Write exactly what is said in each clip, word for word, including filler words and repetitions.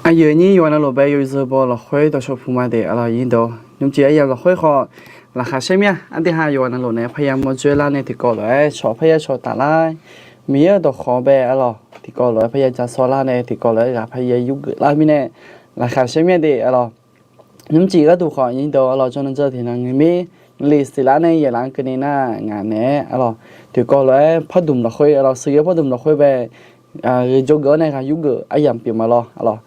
Aqyuif aqnyir yawqha navluf bae yawzeu baw lafkhoer dawqshawq puq ma de aqlawq nyir dawq. Nymrcif aryamq lafkhoer khawf laqkhaq sher mir-a. Arduihaq yawqha navluf nae parya mawrjoer lar nae tiqkawv lof-aer shawq parya shawq taf lar, Miqyaer-euq dawqkhawq bae aqlawq tiqkawv lof-aer parya ja sawr lar nae tiqkawv lof-aer ghaq parya yurgeuf lar mirnae laqkhaq sher mir-a de aqlawq. Nymrcif gharduq khawf nyir dawq aqlawq jawrnan jawr tiqnan ngae mir, lef siqlar nae yaeqlaf-anr keuvni nar ngaq naeq-aer aqlawq tiqkawv lof-aer pardmq lafkhoer aqlawq sheuqghae pardmq lafkhoer bae gheujawr geuf-awr nae ghaq yurgeuf aryamq pyeuf ma lawr aqlawq.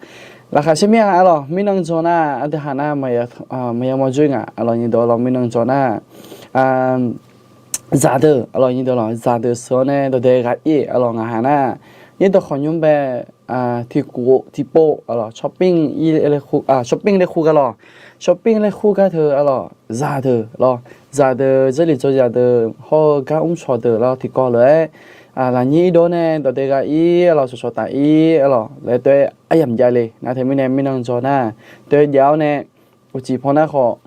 Laqkhaq sher mir-a aqlawq mirnan jawr nar arduihaq nar maqya mawrjoer ngaq aqlawq nyir dawq aqlawq mirnan jawr nar zaqdeuq aqlawq nyir dawq lawq zaqdeuq sheuq-awr nae dawqdae ghaq ir-eq aqlawq ngaqha nar, nyir dawq khawf nymr bae tiqkhof tiqpov aqlawq shopping laer kur gar lawq, shopping laer kur gar teu aqlawq zaqdeuq lawr, zaqdeuq Jarlif dzaw zaqdeuq hawr-eu gar mr shawq deuq lawr tiqkawv lof-aer lafnyir irdov nae dawqdae ghaq ir aqlawq shawqshawq taf ir aqlawq laer tov-aer aryamq jav le nar teumirnae mirnan jawr nar tov-aer jav-awr nae uqcif paw nar khawf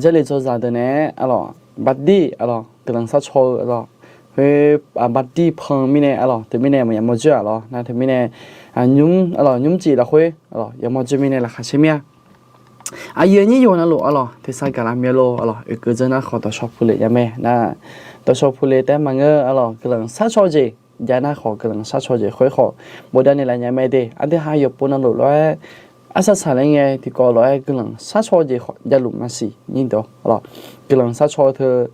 Jarlif dzaw zaqdeuq naeq-aer aqlawq bardir aqlawq guiqlanq sharcaw-eu aqlawq khoer bardir pan mirnae aqlawq teumirnae maqya mawrjoer-aq lawr nar teumirnae nymr aqlawq nymrcif lafkhoer aqlawq ya mawrjoer mirnae laqkhaq sher mir-a. Aqyuif aqnyir yawqha navluf aqlawq tersar gaqlar mir-a lor aqlawq oekeuv dzeur nar khawf dawqshawq puq le nya mae nar, dawqshawq puq le taef maqngeur aqlawq guiqlanq sharcaw jeq jav nar khawf guiqlanq sharcaw jeq khoer khawf bofdav naeqlaf nya mae de. Arduihaq yawqpov navluf lof-aer arsaq saqlaer ngae tiqkawv lof-aer guiqlanq sharcaw jeq khawf javluf maqsiq nyir dawq aqlawq guiqlanq sharcaw teu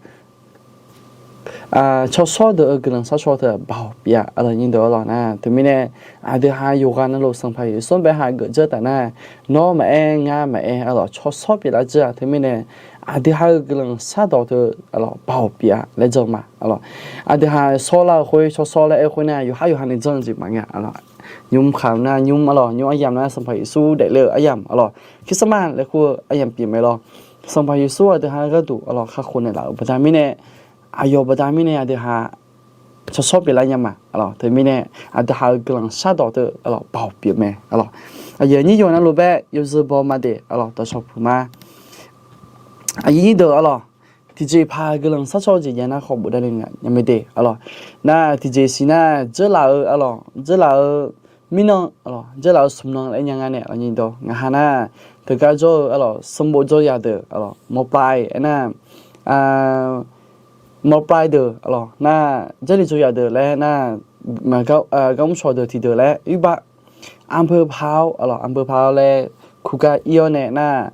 tsawrshawr deuq-eu guiqlanq sharcaw teu baoq pyeuf-a aqlawq nyir dawq aqlawq nar teumirnae aqduihaq yawqghaq navluf Sanqpaq Yeqsur bae hageuf dzeur taf nar, nawr maqaer ngar maqaer aqlawq tsawrshawr pyeuflar dzeur-aq teumirnae aqduihaq-eu guiqlanq shardawq teu aqlawq baoq pyeuf-a laer jan ma aqlawq. Aqduihaq shawrlar-eu khoer tsawrshawr laer aer khoer nar yawqhar yawqha ni janr-eu jeq maqngeur aqlawq. Nymr khaq nar nymr aqlawq nymr aryamq nar Sanqpaq Yeqsur daefle-eu aryamq aqlawq Christmas laer kur-eu aryamq pyeuf mae lawr. Sanqpaq Yeqsur aqduihaq gharduq aqlawq kakhof naeqlaf-euq baqda mirnae aqyawf baqda mirnae aqduihaq tsawrshawr pyeuflar nya ma aqlawq teumirnae aqduihaq-eu guiqlanq shardawq teu aqlawq baoq pyeuf mae aqlawq. Aqyuif aqnyir yawqha navluf bae yawzeu baw ma de aqlawq dawqshawq puq ma. Aqyuif nyir deuq aqlawq tiqjeq paq guiqlanq sharcaw jeq jav nar khawf bofdav naeqlaf nya mae de aqlawq. Nar tiqjeq siq nar dzeurlaf-eu aqlawq dzeurlaf-eu mirnan aqlawq dzeurlaf-eu smq nan laer nya nga nae aqlawq nyir dawq ngaqha nar teugar jawr-eu aqlawq sanqbof dzaw zaqdeuq aqlawq mawrpar aernar mawrpar deuq aqlawq nar Jarlif dzaw zaqdeuq laer nar gar mr shawq deuq tiqdeuq laer iqbax anbeu paq-awr aqlawq anbeu paq-awr laer kur gar ir-awr nae nar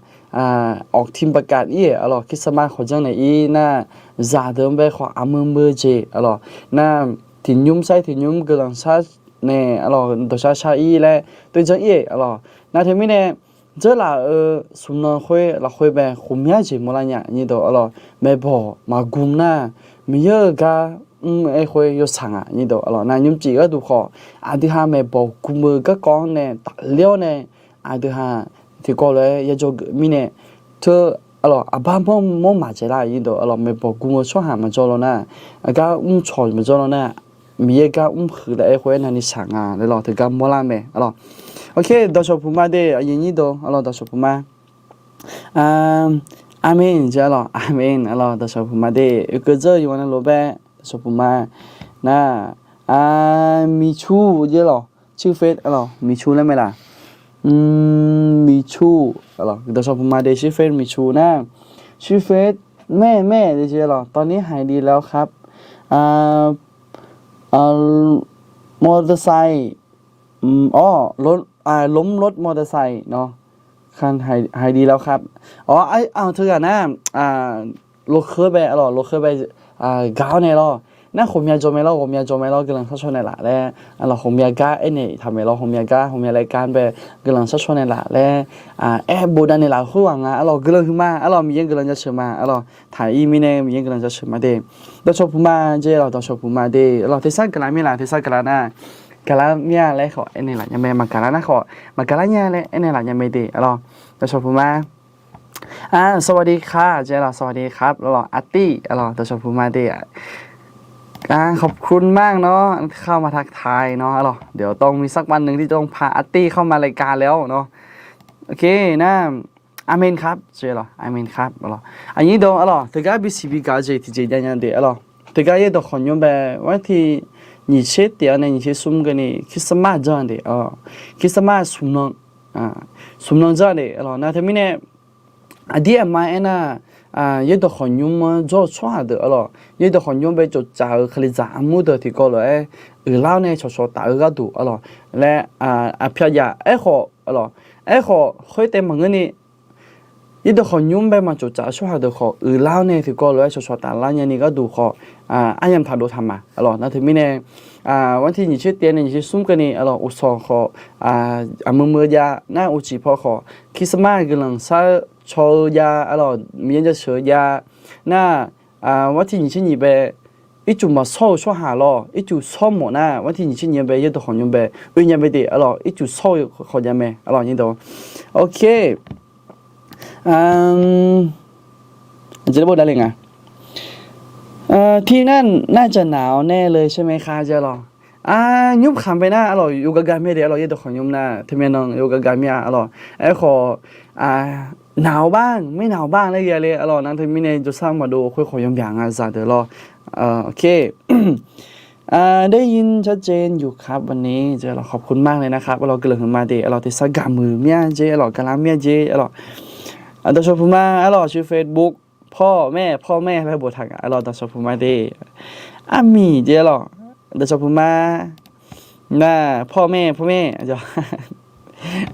awqtiq baqkav ir-euq aqlawq Christmas khawf janrnaeq ir nar zaqdeuq-anr bae khawf aqmeu meujeq aqlawq nar tiqnymr sar-ir tiqnymr guiqlanq shar nae aqlawq dawqshar shar ir laer toejanr ir-euq aqlawq. Nar teumirnae dzeurlaf-eu smq nan khoer lafkhoer bae khof myav jeq mawrlar nya nyir dawq aqlawq. Maeqbawq maqgm nar Miqyaer-euq gar mr-aer khoer yawshaq nga nyir dawq aqlawq. Nar nymrcif gharduq khawf aqduihaq maeqbawq gm-eu garkawv-anr nae tafler-awr nae aqduihaq tiqkawv lof-aer yajawr geuf mirnae teu aqlawq aqbar mawr mawr maqdzaeq lar nyir dawq aqlawq. Maeqbawq gm-eu tsawrhaq maqjawr law nar aqgar mrcawq maqjawr law nar Miqyaer gar mrhuiq laer aer khoer aernar ni shaq nga laer lawq teugar mawrlar mae aqlawq. Ok dawqshawq puq ma de aqyuif nyir dawq aqlawq dawqshawq puq ma. Aqmeq jeq aqlawq aqmeq aqlawq dawqshawq puq ma de oekeuv dzeur-eu yawqghaq navluf bae dawqshawq puq ma. Nar miqcu jeq lawq ชื่อเฟซ aqlawq miqcu laer mae laq. Miqcu aqlawq dawqshawq puq ma de ชื่อเฟซ miqcu nar ชื่อเฟซ แม่แม่ jeq lawq ตอนนี้หายดีแล้วครับ มอเตอร์ไซค์ อ๋อ ล้มรถมอเตอร์ไซค์เนาะ หายดีแล้วครับ อ๋อ teughaq nar lofkheur bae aqlawq lofkheur bae gaq-awr nae lawr nar ghawqmya jawr mae lawr ghawqmya jawr mae lawr guiqlanq sharcaw naeqlaf laer aqlawq ghawqmya gar aernaeq taq mae lawr ghawqmya gar ghawqmya laer gar bae guiqlanq sharcaw naeqlaf laer aer bofdav naeqlaf khoerghaq nga aqlawq guiqlanq huiqma aqlawq Miqyaer guiqlanq jaceuq ma aqlawq taq-ir mirnae Miqyaer guiqlanq jaceuq ma de. Dawqshawq puq ma jeq lawq dawqshawq puq ma de aqlawq tersar gaqlar mir laf tersar gaqlar nar gaqlar mir-a laer khawf aernaeq laf nya mae maqgaqlar nar khawf maqgaqlar nya laer aernaeq laf nya mae de aqlawq. Dawqshawq puq ma สวัสดีค่ะ jeq lawq สวัสดีครับ aqlawq artiv aqlawq dawqshawq puq ma de ขอบคุณมากเนาะ เข้ามาทักทายเนาะ เดี๋ยวต้องมีสักวันหนึ่งที่ต้องพาอาร์ตี้เข้ามาในรายการแล้วเนาะ โอเคนะ อาเมนครับ jeq lawq อาเมนครับ aqlawq. Aqnyir dawq aqlawq teugar bisiq bigaq-eu jeq tiqjeq jav nya de aqlawq. Teugar yaerdawq khawqnymr bae วันที่ nyiq tser tiq-awr nae nyiq tser smr keuvni คริสต์มาส janr de aqlawq. คริสต์มาส smq nan smq nan dzar de arlawq. Nar teumirnae aqdir aqma aernar, yaerdawq khawqnymr-anr jawr-eu tsawrhaq deuq arlawq, yaerdawq khawqnymr bae tsoftsaf-euq kalizaq armur deuq tiqkawv lof-aer uiqlar-awr nae cawqcawq taf-eu gharduq arlawq laer, aqpyaq yaf aerkhawf arlawq, aerkhawf khoertaev maqngeurni yaerdawq khawqnymr bae maq tsoftsaf-eu tsawrhaq deuq khawf uiqlar-awr nae tiqkawv lof-aer cawqcawq taf lar nyani gharduq khawf, aryamq taqdov taq ma arlawq. Nar teumirnae วันที่ nyiq tser tiq nae nyiq tser smr keuvni arlawq, uqsawq khawf aqmui mui-eu jav nar, uqcif paw khawf Christmas guiqlanq shar-eu caw-eu jav arlawq, Miqyaer jaceuq-eu jav nar, วันที่ nyiq tser nyiq bae ircuf maqshawr-eu tsawrhaq lawr, ircuf shawr mawf nar, วันที่ nyiq tser nyiq bae yaerdawq khawqnymr bae oe nya bae de arlawq, ircuf shawr-eu khawf jav mae arlawq nyir dawq. Ok. Aqjeq laer bawr davle nga. Tir nar, nar dzaq naq-awr nae le sher mae kha jeq lawq. Nymr khanq bae nar arlawq, yawgaq gaq mae de arlawq, yaerdawq khawqnymr nar teumyav nan yawgaq gaq mir-a arlawq. Aerkhawf, naq-awr bar, maernaq-awr bar laer ghae le arlawq. Nar teumirnae jawrsar maqdov khoer khawf yawmyaq nga zaqdeuq lawr. Ok. ได้ยินชัดเจนอยู่ครับ วันนี้ jeq arlawq, ขอบคุณมากเลยนะครับ arlawq, guiqlanq huiqma de arlawq, tersar gaq muiq mir-a jeq arlawq, gaqlar mir-a jeq arlawq. Dawqshawq puq ma arlawq, ชื่อ Facebook พ่อแม่ พ่อแม่ laer boftaq nga arlawq, dawqshawq puq ma de. Armiq jeq arlawq, dawqshawq puq ma. Nar พ่อแม่ พ่อแม่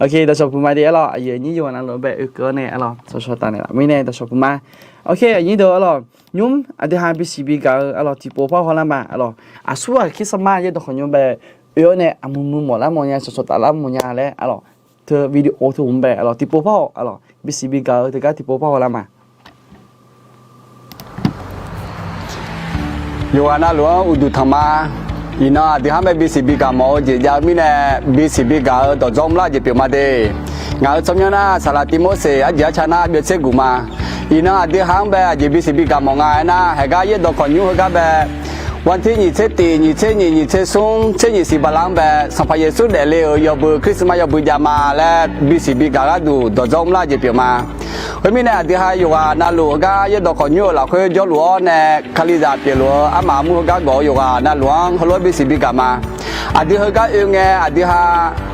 Ok, dawqshawq puq ma de arlawq, aqyuif aqnyir yawqghaq navluf-anr bae oekeuv-awr nae arlawq, cawqcawq taf naeqlaf mirnae dawqshawq puq ma. Ok, aqnyir deuq arlawq, nymr aqdui ha bisiq biqgaq-eu arlawq, tiqpov par hawlar ma arlawq. Aqsur-aq Christmas yaerdawq khawqnymr bae oe-awr nae aqmui mui mawf lar mawf nya, cawqcawq taf lar mawf nya laer arlawq, teu video teu hmq bae arlawq, tiqpov par haw arlawq, bisiq biqgaq-eu teugar tiqpov par hawlar ma. Yawqghaq navluf-anr uqduq tanq ma. Iqnan aqdui ha-anr bae bisiq bigaq mawf-eu jeq jav-eu mirnae, bisiq bigaq-eu dawqdzawr mrlar jeq pyeuf ma de. Ngaq-euq tsawrmyanr nar, saqlaq Tivmorseq arjeq arca nar byov tser guq ma. Iqnan aqdui ha-anr bae aqjeq bisiq bigaq mawf nga aernar, haeqgar yaerdawq khawqnymr heugar bae วันที่ nyiq tser tif, nyiq tser nyiq, nyiq tser smr, tser nyiq siq bala-anr bae Sanqpaq Yeqsur daefle-euq yawbui, Christmas yawbui jav ma laer bisiq bigaq gharduq dawqdzawr mrlar jeq pyeuf ma. Khoermirnae, aqdui ha yawqghaq navluf heugar yaerdawq khawqnymr-euq lafkhoer jawrluf-awr nae, Kalizaq pyeufluf-eu armaf armur heugar gawq-eu yawqghaq navluf-anr heulof-aer bisiq bigaq ma. Aqdui heugar oe ngae, aqdui ha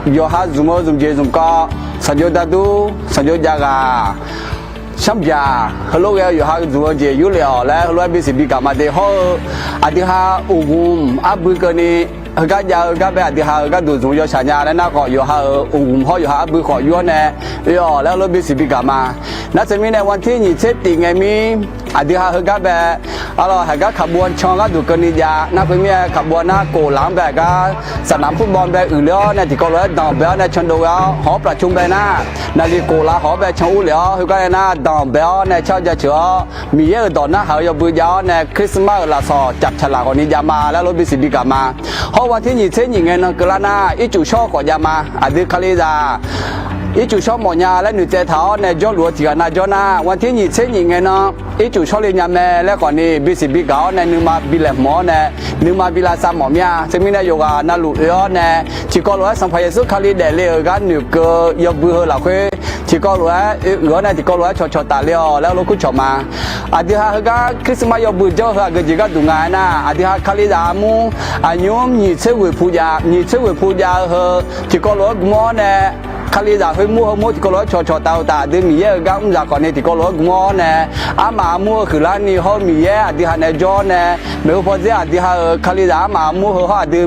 yawqha zmq-eu zmqjeq zmqkawv, sanqjox dardur, sanqjox jav ghaq, sharbyaq, heulof ghae-eu yawqha zmq-eu jeq yurlef-awq laer heulof-aer bisiq bigaq ma de. Hawr-eu aqdui ha uqghumq arbui keuvni heugar jav-eu gar bae aqdui ha-euq gharduq zmq-eu yawshaq nya laer nar khawf, yawqha-euq uqghumq hawr yawqha arbui khawf yur-awr nae oe-awq laer heulof-aer bisiq bigaq ma. Nar teumirnae วันที่ nyiq tser tif ngaemir, aqdui ha heugar bae arlawq, haeqgar kaqbov can gharduq keuvni jav nar, khoermirnae kaqbov nar kof laf-anr bae aqgar saqnaq purbaw bae uiqle-awr nae tiqkawv lof-aer danqbae-awr nae candov ghae-awr hawq-awr plaqcmr bae nar, naqliq kof laf hawq-awr bae can urlef-awr heugar nae nar danqbae-awr nae car jaceuq-awr, Miqyaer-euq dawq narhaq-eu yawbui jav-awr nae Christmas-euq lafsawq caf caqlaq ghawqni jav ma laer heulof-aer bisiq bigaq ma. Hawr วันที่ nyiq tser nyiq ngae nan keuvlar nar, ircuf shawr-eu khawf jav ma. Aqdui Kalizaq ircuf shawr mawfnya laer noeqtsaev taq-awr nae jawrluf-eu tiqghaq nav jawr nar, วันที่ nyiq tser nyiq ngae nan ircuf shawr le nya mae laer khawfni bisiq bigaq-awr nae nuima bi laeqhmq-awr nae nuima bi lavsav mawf mir-a. Teumirnae yawqghaq navluf oe-awr nae tiqkawv lof-aer Sanqpaq Yeqsur Kali daefle-euq gar noeqkeuv-eu yawbui heu lafkhoer tiqkawv lof-aer oe uiq-awr nae tiqkawv lof-aer cawqcawq tafle-awq laer heulof kurcawq ma. Aqdui ha heugar Christmas yawbui janr-eu heu aqgeujeq gharduq nga aernar, aqdui ha Kalizaq armur aqnymr nyiq tser ghoeq pu jav, nyiq tser ghoeq pu jav-eu heu tiqkawv lof-aer gmr-awr nae, Kalizaq khoermur heumur tiqkawv lof-aer cawqcawq taf-eu taf, aqdui Miqyaer-euq gar mr zaq khawfni tiqkawv lof-aer gmr-awr nae, armaf armur-eu huiqlarni hawr-eu Miqyaer aqdui ha nae jawr-awr nae, maeqhu pawdzer aqdui ha-euq Kalizaq armaf armur heu hawr aqdui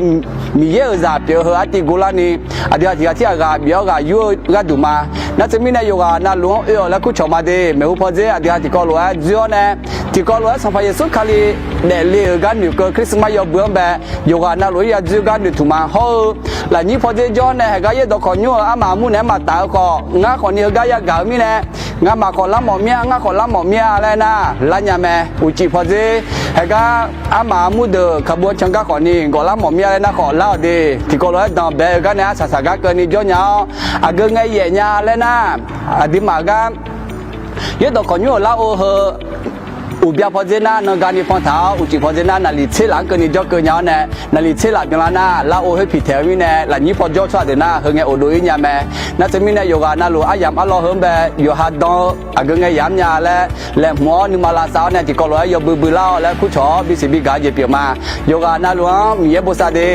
Miqyaer-euq zaq pyeuf-eu heu artiv guvlarni, aqdui ha tiqghaq tirghaq ghaq bif-awr ghaq yur-eu gharduq ma. Nar teumirnae yawqghaq navluf-anr oe-awq laer kurcawq ma de. Maeqhu pawdzer aqdui ha tiqkawv lof-aer dzoer-awr nae, tiqkawv lof-aer Sanqpaq Yeqsur Kali daefle-euq gar noeqkeuv Christmas yawbui-anr bae, yawqghaq navluf-aer ya dzoer gar noeqtmq ma. Hawr-eu lafnyir pawdzer jawr-awr nae haeqgar yaerdawq khawqnymr-euq armaf armur naeq-aer maqtaf-eu khawf, ngar khawfni heugar yagaq-eu mirnae, ngamaf khawf lar mawf mir-a, ngar khawf lar mawf mir-a laer nar, lar nya mae. Uqcif pawdzer haeqgar armaf armur deuq kaqbov can gar khawfni gawq lar mawf mir-a laer nar khawf lar-awq de. Tiqkawv lof-aer danqbae-eu gar nae arsaq saq gar keuvni jawr nya-awr, aqgeu ngae yaef nya laer nar, aqduimaf gar yaerdawq khawqnymr-euq lar-or heu uqbya pawdzer nar nan gani pan taq-awr, uqcif pawdzer nar naqliq tser laf-anr keuvni jawr keuv nya-awr nae, naqliq tser laf byanlar nar lar-or khoer piqtaeq-eu mirnae, lafnyir paw jawr tsawrhaq deuq nar heu ngae ofdov-ir nya mae. Nar teumirnae yawqghaq navluf aryamq arlawr heu-anr bae yawqha dan-eu aqgeu ngae yaf-anr nya laer laeqhmq-awr nuima lavsav-awr nae tiqkawv lof-aer yawbui bui lar-awq laer kurcawq-awr bisiq bigaq-eu jeq pyeuf ma. Yawqghaq navluf-anr Miqyaer bosav de.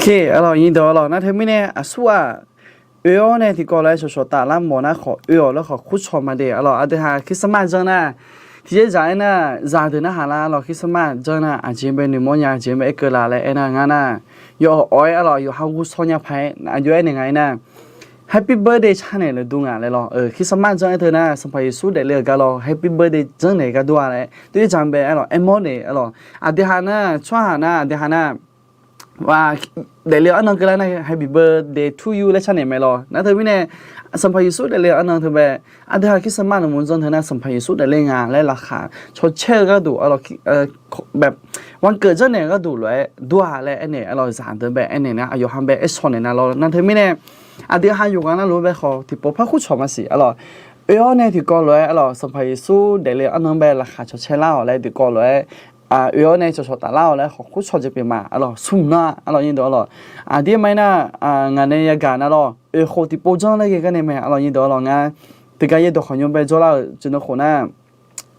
Arlawq, nyiq deuq arlawq, nar teumirnae aqsur-aq, oe-awr nae tiqkawv lof-aer shawqshawq taflar mawf nar khawf oe-awq laer khawf kurcawq ma de arlawq. Aqdui ha Christmas janr nar, tiqjeq zaq aernar, zaqdeuq narhaq lar arlawq, Christmas janr nar aqjeq bae noeqmawr nya, aqjeq bae aerkeuv la laer aernar ngar nar, yawf awq-aer arlawq, yawqha guvshaw nya paq-aer aqjox aernaeq nga aernar, Happy birthday carnaeq lafduq ngaq laer lawr. Christmas janr aer teu nar, Sanqpaq Yeqsur daefle-euq gar lawr, Happy birthday janrnaeq gar dur-a laer, toer jaq bae arlawq, aermawr naeq arlawq. Aqdui ha nar, tsawrhaq nar, aqdui ha nar, daefle-eu arnan keuvlar nar, Happy birthday to you laer carnaeq mae lawr. Nar teumirnae, Sanqpaq Yeqsur daefle-eu arnan teubae, aqdui ha Christmas lafmuiq janr teu nar, Sanqpaq Yeqsur daefle nga laer laqkhaq cawcaer-eu gharduq arlawq, วันเกิด janrnaeq gharduq lof-aer dur-a laer aernaeq arlawq, zaqdeuq bae aernaeq nar, aqyawf ha bae aer shaw naeq nar lawr. Nar teumirnae, aqdui ha yawqghaq nar lof-aer bae khawf tiqpov par kurcawq maqsiq arlawq. Oe-awr nae tiqkawv lof-aer arlawq, Sanqpaq Yeqsur daefle-eu arnan bae laqkhaq cawcaer lar-awq laer tiqkawv lof-aer, oe-awr nae cawqcawq taflar-awq laer khawf kurcawq jeq pyeuf ma arlawq. Smr nar arlawq, nyiq deuq arlawq, aqdir ma aernar, ngaq nae yagaq nar lawr, oeq khof tiqpov janr laer ghae gar nae mae arlawq, nyiq deuq arlawq. Ngar tiqgar yaerdawq khawf nymr bae jawrlar-euq jeq nar khof nar,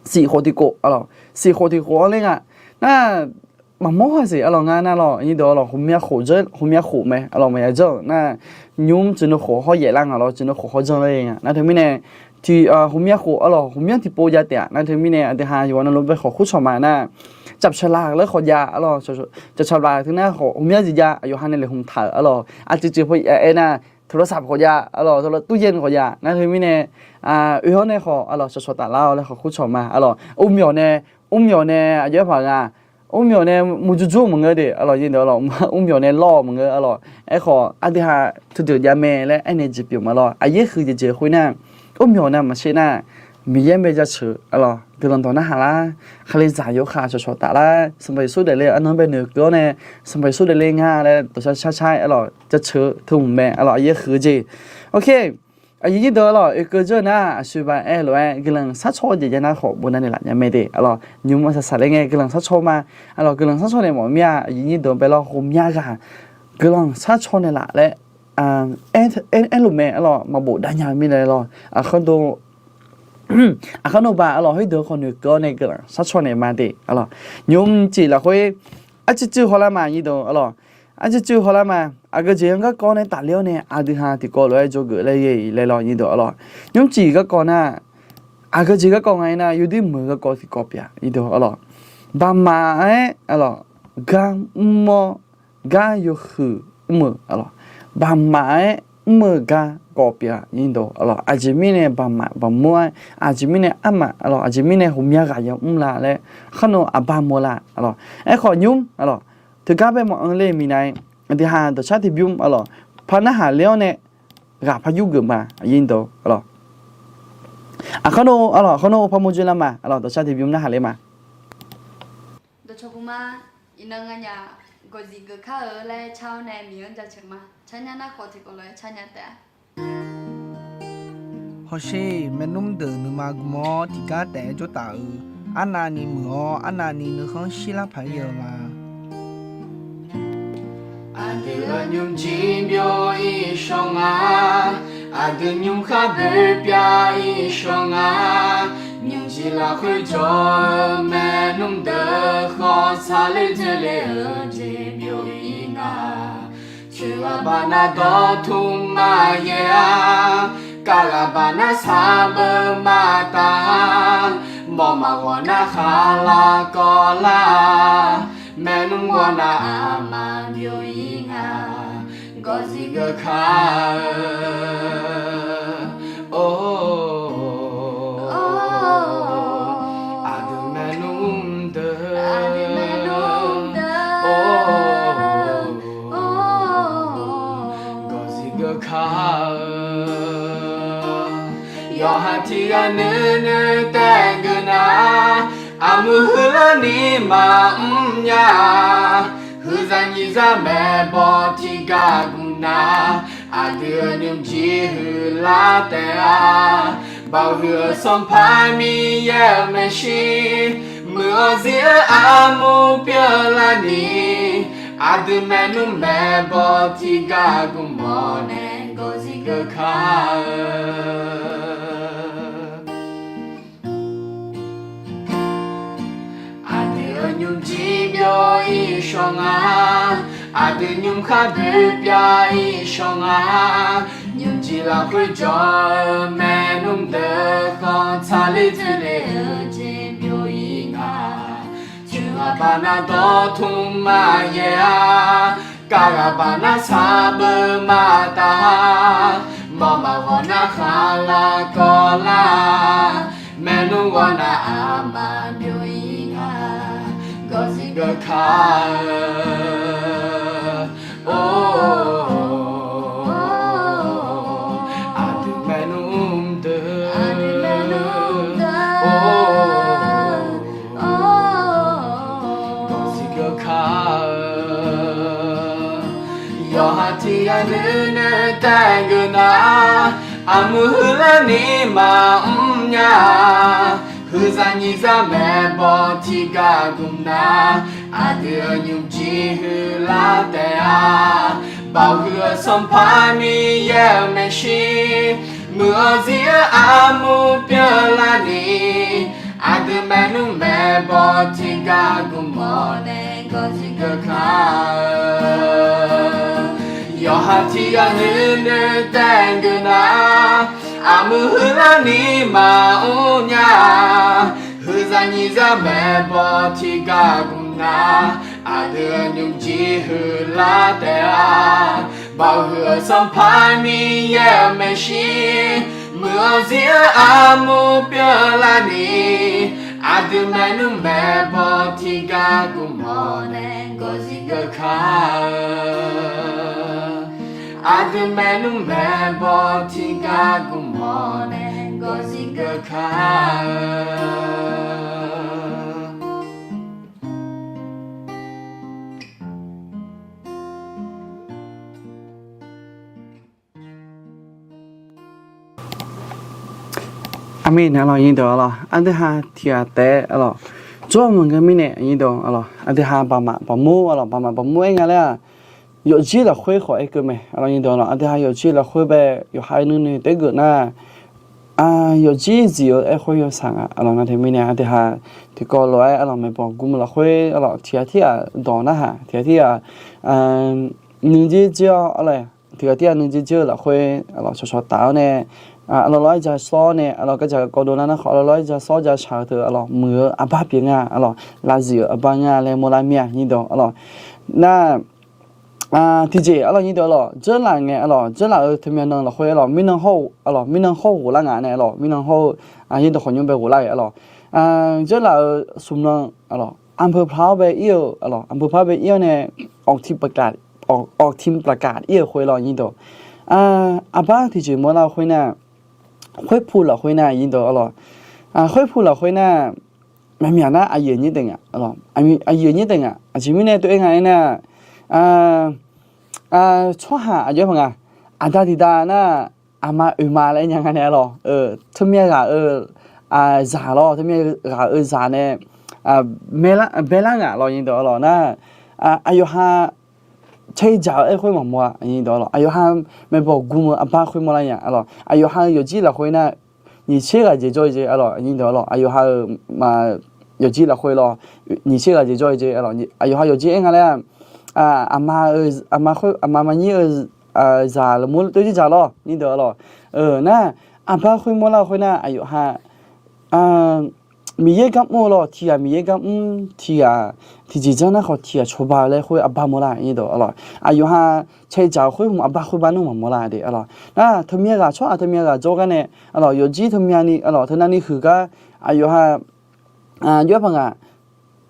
siq khof tiqkhof arlawq, siq khof tiqkhof-anr ler nga nar, maqmawr ha siq arlawq. Ngar nar lawr, nyiq deuq arlawq, ghawqmya khof janr, ghawqmya khof mae arlawq, maqya janr-euq nar, nymr jeq nar khof hawr yaef lar nga lawr, jeq nar khof hawr janr lar nga. Nar teumirnae, tiq, ghawqmya khof arlawq, ghawqmyanr tiqpov jav taef-a. Nar teumirnae aqdui ha yawqha nar lof-aer bae khawf kurcawq ma nar, จับฉลาก laer khawf jav arlawq, จับฉลาก teu nar khawf ghawqmyanr jeq jav, aqyawf ha nae laeqhmq taq-euq arlawq, aqcuiv cuiv pov aer nar, โทรศัพท์ khawf jav arlawq, ตู้เย็น khawf jav. Nar teumirnae, oe-awr nae khawf arlawq shawqshawq taflar-awq laer khawf kurcawq ma arlawq. Uvmyawq nae, uvmyawq nae aqjox-aer paq nga, uvmyawq nae murjur jur-eu maqngeur de arlawq, nyiq deuq arlawq, uvmyawq nae lawr-eu maqngeur arlawq. Aerkhawf aqdui ha teudeuq jav mae laer aernaeq jeq pyeuf ma lawr. Aqyaer huiq jeq jeq khoer nar, uvmyawq nae maqshir nar, Miqyaer bae jaceuq arlawq, guiqlanq dawq narhaq lar, Kalizaq yawkhav shawqshawq taflar, Sanqpaq Yeqsur daefle-eu arnan bae noeqkeuv-awr nae, Sanqpaq Yeqsur daefle nga laer dawqshar shar shar arlawq, jaceuq-eu teu hmq mae arlawq, aqyaer huiq-eu jeq. Aqyuif nyir deuq arlawq, oekeuv jeur nar aqsur ba aer lof-aer guiqlanq sharcaw-eu jeq jav nar khawf bofnav naeqlaf nya mae de arlawq. Nymr-anr saqsaq ler ngae guiqlanq sharcaw ma arlawq, guiqlanq sharcaw naeq mawf mir-a. Aqyuif nyir deuq bae lawr, ghawqmya ghaq guiqlanq sharcaw naeqlaf laer aerluf mae arlawq, maqbof dav nya-eu mirnae lawr. Aqkar nov ba arlawq, khoerdeuq khawf noeqkeuv-awr nae guiqlanq sharcaw naeq ma de arlawq. Nymr ciq lafkhoer arcuiv cuiv hawlar ma, nyir deuq arlawq, arcuiv cuiv hawlar ma. Aqgeu jeq-anr garkawv nae tafler-awr nae aqdui ha tiqkawv lof-aer dzawgeuf laer yaer-iq laer lawr, nyir deuq arlawq. Nymr ciq garkawv nar, aqgeu jeq garkawv nga-aer nar, yawdir meuq garkawv tiqkawv pyeuf, nyir deuq arlawq. Baqmaf-aer arlawq, gar mr-awr, gar yawhuiq mr-eu arlawq. Baqmaf-aer mr-eu garkawv pyeuf-a, nyir deuq arlawq. Aqjeq mirnae baqmaf baqmur-aer, aqjeq mirnae armaf arlawq, aqjeq mirnae ghawqmya ghaq yamr la laer, khar nov aqba mawr la arlawq. Aerkhawf nymr arlawq, teugar bae maqanr ler-eu minav-aer, aqdui ha dawqshar tiqbymr arlawq, par narhaq ler-awr nae ghaq par yurgeuf ma, nyir deuq arlawq. Aqkar nov arlawq, aqkar nov par mawrjoe lar ma arlawq, dawqshar tiqbymr narhaq ler ma. Dawqcawq puq ma, iqnan nganyaf gawqzif geuf kar-eu laer car-awr nae Miqyaer-anr jaceuq ma. Car nya nar khawf tiqkawv lof-aer car nya taef-a. Hawsher, maernmr deuq nuima gmq-awr tiqgar taef-aer jawr taf-eu, arnavni muiq-awr arnavni nuikhanr shirlar paq-aer yeu-eu ma. Aqdui-euq nymrjir byov-ir shawr nga, aqdui nymrkhar boer pyav-ir shawr nga, nymrjir lafkhoer jawr-eu maernmr deuq khawf saqler dzoerle-eu jeq byov-ir nga. Coeq ghaq baqnav dawqtmq maqyaer-a, kar ghaq baqnav sarbeuv maqtaf-a, mawq maqghawq nar khaqlaq kawv lar-a, maernmr ghawrnav aqma byov-ir nga, gawqzif geuf kar-eu. Or, aqdui maernmr deuq, or, gawqzif geuf kar-eu. Yawqha tiq ghaq nuinoeq taef geuf nar, armuiq huiqlarni maqmr nya-a. Huiqzaq nyiq zaq maeqbawq tiq gaq gmq nar, aqdui-euq nymrjir huiqlar taef-a. Baoq huiq-eu Sanqpaq Miqyaer-euq maeqshi, muiq-awr zir-eu armur pyeuflarni, aqdui maernmr maeqbawq tiq gaq gmq mawr nae gawqzif geuf kar-eu. Aqdui-euq nymrjir byov-ir shawr nga, Aqdui nymr khar doe pyav-ir shawr nga. Nymrjiq lafkhoer jawr-eu maernmr deuq khanq tsaqler dzoerle-eu jeq byov-ir nga. Tsoeq ghaq baq nar dawrtmq maqyaer-a. Kav ghaq baq nar saqbeuv maqtaf-a. Mawrmaf ghawq nar khaqlaq kawvlar-a. Maernmr ghawq nar aqma byov-ir nga. Gawqzir geuf kar-eu or, aqdui maernmr deuq, gawqzir geuf kar-eu. Yawqha tiq ghaq nuinoeq taef geuf nar, armuir huiqlar ni maqmr nya. Huiqzaq nyiqzaq maeqbawq tiq gaq gmq nar, aqdui-euq nymrjir huiqlar taef-a. Baoq huiq-eu Sanqpaq Miqyaer-euq maeqshi, muiq-eu zir-eu armur pyeuflar ni, aqdui maernmr maeqbawq tiq gaq gmq-awr nae gawqzir geuf kar-eu. Yawqha tiq ghaq nuinoeq taef geuf nar, armuir huiqlar ni maqmr nya. Huiqzaq nyiqzaq maeqbawq tiq gaq gmq nar, aqdui-euq nymrjir huiqlar taef-a. Baoq huiq-eu Sanqpaq Miqyaer-euq maeqshi, muiq-eu zir-eu armur pyeuflar ni, aqdui maernmr maeqbawq tiq gaq gmq-awr nae gawqzir geuf kar-eu. Aqdui maernmr maeqbawq tiq gaq gmq-awr nae gawqzir geuf kar-eu. Aqmeq. Aqlawq, nyiq dawq, aqlawq, aqdui ha tiq ghaq taef, aqlawq, jawr-eu maqngeur mirnae, nyiq dawq, aqlawq, aqdui ha baqmaf baqmur, aqlawq, baqmaf baqmur aer nga laer-aq, yawfjir lafkhoer khawf aer keuv mae, aqlawq, nyiq dawq, aqlawq, aqdui ha yawfjir lafkhoer bae yawqha nuinoeq taef geuf nar, yawfjir zif-eu aerkhoer yawsaq nga, aqlawq, nar teumirnae aqdui ha tiqkawv lof-aer, aqlawq, maeqbawq gmq-eu lafkhoer, aqlawq, tiq ghaq tirghaq dawq narhaq, tiq ghaq tirghaq nuijer jer-awr, aqlawq, tiq ghaq tirghaq nuijer jer-eu lafkhoer, aqlawq, cawqcawq taf-awr nae, aqlawq, lawr-aer ja sawr-awr nae, aqlawq, gardzaq garkawv dovlar nar khawf, aqlawq, lawr-aer ja sawr ja shaq-eu teu, aqlawq, muiq-eu arbar pyeuf nga, aqlawq, lavzif-euq arbar nga laer mawrlar mir-a, nyiq dawq, aqlawq. Nar tiqjeq, aqlawq, nyiq dawq, aqlawq, dzeurlaf ngae, aqlawq, dzeurlaf-euq teumyan nan lafkhoer, aqlawq, mirnan hawr-eu, aqlawq, mirnan hawr-eu ghoflar nga nae, aqlawq, mirnan hawr-eu, nyiq dawq khawf nymr bae ghoflar-euq, aqlawq, dzeurlaf-euq smq nan, aqlawq, อำเภอพร้าว bae ir-eu, aqlawq, อำเภอพร้าว bae ir-awr nae, ออกทีมประกาศ ir-euq khoer lawr, nyiq dawq, arbar tiqjeq mawrlar-eu khoer nar, khoerpu lafkhoer nar, nyiq dawq, aqlawq, khoerpu lafkhoer nar, myaqmyaq nar aqyuif aqnyir taef nga, aqyuif aqnyir taef nga. Aqjeq mirnae tov-aer nga aernar, tsawrhaq aqjox-aer paq nga, aqda tiqda nar, aqma oeqma laer nya nga nae, aqlawq, teumyan ghaq-eu zaq lawr, teumyan ghaq-eu zaq nae baelar nga lawr, nyiq dawq, aqlawq, nar, aqyawf ha caer dzaq-eu aerkhoer maqmawr-a, nyiq dawq, aqlawq, aqyawf ha maeqbawq gmq-eu arbar khoer mawrlar nya, aqlawq, aqyawf ha-eu yawfjir lafkhoer nar, nyiq tser ghaq jeq jawr-eu jeq, aqlawq, nyiq dawq, aqlawq, aqyawf ha-eu yawfjir lafkhoer lawr, nyiq tser ghaq jeq jawr-eu jeq, aqlawq, aqyawf ha yawfjir aer nga laer-aq, aqma, aqma maqnyir-eu zaq lafmur toer jir dzaq lawr, nyiq dawq, aqlawq, nar, arbar khoer mawrlar-eu khoer nar, aqyawf ha Miqyaer gar mr-eu lawr, tiq ghaq Miqyaer gar mr, tiq ghaq tiqjeq janr nar khawf tiq ghaq cawba laer khoer arbar mawrlar, nyiq dawq, aqlawq, aqyawf ha caer dzaq-eu khoer hmq arbar khoer bar nmr maqmawr lar de, aqlawq, nar, teumyan ghaq, tsawrhaq teumyan ghaq jawr gar nae, aqlawq, yawfjir teumyan ni, aqlawq, teunav ni huiq gar, aqyawf ha jawr-aer paq nga,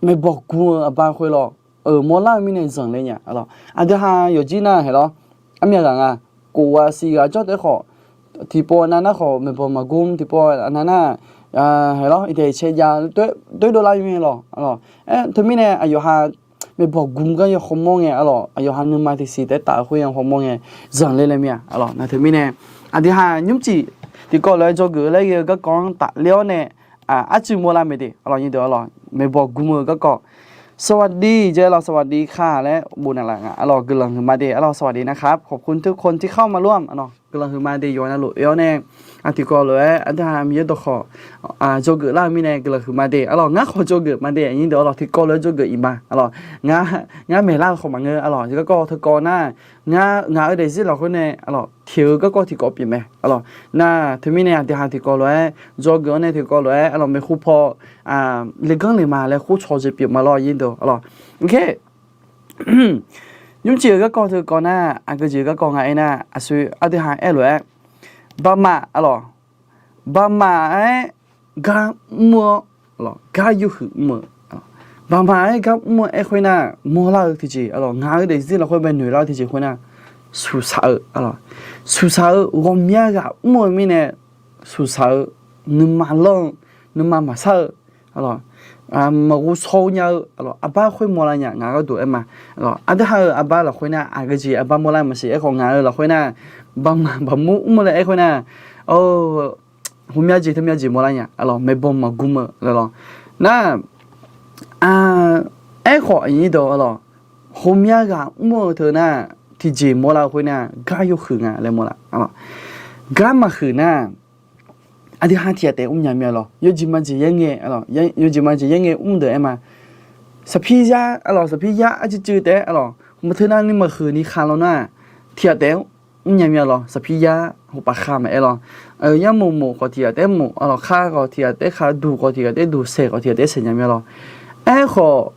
maeqbawq gmq-eu arbar khoer lawr, mawrlar-eu mirnae zanqler nya, aqlawq, aqdui ha yawfjir nar haeq lawr, armyav ghaq nga, kof ghaq siq ghaq jawr taef-aer khawf, tiqpov aqnav nar khawf maeqbawq maqgmr, tiqpov aqnav nar, haeq lawr, iqtaeq caer jav toer dovlar-eu mirnae lawr, aqlawq, aer teumirnae aqyawf ha maeqbawq gmq gar yawkhawf mawr ngae, aqlawq, aqyawf ha nuima tiqsiq taef-aer taf-eu khoer yawkhawf mawr ngae, zanqler laer mir-a, aqlawq, nar teumirnae aqdui ha nymrcif tiqkawv lof-aer dzawgeuf-eu laer ghae-eu garkawv-anr tafler-awr nae, arcuiv mawrlar mae de, aqlawq, nyiq dawq, aqlawq, maeqbawq gmq-eu garkawv สวัสดี jeq, aqlawq, สวัสดีค่ะ laer bof naq laf nga, aqlawq, guiqlanq huiqma de, aqlawq, สวัสดีนะครับ ขอบคุณทุกคนที่เข้ามาร่วม aqlawq, guiqlanq huiqma de, yawqha navluf oe-awr nae Tiqkawv lof-aer aqdui-aq Miqyaer dawqkhawq dzawgeuf lar-eu mirnae guiqlanq huiqma de. Arlawq, ngar khawf dzawgeuf ma de, aqnyir deuq. Arlawq, tiqkawv lof-aer dzawgeuf iq ma. Arlawq, ngar maeqlar-eu khawf maqngeur. Arlawq, garkawv teukawv nar, ngaq-euq daefzir lafkhoer nae, arlawq, teq-eu garkawv tiqkawv pyeuf mae. Arlawq, nar teumirnae aqdui-aq tiqkawv lof-aer dzawgeuf-awr nae tiqkawv lof-aer, arlawq, maeqhu paw leganr le ma laer khoer caw jeq pyeuf ma lawr, aqnyir deuq. Arlawq, nymrcif-euq garkawv teukawv nar, aqgeu jeq garkawv nga aernar, aqsur aqdui-aq aer lof-aer, baqmaf, arlawq, baqmaf-aer gar mr-awr, gar yawhuiq mr-eu, baqmaf-aer gar mr-eu aerkhoer nar, mawrlar-eu tiqjeq, arlawq, ngaq-euq daefzir lafkhoer bae noeq lar-eu tiqjeq khoer nar, suqsaq-eu, arlawq, suqsaq-eu ghawqmya ghaq mr-eu mirnae, suqsaq-eu, nuima lanr-eu, nuima maqsar-eu, arlawq, maqghovshaw nya-eu, arlawq, arbar khoer mawrlar nya ngaq gharduq aer ma. Arlawq, aqdui-aq-euq arbar lafkhoer nar aqgeu jeq arbar mawrlar maqsiq. Aerkhawf ngaq-euq lafkhoer nar, baqmaf baqmur mr-eu laer aerkhoer nar, ghawqmya jeq teumya jeq mawrlar nya, arlawq, maeqbawq maqgm-eu, arlawq, nar, aerkhawf aqnyir deuq, arlawq, ghawqmya ghaq mr-eu teu nar, tiqjeq mawrlar-eu khoer nar gar yawhuiq nga laer mawrlar. Gar maqhuiq nar, aqdui-aq tiqghaq taef mrnya mir-a lawr. Yawjeq majeq yaer ngae, yawjeq majeq yaer ngae mr deuq aer ma. Saqpir yar, arlawq, saqpir yar arcuiv cuiv taef-aer, arlawq, maqteu navni maqhuiq ni kha lawr nar, tiqghaq taef mrnya mir-a lawr. Saqpir yar hawpaf kha maqaer lawr. Yarmof mof khawf tiqghaq taef mof, arlawq, kha khawf tiqghaq taef kha, duq khawf tiqghaq taef duq, saeq khawf tiqghaq taef saeq nya mir-a lawr. Aerkhawf,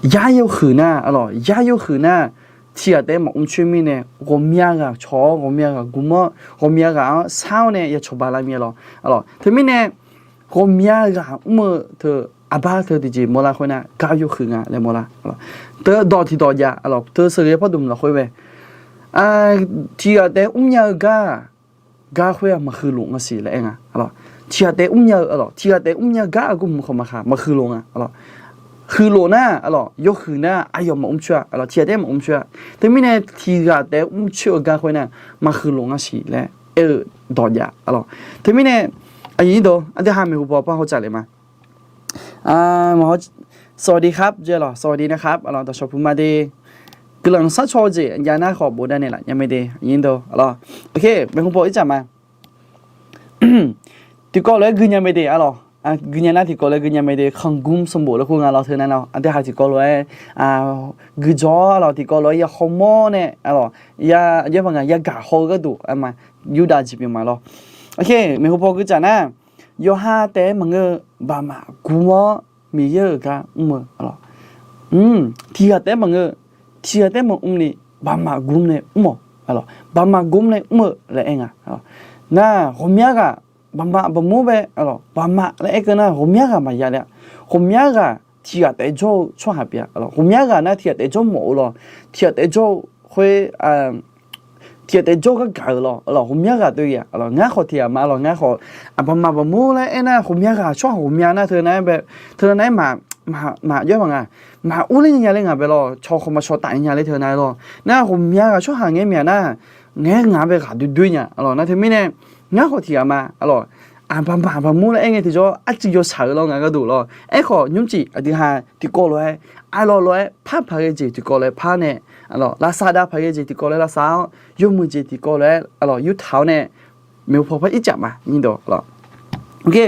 yar yawhuiq nar, arlawq, yar yawhuiq nar, tiqghaq taef maqmr coer mirnae, ghawqmya ghaq cawq-awr, ghawqmya ghaq gm-awr, ghawqmya ghaq-anr sar-awr nae ya cawba lar mir-a lawr. Arlawq, teumirnae, ghawqmya ghaq mr-eu teu, arbar teu tiqjeq mawrlar khoer nar gar yawhuiq nga laer mawrlar. Teu dawq tiqdawq jav, arlawq, teu sheuqghae pardmq lafkhoer mae. Tiqghaq taef mrnya-eu gar, gar khoer-aq maqhuiq lof nga siq laer aer nga. Tiqghaq taef mrnya-eu, arlawq, tiqghaq taef mrnya gar aqgeu hmq khawf maqkhaq, maqhuiq lof nga. Huiq lof nar, arlawq, yawhuiq nar aqyawf maqmr coer-a, arlawq, tiqghaq taef maqmr coer-a. Teumirnae tiqghaq taef mr coer-eu gar khoer nar maqhuiq lof nga siq laer aer-eu dawq jav, arlawq. Teumirnae, aqyuif nyir deuq, aqdui-aq maeqhu paw par hawtsaf le ma. สวัสดีครับ jeq, arlawq, สวัสดีนะครับ arlawq, dawqshawq puq ma de. Guiqlanq sharcaw-eu jeq jav nar khawf bofdar naeqlaf nya mae de, aqnyir deuq, arlawq. Oke, maeqhu paw ircaf ma. Tiqkawv lof-aer gui nya mae de, arlawq. Gui nya nar tiqkawv lof-aer gui nya mae de, ขอบคุณ sanqbof laer kur nga lawr, teu nar lawr. Aqdui-aq tiqkawv lof-aer guiqjawr, arlawq, tiqkawv lof-aer ya hawmawr nae, arlawq, ya, aqjox-aer paq nga yagaq haw-eu gharduq, arma, yurdav jeq pyeuf ma lawr. Oke, maeqhu paw guicaf nar, yawqha taef-aer maqngeur-eu baqmaf gm-awr Miqyaer-euq gar mr-eu, arlawq, tiqghaq taef-aer maqngeur, tiqghaq taef-aer maqmr ni, baqmaf gm nae mr-awq, arlawq, baqmaf gm nae mr-eu laer aer nga. Nar ghawqmya ghaq baqmaf baqmur bae, arlawq, baqmaf laer aer keuv nar ghawqmya ghaq maqya le-a. Ghawqmya ghaq tiqghaq taef jawr-eu tsawrhaq pyeuf-a, arlawq. Ghawqmya ghaq nar tiqghaq taef jawr mawf-eu lawr, tiqghaq taef jawr-eu khoer, tiqghaq taef jawr-eu gargaq-euq lawr, arlawq, ghawqmya ghaq teu ya, arlawq, ngar khawf tiqghaq ma, arlawq, ngar khawf, aqbaqmaf baqmur laer aer nar ghawqmya ghaq tsawrhaq ghawqmya nar teu nar-aer bae, teu nar-aer maq, maq, maq jawr-aer paq nga, maq urler nya ler ngaq bae lawr, cawq khawf maq cawq taf nya ler teu nar-aer lawr. Nar ghawqmya ghaq tsawrhaq ngaer myav nar, ngaer ngaq bae ghaq doer doer nya, arlawq, nar teumirnae, ngar khawf tiqghaq ma, arlawq, aqbaqmaf baqmur laer aer ngae tiqjawr arcuiv yawshaq-eu lawr ngaq gharduq lawr. Aerkhawf nymrcif aqdui-aq tiqkawv lof-aer, arlawq lof-aer par paq ghae jeq tiqkawv lof-aer par nae, arlawq, lavsav dav paq ghae jeq tiqkawv lof-aer lavsav-awr, yawmuiq jeq tiqkawv lof-aer, arlawq, yurtaq-awr nae, maeqhu paw par ircaf ma, nyir deuq, arlawq. Oke,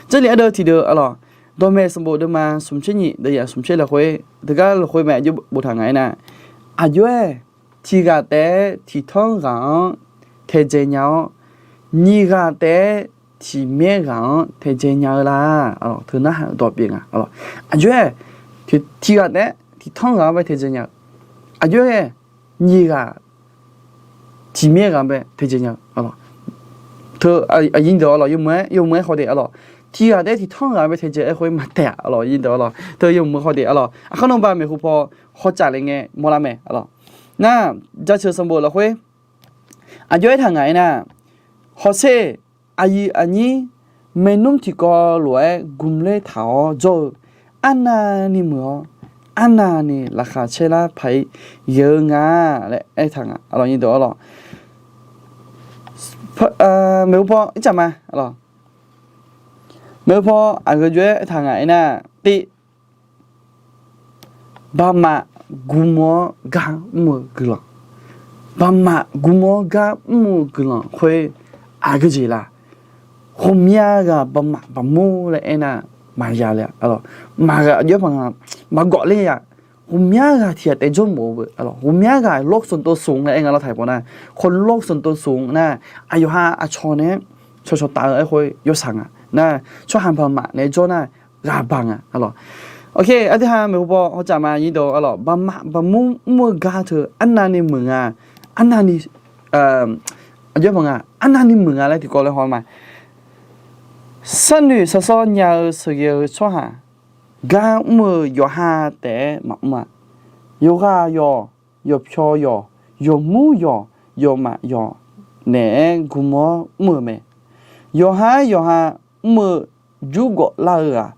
jarlif ardeuv tiqdeuq, arlawq, dawqmaeq sanqbof deuvma smq tser nyiq deuq yaf smq tser lafkhoer, deuq gar lafkhoer mae aqjox boftaq nga aernar, aqjox-aer tiqghaq taef-aer tiqtanr ghaq-anr taedzae nya-awr, nyiq ghaq taef-aer tiqmyaer ghaq-anr taedzae nya-eu la. Arlawq, teu narhaq-eu dawq pyeuf nga, arlawq. Aqjox-aer tiqghaq taef-aer tiqtanr ghaq-anr bae taedzae nya-eu, aqjox-aer nyiq ghaq tiqmyaer ghaq-anr bae taedzae nya-eu, arlawq. Teu aqnyir deuq, arlawq, yawmuiq-aer, yawmuiq-aer haw de, arlawq, tiqghaq taef-aer tiqtanr ghaq-anr bae taedzae aerkhoer maqtaeq-a, arlawq, nyir deuq, arlawq, teu yawmuiq-aer haw de, arlawq. Aqkar nawba maeqhu paw hawtsaf le ngae mawrlar mae, arlawq. Nar jaceuq sanqbof lafkhoer aqjox-aer taq ngaq aernar, hawsher, aqyuif aqnyir, maernmr tiqkawv lof-aer gmler taq-awr jawr-eu, arnavni muiq-awr, arnavni laqkhaq caerlar paq-ir ghae-eu nga laer aertaq nga, arlawq, nyir deuq, arlawq. Maeqhu paw ircaf ma, arlawq. Maeqhu paw aqgeu jov-aer aertaq ngaq aernar, tiv, baqmaf gm-awr gar mr-eu guiqlanq. Baqmaf gm-awr gar mr-eu guiqlanq khoer, Aqgeujeq la? Ghawqmya ghaq baqmaf baqmur laer aernar, maqya le-a. Maqghaq jawr paq nga, maqgawf ler ya. Ghawqmya ghaq tiq ghaq taef jawrmawf-eu beu. Ghawqmya ghaq โลกส่วนตัวสูง laer aer nga lawr, taqpawf nar, คนโลกส่วนตัวสูง nar, aqyawf ha aqcawq nae cawqcawq taf-eu aerkhawf yawshaq nga nar, tsawrhaq baqmaf nae jawr nar, ghaq baq nga. Aqdui ha maeqhu paw hawtsaf ma nyir deuq, baqmaf baqmur mr-eu gar teu arnavni meuq nga, arnavni, aqjawr paq nga, arnavni meuq nga laer tiqkawv laer haw ma. Sharnoeq shawrshawr nya-eu sheuqghae-eu tsawrhaq gar mr-eu yawqha taef-aer maqmr-a. Yawqghaq yawq, yawqpyaw yawq, yawqmur yawq, yawqmaf yawq naeq-aer gumawr mr-eu mae. Yawqha yawqha mr-eu jurgawf lar-eu ghaq,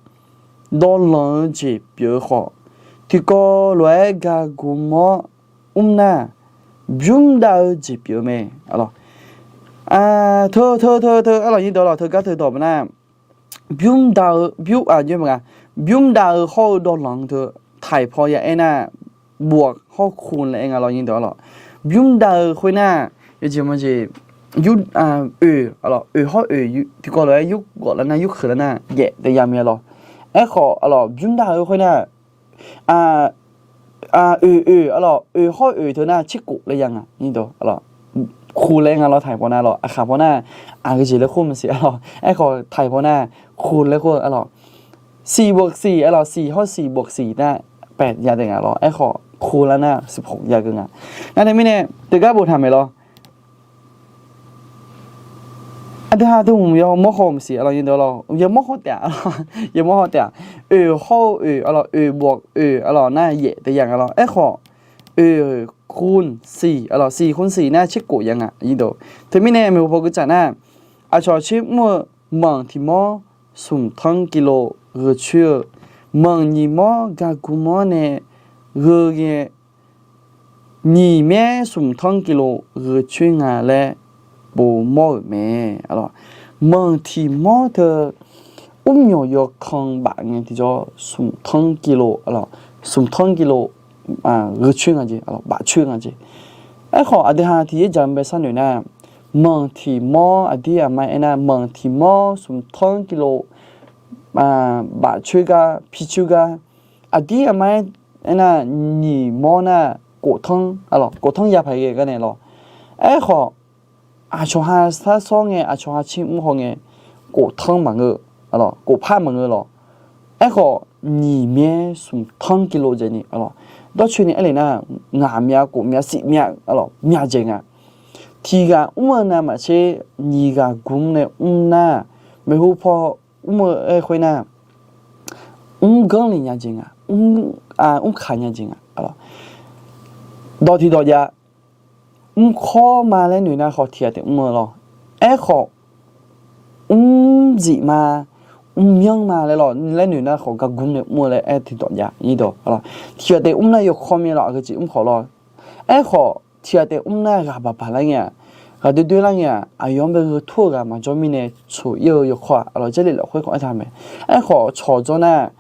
dawvlanq-eu jeq pyeuf-eu khawf, tiqkawv lof-aer gagumawr mr nar, bymrdav-eu jeq pyeuf-eu mae. Teu teu teu teu arlawq nyir deuq lawq, teugar teu dawq baq nar, bymrdav-eu bymr, bymrdav-eu hawr-eu dawvlanq teu taiq paw ya aer nar, บวก hawr คูณ laer aer nga lawr nyir deuq lawq. Bymrdav-eu khoernar, yawjeq maqjeq, yur, oeq, oeq hawr oeq tiqkawv lof-aer yurgawf lar nar, yurkeuq lar nar, yaef taef ya mae lawr. Aerkhawf arlawq bymrdav-eu khoernar, oeq oeq arlawq oeq hawr oeq teu nar tserkof laer ya nga nyir deuq, คูณ laer aer nga lawr, taiq paw nar lawr, aqkhaq paw nar, aqgeujeq laer khoer maqsiq arlawq, aerkhawf taiq paw nar, คูณ laer khoer arlawq, สี่บวกสี่ arlawq, สี่ hawr สี่บวกสี่ nar, แปด ya taef nga lawr, aerkhawf คูณ lar nar, สิบหก ya keuv nga. Nar teumirnae teugar boftaq maeq lawr. Aqdui ha teu hmq yamawr haw maqsiq arlawq nyir deuq lawr, yamawr haw taef-a, yamawr haw taef-a. Oeq hawr-eu oeq arlawq, oeq บวก oeq arlawq nar yaef taef ya nga lawr, aerkhawf oeq คูณสี่ arlawq, สี่ คูณ 4 nar tserkof ya nga nyir deuq. Teumirnae maeqhu paw geutsaf nar, aqcawq tser mr-eu manq tiq mawr smq tanr กิโล gheu coer-eu, manq nyiq mawr gagmr mawr nae gheu ngae, nyiq myaer smq tanr กิโล gheu coer nga laer povmawr-euq mae. Manq tiq mawr teu mrmyawq yawkan baf ngae tiqjawr smq tanr กิโล smq tanr กิโล gheu coer nga jeq, baf coer nga jeq. Aerkhawf aqdui ha tiq yaer jaq-anr bae sharnoeq nar, manq tiq mawr aqdir aqma aernar, manq tiq mawr smq tanr กิโล baf coer gar pi coer gar, aqdir aqma aernar, nyiq mawr nar, kof tanr, kof tanr ya paq ghae gar nae lawr. Aerkhawf aqcawq ha shar sawr ngae, aqcawq ha tser mr haw ngae, kof tanr maqngeur, kof par maqngeur lawr. Aerkhawf nyiq myaer smq tanr กิโล jeq ni, dawrcoeni aer le nar, ngaq myav kof myav siq myav, myav jeq nga. Tiq ghaq mr-eu navmaqtser nyiq ghaq gmr nae mr nar, maeqhu paw mr-eu aer khoer nar, mr ganr le nya jeq nga, mr kaq nya jeq nga. Dawq tiq dawq jav, mr kawr ma laer noeq nar khawf tiq ghaq taef mr-eu lawr. Aerkhawf mr zif ma, mr myanr ma laer lawr, laer noeq nar khawf gagmr nae mr-eu laer aer tiq dawq jav nyir deuq. Tiq ghaq taef mr nar yawkawr mir lawr, aqgeu jeq mr khawf lawr. Aerkhawf tiq ghaq taef mr nar ghaq baq baq lar ngae-aq, ghaq doer doer lar ngae-aq, aqyawf-anr bae gheu tur-eu ghaq maqjawr mirnae coq ir-eu yawkawr-aq, arlawq Jarlif lafkhoer khawf aertaq mae. Aerkhawf cawq jawr nar,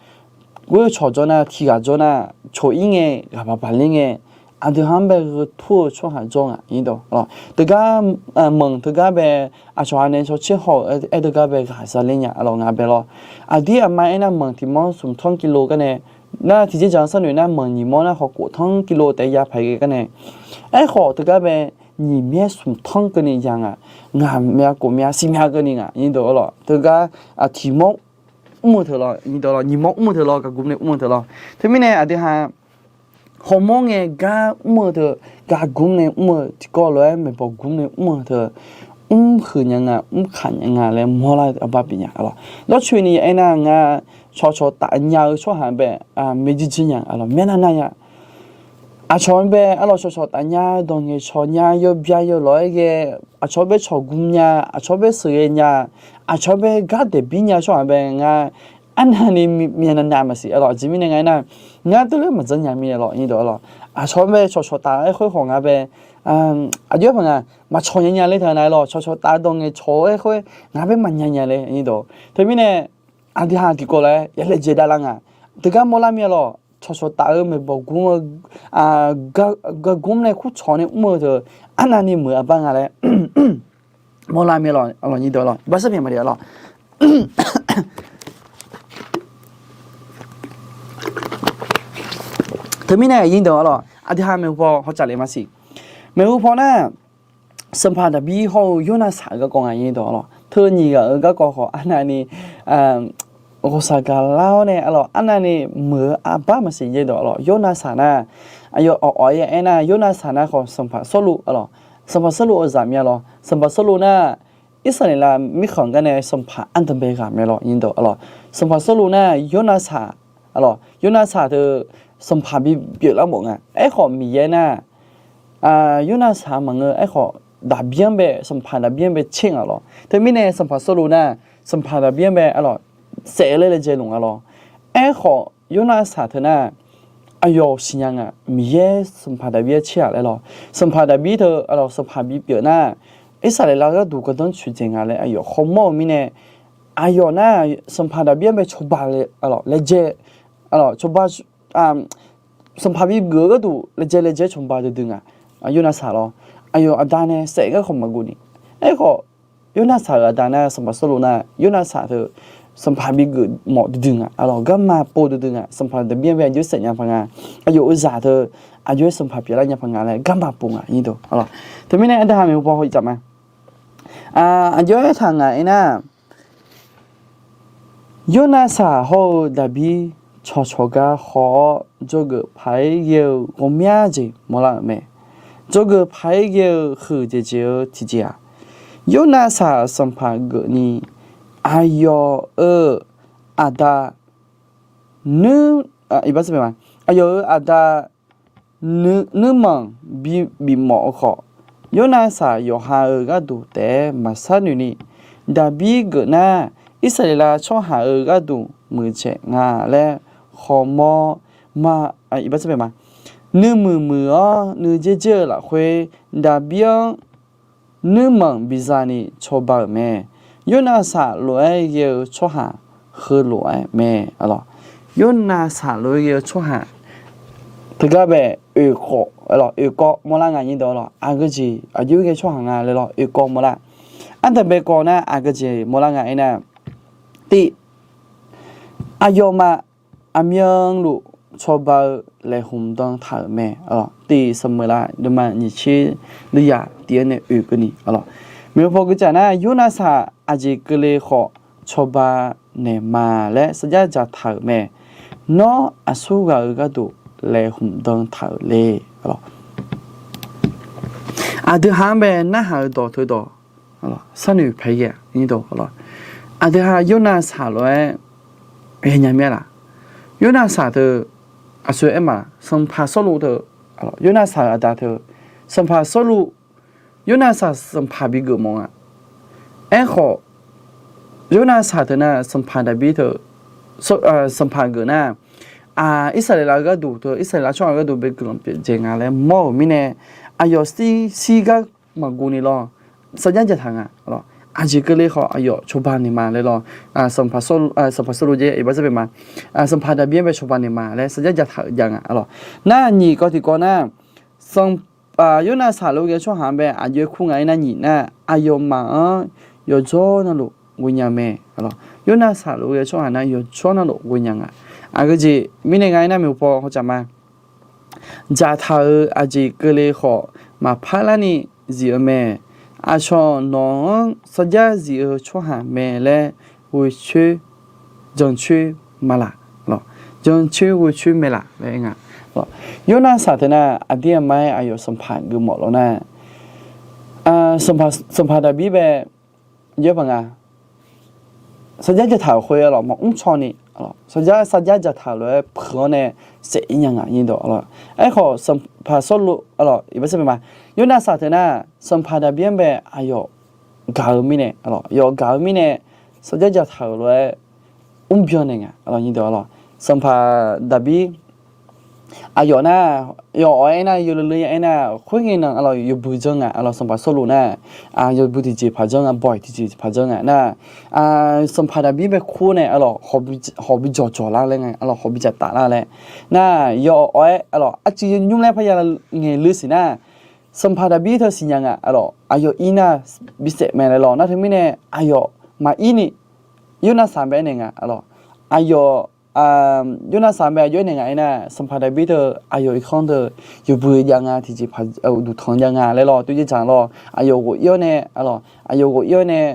ghoer-eu cawq jawr nar, tiq ghaq jawr nar, coq ir ngae, ghaq baq baq ler ngae, aqdui ha-anr bae gheu tur-eu tsawrhaq jawr nga nyir deuq. Teugar, manq teugar bae, aqcawq ha nae cawtser haw-euq aer teugar bae ghaq za ler nya, arlawq ngaq bae lawr. Aqdir aqma aernar, manq tiq mawr smq tanr กิโล gar nae, nar tiqjeq jaq-anr sharnoeq nar, manq nyiq mawr nar khawf kof tanr กิโล taef ya paq ghae gar nae, aerkhawf teugar bae nyiq myaer smq tanr keuvni ya nga, ngaq myav kof myav siq myav keuvni nga nyir deuq, arlawq teugar tiq mawr mr-eu teu lawr, nyiq mawr mr-eu teu lawr, gaqgmr nae mr-eu teu lawr. Teumirnae aqdui ha hawmawr ngae gar mr-eu teu, gaqgmr nae mr-eu tiqkawv lof-aer maeqbawq gmr nae mr-eu teu, mr huiq nya nga, mr kaq nya nga laer mawrlar-eu arbar bif nya, arlawq. Dawrcoeni aernar, ngar cawqcawq taf nya-eu tsawrhaq bae, maeq jirjir nya, arlawq, myav nar nar nya. Aqcawq-anr bae arlawq cawqcawq taf nya, dawq ngaeqcawq nya, yawbya yawlawq-aer ghae, aqcawq-anr bae cawqgmr nya, aqcawq-anr bae sheuqghae nya, aqcawq-anr bae gar daeqbir nya tsawrhaq bae ngar arnavni myav nav nav maqsiq, arlawq. Aqjeq mirnae nga aernar, ngar teulof-aer maqdzanr nya mirnae lawr nyir deuq, arlawq. Aqcawq-anr bae cawqcawq taf-eu aer khoer khawf ngar bae, aqjox-aer paq nga, maqcawq nya nya ler taq nav lawr, cawqcawq taf-eu dawq ngaeqcawq-eu aer khoer ngar bae maqnya nya ler nyir deuq. Teumirnae aqdui ha tiqkawv lof-aer ya laejae davlar nga. Teugar mawrlar mir-a lawr, cawqcawq taf-eu maeqbawq gmr-eu gaqgmr nae kurcawq nae mr-eu teu, arnavni meuq-eu arbar nga laer mawrlar mir-a lawq, iqbaxsar pyaeq maqle-a lawq. Teumirnae aqnyir deuq-a lawq, aqdui ha maeqhu paw hawtsaf le maqsiq. Maeqhu paw nar, sanqpaq Daqbir hawr-eu Yornav saq-euq garkawv nga, aqnyir deuq-a lawq. Teu nyiq ghaq-euq garkawv khawf arnavni ghawqshaq gaqlar-awr nae-a lawq, arnavni meuq-eu arbar maqsiq, aqnyir deuq-a lawq. Yornav saq nar, aqyawf awq-awq-aer aernar, Yornav saq nar khawf sanqpaq Sawrluv-a lawq. Sanqpaq Sawrluv-euq zaq mya lawq. Sanqpaq Sawrluv nar, Irsaqleqlav mirkhanq garnae sanqpaq ardanqbae ghaq mae lawq, aqnyir deuq-a lawq. Sanqpaq Sawrluv nar Yornav saq-a lawq. Yornav saq teu sanqpaq bipyeuf lar mawf nga. Aerkhawf Miqyaer nar, Yornav saq maqngeur. Aerkhawf Daqbir-anr bae, sanqpaq Daqbir-anr bae tser nga lawq. Teumirnae sanqpaq Sawrluv nar, sanqpaq Daqbir-anr bae-a lawq, saef-eu laer laejae luf nga lawq. Aerkhawf Yornav saq teu nar, aqyawf siqnya nga, Miqyaer sanqpaq Daqbir-anr tser-aq laer lawq. Sanqpaq Daqbir teu-a lawq, sanqpaq bipyeuf nar, Irsaqleqlav gharduq gardanr tsoeqdzaeq nga laer aqyawf khawmawr-eu mirnae, aqyawf nar sanqpaq Daqbir-anr bae cawba-a lawq, laejae-a lawq, cawba, sanqpaq bigeuf-eu gharduq laejae laejae cawba duidui nga. Yornav saq lawq, aqyawf aqda nae saef garkawv maqguv ni. Aerkhawf Yornav saq-euq aqda nar sanqpaq Sawrluv nar, Yornav saq teu sanqpaq bigeuf mawf duidui nga, aqlawq garma pov duidui nga. Sanqpaq Daqbir-anr bae aqjox saef nya paq nga. Aqyawf-euq zaq teu aqjox-aer sanqpaq pyeuflar nya paq nga laer garma pov nga, aqnyir deuq-a lawq. Teumirnae aqdui ha maeqhu paw hawtsaf ma. Aqjox-aer taq ngaq-aer nar, Yornav saq hawr-eu Daqbir cawqcawq gar haw-awr, dzawgeuf paq-aer ghae-eu ghawqmya jeq mawrlar-euq mae. Dzawgeuf paq-aer ghae-eu huiq jeq jeq-eu tiqjeq-aq, Yornav saq sanqpaq geufni aqyawf-euq aqda, aqyawf-euq aqda nuirmanq bibif mawf-eu khawf, Yornav saq yawqha-euq gharduq taef-aer maqshar noeq ni, Daqbir geuf nar, Irsaqleqlav tsawrhaq-euq gharduq muiqdzaeq nga laer khawmawr ma. Nuimuiq muiq-awr nuidzaer dzaer-eu lafkhoer, Daqbir-anr nuirmanq biza ni cawba-euq mae. Yornav saq lof-aer ghae-eu tsawrhaq heulof-aer mae-a lawq. Yornav saq lof-aer ghae-eu tsawrhaq teugar bae oeq, oeq kawv mawrlar nga, aqnyir deuq-a lawq. Aqgeu jeq aqjox ghae tsawrhaq nga laer lawq, oeq kawv mawrlar. Ardanqbae kawv nar aqgeu jeq mawrlar nga aernar, tiq, aqyawfmaf aqmyanluf cawba-eu laeqhmq dan taq-euq mae. Tiq Saqmeuqlav deuvma nyiq tser deuvzaq tiq-anr nae oeq keuvni, aqlawq, maeqhu paw geucaf nar, Yornav saq aqjeq keuvle khawf cawba naeq ma laer sarjax dzaqtaq-euq mae. Nawr aqsurghaq-euq gharduq laeqhmq dan taq-euq le, aqlawq. Aqdui ha-anr bae narhaq-eu dawq teudawq sharnoeq paq-aer, aqdui ha Yornav saq lof-aer ghaenya mir-a laq? Yornav saq teu aqsur aer ma, sanqpaq Sawrluv teu, Yornav saq-euq aqda teu, sanqpaq Sawrluv, Yornav saq sanqpaq bigeuf mawf nga. Aerkhawf, Yornav saq teu nar sanqpaq Daqbir teu, sanqpaq geuf nar, Irsaqleqlav-eu gharduq teu, Irsaqleqlav tsawrhaq-eu gharduq bae guiqlanq pyeuf dzaeq nga laer mawr-euq mirnae, aqyawf shir shir gar maqguv ni lawr, sarjax dzaqtaq nga, aqlawq. Aqjeq keuvle khawf aqyawf cawba naeq ma laer lawr, sanqpaq Sawrluv, sanqpaq Sawrluv jeq iqbax sar bae ma, sanqpaq Daqbir-anr bae cawba naeq ma laer sarjax dzaqtaq-euq jav nga, aqlawq. Nar nyiq kawv tiqkawv nar, sanq Yornav saqlof ghae-eu tsawrhaq-anr bae aqjox-aer kur nga aernar, nyiq nar, aqyawfmaf-anr yawqjawr navluf ghoenya mae, aqlawq. Yornav saqlof ghae-eu tsawrhaq nar yawqjawr navluf ghoenya nga. Aqgeujeq mirnae nga aernar, maeqhu paw hawtsaf ma. Dzaqtaq-euq aqjeq keuvle khawf maqpar larni zif-eu mae. Aqcawq nawq-anr sarjax zif-eu tsawrhaq mae laer ghoe coer, jancoer ma laq, jancoer ghoe coer mae laq laer nga. Yornav saq teu nar, aqdir aqma-aer aqyawf sanqpaq geufmawf lawr nar, sanqpaq Daqbir bae jawr paq nga. Sarjax dzaqtaq-euq khoer, aqlawq, maqmr caw ni, sarjax, sarjax dzaqtaq-euq lof-aer puiq-awr nae saef-ir nya nga, aqlawq. Aerkhawf sanqpaq Sawrluv, aqlawq, iqbax sar bae ma, Yornav saq teu nar, sanqpaq Daqbir-anr bae aqyawf gaq-eu mirnae, aqlawq, yawf gaq-eu mirnae, sarjax dzaqtaq-euq lof-aer mrbyan naeq nga, aqlawq, sanqpaq Daqbir aqyawf nar, yawf awq-aer nar, yawleu leu ya aernar, khoerngae nan, aqlawq, yawbui janr nga, aqlawq, sanqpaq Sawrluv nar, yawbui tiqjeq paq janr nga, bawq tiqjeq paq janr nga nar, sanqpaq Daqbir bae kur nae, aqlawq, hawq bi jawqjawq lar laer nga, aqlawq, hawq bi dzaqtaf lar laer nar, yawf awq-aer, aqlawq, arcuiv nymr laer parya ngaeq leu siq nar, Sanqpaq Daqbir teu siqnya nga, aqlawq, aqyawf ir nar bisaef mae laer lawr. Nar teumirnae aqyawf maqir ni, Yornarsaq bae aernaeq nga, aqlawq, aqyawf, Yornarsaq bae aqjox aernaeq nga aernar, Sanqpaq Daqbir teu aqyawf irkanr teu yawbui jav nga, tiqjeqpaq uqduq tanq jav nga laer lawr, toer dzerdzaq lawr. Aqyawf ghof-ir-awr nae, aqlawq, aqyawf ghof-ir-awr nae,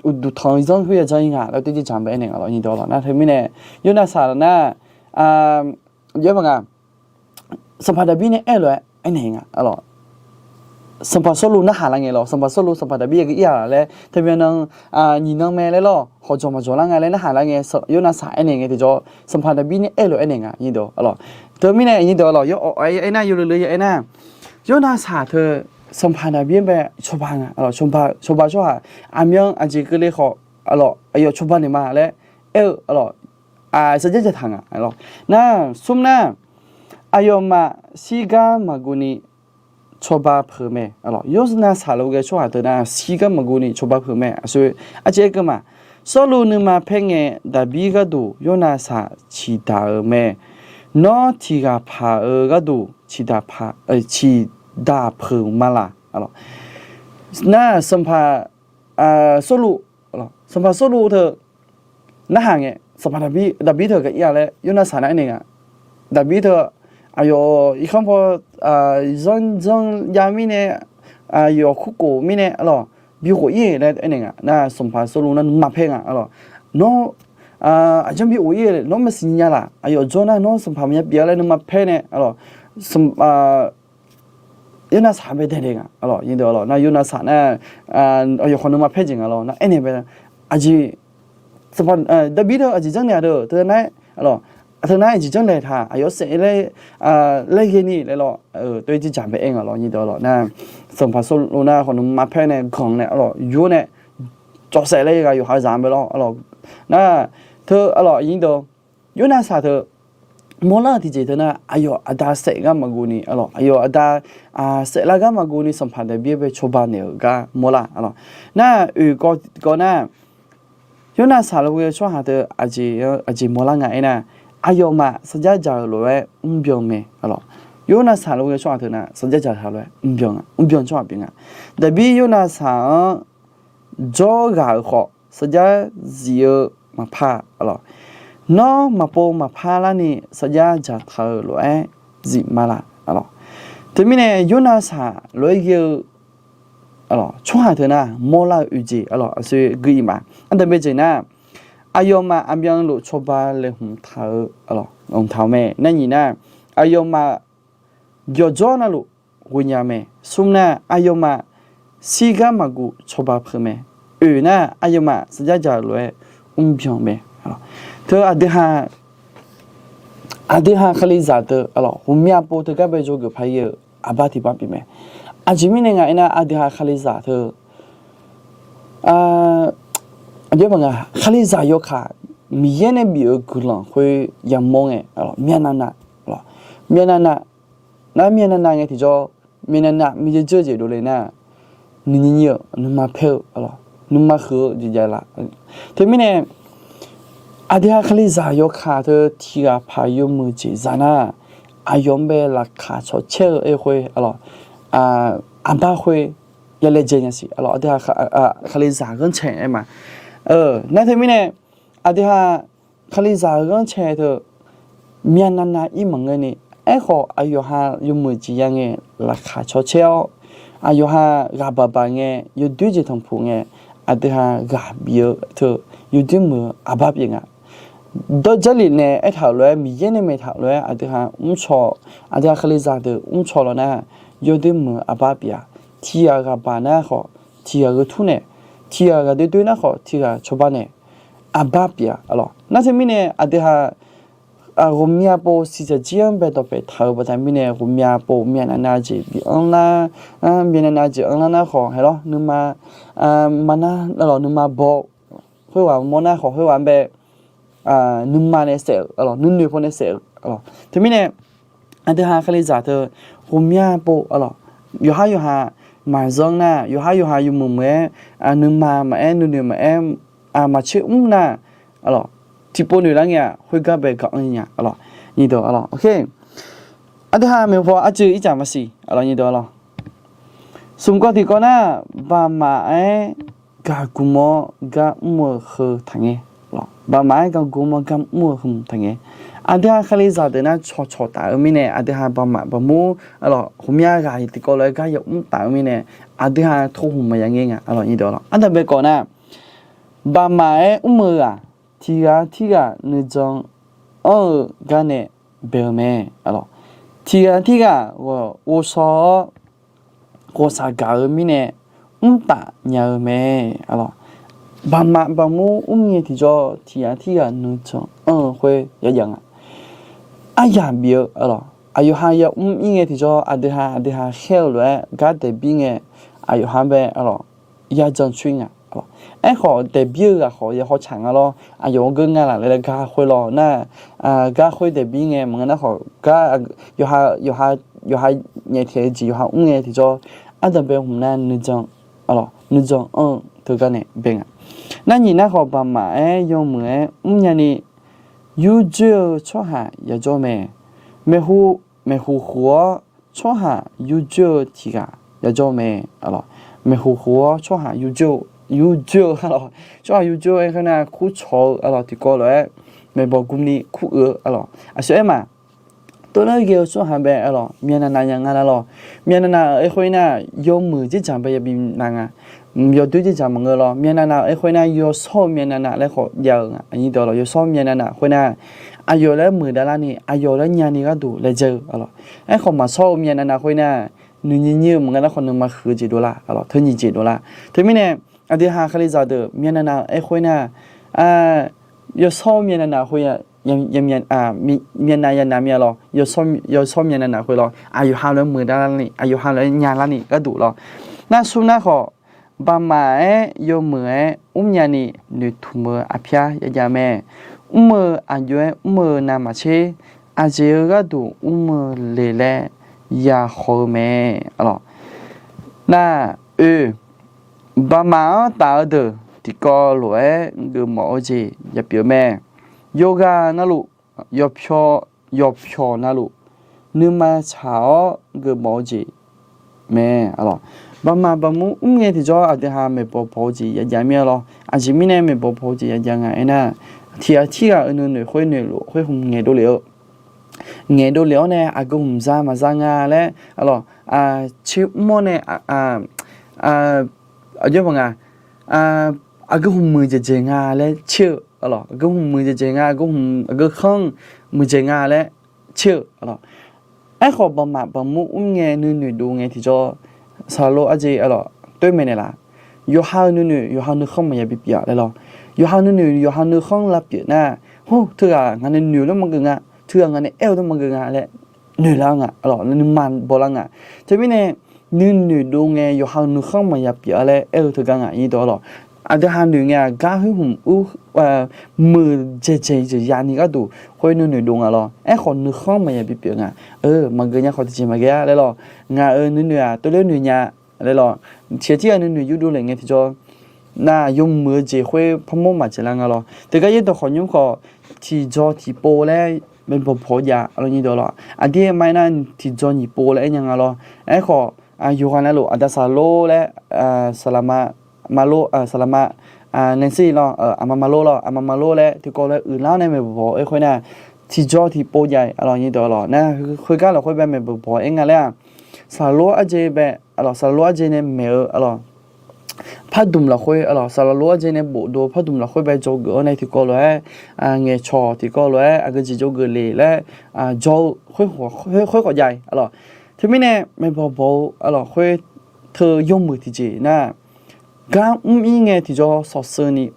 uqduq tanq zanr khoer ya janr-ir nga laer toer dzerdzaq bae aernaeq nga lawr, nyiq dawq lawr. Nar teumirnae Yornarsaq nar, aqjox-aer ma nga, Sanqpaq Daqbir nae aerlof-aer aernaeq nga, aqlawq, Sanqpaq Sawrluv narhaq lar ngae lawr, Sanqpaq Sawrluv Sanqpaq Daqbir ya gui ir-aq laer, teubyan nan, nyiq nan mae laer lawr, hawqjawq maqjawq lar nga laer narhaq lar ngae, Yornarsaq aernaeq ngae tiqjawr, Sanqpaq Daqbir nae aerlof-aer aernaeq nga, nyiq dawq, aqlawq. Teumirnae nyiq dawq, aqlawq, yawr-awq aer nar yawleu leu ya aer nar, Yornarsaq teu Sanqpaq Daqbir bae cawba nga, aqlawq, cawba, cawba tsawrhaq aqmyan aqjeq keuvle khawf, aqlawq, aqyawf cawba naeq ma laer aer-eu, aqlawq, sarjax dzaqtaq nga, aqlawq. Nar smr nar, aqyawfmaf shirgar maqguv ni cawba peuq mae, aqlawq. Yornarsaq lof ghae tsawrhaq teu nar shirgar maqguv ni cawba peuq mae, aqsur, aqjeq aerkeuv ma. Sawrluv nuima paer ngae Daqbir gharduq Yornarsaq ciqdaq-euq mae. Nawr tiqghaq paq-eu gharduq ciqdaq paq, ciqdaq peuq ma laq, aqlawq. Nar Sanqpaq Sawrluv, Sanqpaq Sawrluv teu narhaq ngae, Sanqpaq Daqbir, Daqbir teu gaq ir-a laer Yornarsaq nar aernaeq nga. Daqbir teu aqyawf irkanr paw zanr zanr jav mirnae, aqyawf kurkhof mirnae, aqlawq, bi ghof ir-eu laer aernaeq nga. Nar Sanqpaq Sawrluv nar nuima paer nga, aqlawq. Nawr aqjanr bi ghof ir-eu, nawr maqsiq nya laq, aqyawf jawr nar nawr sanqpaq maqnya pyeuf-a laer nuima paer nae, aqlawq, Yornarsaq bae daedae nga, aqlawq, nyiq dawq, aqlawq. Nar Yornarsaq nar aqyawf khawf nuima paer jeq nga lawr. Nar aernaeq bae, aqjeq, Daqbir teu aqjeq janrnaeq-a deuq teu nar, aqlawq, teu nar aqjeq janrnaeq taq, aqyawf saef laer, laer ghae ni laer lawr, toer dzerdzaq bae aer nga lawr, nyiq dawq, aqlawq. Nar Sanqpaq Sawrluv nar khawf nuima paer nae ganq nae, aqlawq, yur nae cawv saef laer ghaq yawqha zaq bae lawr, aqlawq. Nar teu, aqlawq, nyiq dawq, Yornarsaq teu mawrlar-eu tiqjeq teu nar, aqyawf aqda saef gar maqguv ni, aqlawq, aqyawf aqda saef lar gar maqguv ni Sanqpaq Daqbir bae cawba naeq-euq gar mawrlar, aqlawq. Nar oeq kawv kawv nar, Yornarsaq lof ghae tsawrhaq teu aqjeq, aqjeq mawrlar nga aernar, aqyawfmaf sarjax dzaq-euq lof-aer mrbyan mae, aqlawq. Yornarsaq lof ghae tsawrhaq teu nar sarjax dzaq-euq lof-aer mrbyan, mrbyan tsawrhaq pyeuf nga. Daqbir Yornarsaq-anr jawr ghaq-euq khawf sarjax zif-eu maqpar, aqlawq. Nawr maqpov maqpar larni sarjax dzaqtaq-euq lof-aer zif ma laq, aqlawq. Teumirnae Yornarsaq lof-aer ghae-eu, aqlawq, tsawrhaq teu nar mawrlar-eu oeq jeq, aqlawq, aqsur gui-ir ma. Aqdaq bae jeq nar, aqyawfmaf aqmyanluf cawba laeqhmq taq-eu, aqlawq, hmq taq-eu mae. Nar nyiq nar, aqyawfmaf byawqjawr navluf ghoenya mae. Smr nar, aqyawfmaf shirgar maqguv cawba peuq mae. Oeq nar, aqyawfmaf sarjax dzaq-eu lof-aer mrbyan mae. Teu aqdui ha, aqdui ha Kalizaq teu, aqlawq, ghawqmya pov teu gar bae dzawgeuf paq-ir-eu aqbar tiq bar pyeuf mae. Aqjeq mirnae nga aernar, aqdui ha Kalizaq teu, aqjox-aer ma nga, Kalizaq yawkaq Miqyaer nae bif-eu guiqlanq khoer yamawr ngae, myavnav nav, myavnav nav, nar myavnav nav ngae tiqjawr, myavnav nav miqdzeur dzeur jeq dovle nar, nuinyir nyir-eu, nuima paer-eu, nuima huiq-eu jeq jav laf. Teumirnae aqdui ha Kalizaq yawkaq teu tiq ghaq paq yawmuiq jeq za nar, aqyawf-anr bae laqkhaq cawq caer-eu aer khoer, aqbar khoer ya laejae nya siq, aqlawq, aqdui ha Kalizaq ghanrcae aer ma. Nar teumirnae aqdui ha Kalizaq-euq ghanrcae teu myavnav nav ir maqngeur ni, aerkhawf aqyawf ha yawmuiq jeq ya ngae laqkhaq cawq caer-awr, aqyawf ha ghaq baq baq ngae, yawdoer jeq tanqpuq ngae, aqdui ha ghaq bif-eu teu yawdoer muiq-eu aqbar pyeuf nga. Dawr Jarlif nae aertaq-euq lof-aer, Miqyaer nae maeqtaq-euq lof-aer, aqdui ha mrcaw, aqdui ha Kalizaq deuq mrcaw lawq nar, yawdoer muiq-eu aqbar pyeuf-a. Tiq ghaq ghaq baq nar khawf, tiq ghaq gheu tur nae, tiq ghaq ghaq doer doer nar khawf, tiq ghaq cawba nae, aqbar pyeuf-a, aqlawq. Nar teumirnae aqdui ha ghawqmya pov siqsaqjir-anr bae dawqpae taq-eu baqda mirnae, ghawqmya pov myavnav nav jeq bi anrlar, myavnav nav jeq anrlar nar khawf, haelawr, nuima, maqnar lawq, nuima baw, khoerghaq mawr nar khawf, khoerghaq-anr bae nuima nae saef-euq, aqlawq, nuinoeq paw nae saef-euq, aqlawq. Teumirnae aqdui ha Kalizaq teu ghawqmya pov, aqlawq, yawqhar yawqha maqzanr nar, yawqhar yawqha yawmuiq muiq-aer, nuima maqaer, nuinoeq maqaer, maqtser mr nar, aqlawq, tiqpov noeq lar ngae-aq, khoergar bae gaq-anr nya, aqlawq, nyiq dawq, aqlawq, oke. Aqdui ha maeqpaw arcuiv ircaf maqsiq, aqlawq nyi deuq-a lawq. Smq kawv tiqkawv nar, baqmaf-aer gaq gmq-awr gar mr-eu heu taqngae. Baqmaf-aer gaq gmq-awr gar mr-eu heu taqngae. Aqdui ha kalizaq deuq nar cawqcawq taf-eu mirnae, aqdui ha baqmaf baqmur, aqlawq, ghawqmya ghaq tiqkawv lof-aer gar yamr taf-eu mirnae, aqdui ha tov hmq maqya ngaer nga, aqlawq nyi deuq-a lawq. Ardanqbae kawv nar, baqmaf-aer mr-eu ghaq tiqghaq tirghaq nuijan anr-eu gar nae bae-eu mae, aqlawq. Tiqghaq tirghaq ghovshaw-awr ghawqshaq gaq-eu mirnae mrtaf nya-eu mae, aqlawq. Baqmaf baqmur mr ngae tiqjawr tiqghaq tirghaq nuijan anr-eu khoer yajav nga. Aryaq bif-eu, aqlawq, aqyawf ha yamr ir ngae tiqjawr aqdui ha aqdui ha khaer-eu lof-aer gar daeqbir ngae, aqyawf ha bae, aqlawq, yajan coer nga. Aerkhawf daeqbir-eu ghaq khawf ya hawtsaq nga lawr, aqyawf-eu geur nga laf laer gar khoer lawr nar, gar khoer daeqbir ngae maqngeur nar khawf, yawqha, yawqha nyaeftaeq-eu jeq yawqha mr ngae tiqjawr, ardanqbae hmq nar nuijan, aqlawq, nuijan anr-eu teugar nae bae nga. Narnyiq nar khawf baqmaf-aer yawmuiq-aer mrnya ni yurdzoer-eu tsawrhaq yajawr mae. Maeqhu, maeqhu khuq-awr tsawrhaq yurdzoer-eu tiqghaq yajawr mae, aqlawq. Maeqhu khuq-awr tsawrhaq yurdzoer-eu, yurdzoer-eu, aqlawq, tsawrhaq yurdzoer-eu aer khoer nar kurcawq-eu, aqlawq, tiqkawv lof-aer maeqbawq gmni kur-eu, aqlawq, aqsur aer ma. Tov nar ghae-eu tsawrhaq bae, aqlawq, myavnav nav nya nga lar lawr. Myavnav nav-euq aer khoer nar yawmuiq dzerdzaq bae yabi nav nga. Yawdoer dzerdzaq maqngeur lawr. Myavnav nav-euq aer khoer nar yawshawr-eu myavnav nav laer khawf jav-eu nga. Aqnyir dawq lawq, yawshawr-eu myavnav nav khoer nar aqyawf laer muiqdav larni aqyawf laer nyani gharduq laejae-eu, aqlawq. Aerkhawf maqshawr-eu myavnav nav khoer nar nuinyi nyir-eu maqngeur nar khawf nuima huiq-eu jeq dovlar, aqlawq, teunyiq jeq dovlar. Teumirnae aqdui ha kalizaq deuq myavnav nav-euq aer khoer nar yawshawr-eu myavnav nav khoer, myavnav yanav mir-a lawr. Yawshawr myavnav nav khoer lawr, aqyawf ha lof-aer muiqdav larni aqyawf ha lof-aer nya larni gharduq lawr. Nar smr nar khawf, baqmaf-aer yawmuiq-aer mrnya ni noeqtmq-eu aqpyar yajaq mae. Mr-eu aqjox-aer mr-eu navmaqtser, aqjeq-eu gharduq mr-eu le laer yakhawf-eu mae, aqlawq. Nar, oe, baqmaf-anr taf-eu deuq tiqkawv lof-aer geufmawf-eu jeq yapyeuf mae. Yawqghaq navluf, yawqpyawq, yawqpyawq navluf, nuima tsaq-awr geufmawf-eu jeq mae, aqlawq. Baqmaf baqmur mr ngae tiqjawr aqdui ha maeqbawq bawq-eu jeq yajav mir-a lawr. Aqjeq mirnae maeqbawq bawq-eu jeq yajav nga aernar, tiqghaq tirghaq-euq nuinoeq khoer noeqlof khoer hmq ngaeqdov lef-eu ngaeqdov lef-awr nae aqgeu hmq za maqza nga laer, aqlawq, tser mr-awr nae, aqjox nga, aqgeu hmq muiqdzaeq dzaeq nga laer tser-eu, aqlawq, aqgeu hmq muiqdzaeq dzaeq nga, aqgeu hmq, aqgeu khanr muiqdzaeq nga laer tser-eu, aqlawq. Aerkhawf baqmaf baqmur mr ngae nuinoeq dov ngae tiqjawr, saqlaq lor arjeq, aqlawq, toer maeqnaeq laf. Yawqha-euq nuinoeq yawqha nuikhanr maqya bipyeuf-a laer lawr. Yawqha nuinoeq yawqha nuikhanr lavpyeuf nar, hawr, teughaq ngaq nae noeq-eu laer maqgeuf nga, teughaq ngaq nae aer-eu laer maqgeuf nga laer noeqlar nga, aqlawq, nuima bawlar nga. Teumirnae nuinoeq dov ngae yawqha-euq nuikhanr maqya pyeuf-a laer aer-eu teugar nga, aqnyir dawq, aqlawq. Aqdui ha noeq ngae-aq gar khoer hmq ur, muiqdzaeq dzaeq jeq yani gharduq khoer nuinoeq dov nga lawr. Aerkhawf nuikhanr maqya bipyeuf nga. Maqgeuf nya khawf tiqjeq maqghae-a laer lawr. Ngaq-euq nuinoeq-aq teuler noeq nya laer lawr. Tiqghaq tirghaq nuinoeq yurdov lef ngae tiqjawr, nar yawmuiq-eu jeq khoer parmawr maqdzaeqlar nga lawr. Teugar yaer dawq khawf nymr khawf, tiqjaw tiqpov laer maeqbawq bawq jav, aqlawq, aqnyir dawq lawr. Aqdir ma aernar tiqjaw nyiq pov laer aer nya nga lawr. Aerkhawf yawqghaq navluf aqda saqlaq lor laer, saqlaq ma, ma lor, saqlaq ma, naeq sir lawr, aqma ma lor lawr, aqma ma lor laer tiqkawv laer uiqlar nae maeqbawq bawq-aer khoer nar, tiqjaw tiqpov jav, aqlawq, aqnyir dawq lawr. Nar khoergar lafkhoer bae maeqbawq bawq-aer nga laer-aq, saqlaq lor arjeq bae, aqlawq, saqlaq lor arjeq nae maeq-eu, aqlawq, pardmq lafkhoer, aqlawq, saqlaq lor arjeq nae bofdov pardmq lafkhoer bae dzawgeuf-awr nae tiqkawv lof-aer, ngaeqcawq tiqkawv lof-aer aqgeu jeq dzawgeuf le laer, jawr-eu khoer khawf jav-i, aqlawq. Teumirnae maeqbawq bawq-eu, aqlawq, khoer teu yawmuiq tiqjeq nar, gar mr-ir ngae tiqjawr sawqsheuvni,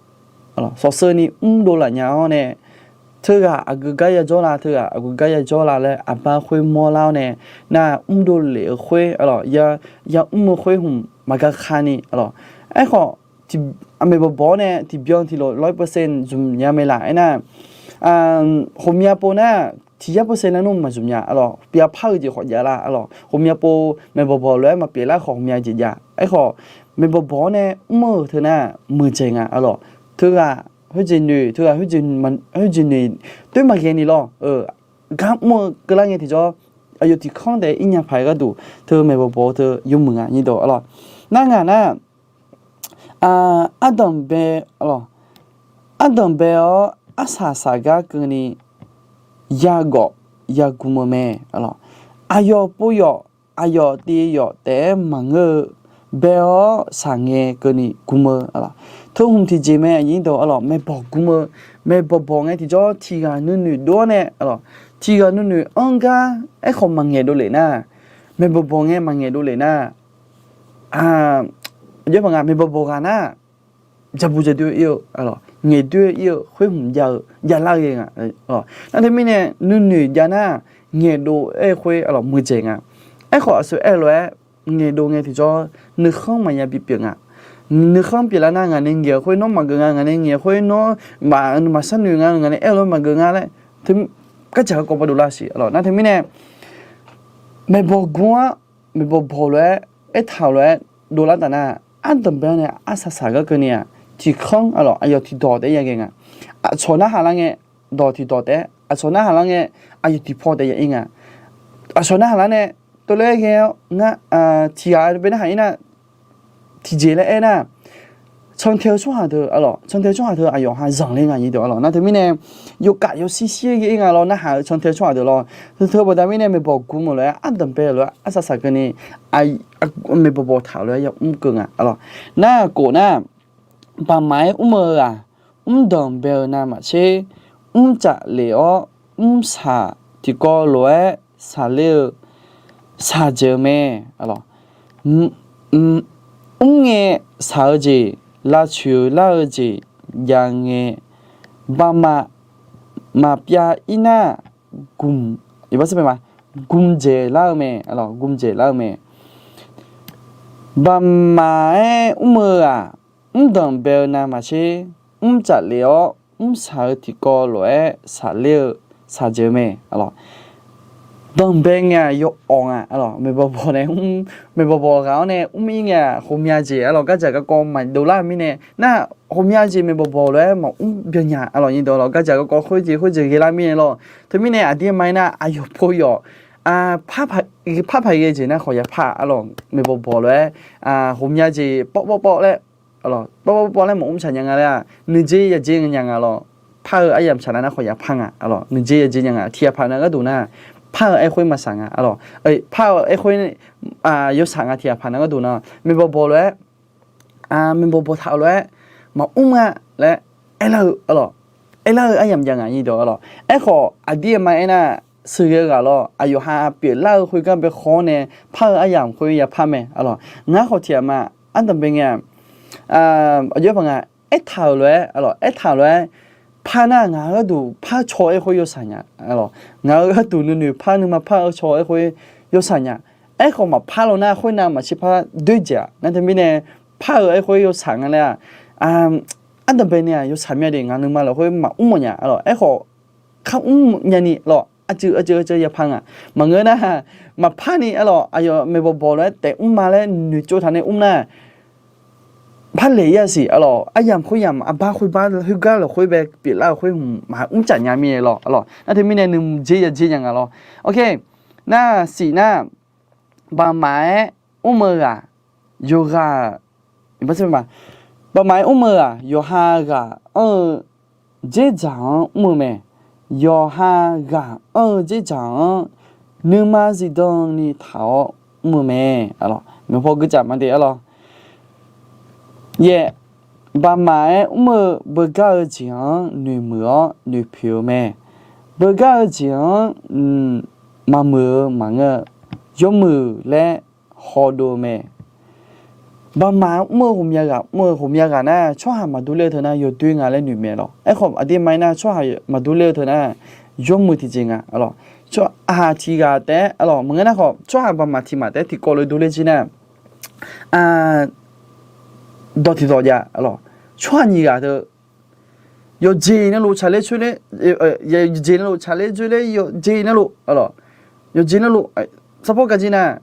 sawqsheuvni mrdov laf nya-awr nae, teughaq aqgeu gar yajawr la, teughaq aqgeu gar yajawr la laer aqbar khoer mawrlar-awr nae, nar mrdov lef-eu khoer, aqlawq, ya mr-eu khoer hmq maqgaq kani, aqlawq. Aerkhawf maeqbawq bawq-awr nae tiqbyan tiqlof lawr percent zmq nya mae laf aernar, ghawqmya pov nar tiq yar percent laer nmr maqzmq nya, aqlawq, pyav par-eu jeq khawf jav la, aqlawq, ghawqmya pov maeqbawq bawq lof-aer maqpyeuf lar khawf ghawqmya jeq jav. Aerkhawf maeqbawq bawq-awr nae mr-eu teu nar muiqdzaeq nga, aqlawq, teughaq khoerjeq noeq, teughaq khoerjeq noeq toer maqghae ni lawr. Gar mr-eu keuvlar ngae tiqjawr, aqyawf tiq kanr taef-aer ir nya paq-aer gharduq teu maeqbawq bawq-eu teu yawmuiq nga nyir dawq arlawq. Nar ngaq nar, ardanq bae, ardanq bae-awr arsaq saqgar keuvni yagawf yagm-eu mae. Aqyawf pov yawf, aqyawf tiv yawf taef-aer maqngeur-eu bae-awr saqngae keuvni gm-eu. Teu hmq tiqjeq mae aqnyir dawq arlawq, maeqbawq gm-eu, maeqbawq bawq ngae tiqjawr tiqghaq nuinoeq dov-awr nae arlawq, tiqghaq nuinoeq anr gar aerkhawf maqngaeq dovlef nar, maeqbawq bawq ngae maqngaeq dovlef nar, aqjox paq nga maeqbawq bawq ghaq nar, jaqbuq jaqdoer ir-eu, ngaeqdoer ir-eu khoer hmq jav-eu javlar ghae nga. Nar teumirnae nuinoeq jav nar, ngaeqdov aer-eu khoer arlawq muiqdzaeq nga. Aerkhawf aqsur aer-eu lof-aer, ngaeqdov ngae tiqjawr nuikhanr maqya bipyeuf nga. Nuikhanr pyeuflar nar ngaq nae ngaeq-eu khoer nawr maqgeuf nga, ngaq nae ngaeq-eu khoer nawr maqsharnoeq nga, ngaq nae aer-eu lof-aer maqgeuf nga laer, teu gardzaq garkawv bawr dovlar siq arlawq. Nar teumirnae maeqbawq gm-anr, maeqbawq bawq lof-aer, aertaq-euq lof-aer dovlar taf nar, ardanq bae-anr nae arsaq saqgar keuvni-aq, tiq kanr arlawq aqyawf tiqdawq taef-aer yaghae nga. Aqcawq narhaq lar ngae, dawq tiqdawq taef-aer, aqcawq narhaq lar ngae, aqyawf tiqpaw taef-aer ya ir nga. Aqcawq narhaq lar nae, teulof-aer ghae-awr ngar, tiqghaq bae narhaq ir nar, tiqjeq laer aernar, cantae-eu tsawrhaq teu arlawq, cantae-eu tsawrhaq teu aqyawf ha zanqler nga nyir deuq arlawq. Nar teumirnae yawkaf yawshir shir-aer ghae ir nga lawr, narhaq-eu cantae-eu tsawrhaq deuq lawr. Teu teu baqda mirnae maeqbawq gm-euq lof-aer, ardanq bae-euq lof-aer arsaq saq keuvni, maeqbawq bawq taq-euq lof-aer yamr keuv nga arlawq. Nar khof nar, baqmaf-aer mr-eu ghaq, mrdanq bae-eu navmaqtser, mrcaf lef-awr mrsaq tiqkawv lof-aer saqler-eu saqdzaeq-eu mae. Mr ngae saq-eu jeq, lavtsoeq lar-eu jeq jav ngae, baqmaf maqpyav ir nar, gm, gmdzaeq lar-eu mae, gmdzaeq lar-eu mae. Baqmaf-aer mr-eu ghaq, mrdanq bae-eu navmaqtser, mrcaf lef-awr mrsaq-eu tiqkawv lof-aer saqler-eu saqdzaeq-eu mae. Danqbae ngae-aq yawawq nga arlawq, maeqbawq bawq nae, maeqbawq bawq ghaq-anr nae mr ir ngae-aq ghawqmya jeq arlawq, gardzaq garkawv maqdov lar mirnae nar, ghawqmya jeq maeqbawq bawq lof-aer maqmr byan nya arlawq, nyir dawq arlawq, gardzaq garkawv khoerjeq khoerjeq ghae lar mirnae lawr. Teumirnae aqdir aqma-aer nar, aqyawf pov yawf, par paq ghae jeq nar khawf ya par arlawq, maeqbawq bawq lof-aer ghawqmya jeq pawv pawv pawv laer, pawv pawv pawv laer maqmr tsaq nya nga laer-aq, nuijer yaqjer nya nga lawr. Par-eu aryamq tsaq nar nar khawf ya par nga arlawq, nuijer yaqjer nya nga. Tiq ghaq paq nav gharduq nar, par-eu aerkhoer maqsaq nga arlawq, par-eu aerkhoer yawsaq nga. Tiq ghaq paq nav gharduq nar, maeqbawq bawq lof-aer, maeqbawq bawq taq-eu lof-aer maqmr nga laer aerlar-eu arlawq, aerlar-eu aryamq jav nga nyir dawq arlawq. Aerkhawf aqdir aqma-aer nar, sheuqghae-eu ghaq lawr, aqyawf ha pyeuflar-eu khoergar bae khaw-awr nae, par-eu aryamq khoer ya par mae arlawq. Ngar khawf tiq ghaq ma, ardanqbae ngae-aq, aqjox paq nga, aertaq-euq lof-aer arlawq, aertaq-euq lof-aer par nar ngaq-euq gharduq par caw aerkhoer yawsaq nya arlawq, ngaq-euq gharduq nuinoeq par nuima par-eu caw aerkhoer yawsaq nya. Aerkhawf maqpar law nar khoernav maqtser par doer jeq-aq, nar teumirnae par-eu aerkhoer yawsaq nga laer-aq, ardanqbae nae-aq yawsaq mya de, ngaq nuima lafkhoer maqmr mawf nya arlawq. Aerkhawf kar mr nyani lawr, arcuiv arcuiv arcuiv ya par nga. Maqngeur nar, maqpar ni arlawq, aqyawf maeqbawq bawq lof-aer taef mr ma laer noeqtsov taq nae mr nar, par laeq ir-a siq arlawq. Aryamq khoeryamq arbar khoerbar khoergar lafkhoer bae pyeuflar-eu khoer hmq maqmr tsaf nya mirnae lawr arlawq. Nar teumirnae nuijer yaqjer nya nga lawr. Nar siq nar, baqmaf-aer mr-eu ghaq, yawqghaq, baqmaf-aer mr-eu ghaq, yawqha ghaq anr-eu dzerdzaq-anr mr-eu mae. Yawqha ghaq anr-eu dzerdzaq-anr nuima zifdan ni taq-awr mr-eu mae. Meuq paw guicaf ma de arlawq. Yaeq, baqmaf-aer mr-eu beugar-eu jeq-anr noeqmuiq-awr noeqpoeq-eu mae. Beugar-eu jeq-anr maqmuiq-eu maqngeur, yawmuiq laer hawdov-eu mae. Baqmaf mr-eu ghawqmya ghaq, mr-eu ghawqmya ghaq nar tsawrhaq maqdur ler-eu teu nar yawdoer nga laer noeq mae lawq. Aerkhawf aqdir aqma-aer nar tsawrhaq maqdur ler-eu teu nar yawmuiq tiqjeq nga arlawq. Tsawrhaq tiq ghaq taef-aer arlawq, maqngeur nar khawf tsawrhaq baqmaf tiq maf taef-aer tiqkawv lof-aer dur ler jir nar, dawq tiqdawq jav arlawq. Tsawrhaq nyiq ghaq teu yawqjeq navluf tsaqler coer ler, yawqjeq navluf tsaqler dzoer ler, yawqjeq navluf arlawq, yawqjeq navluf, sarpawr gajir nar,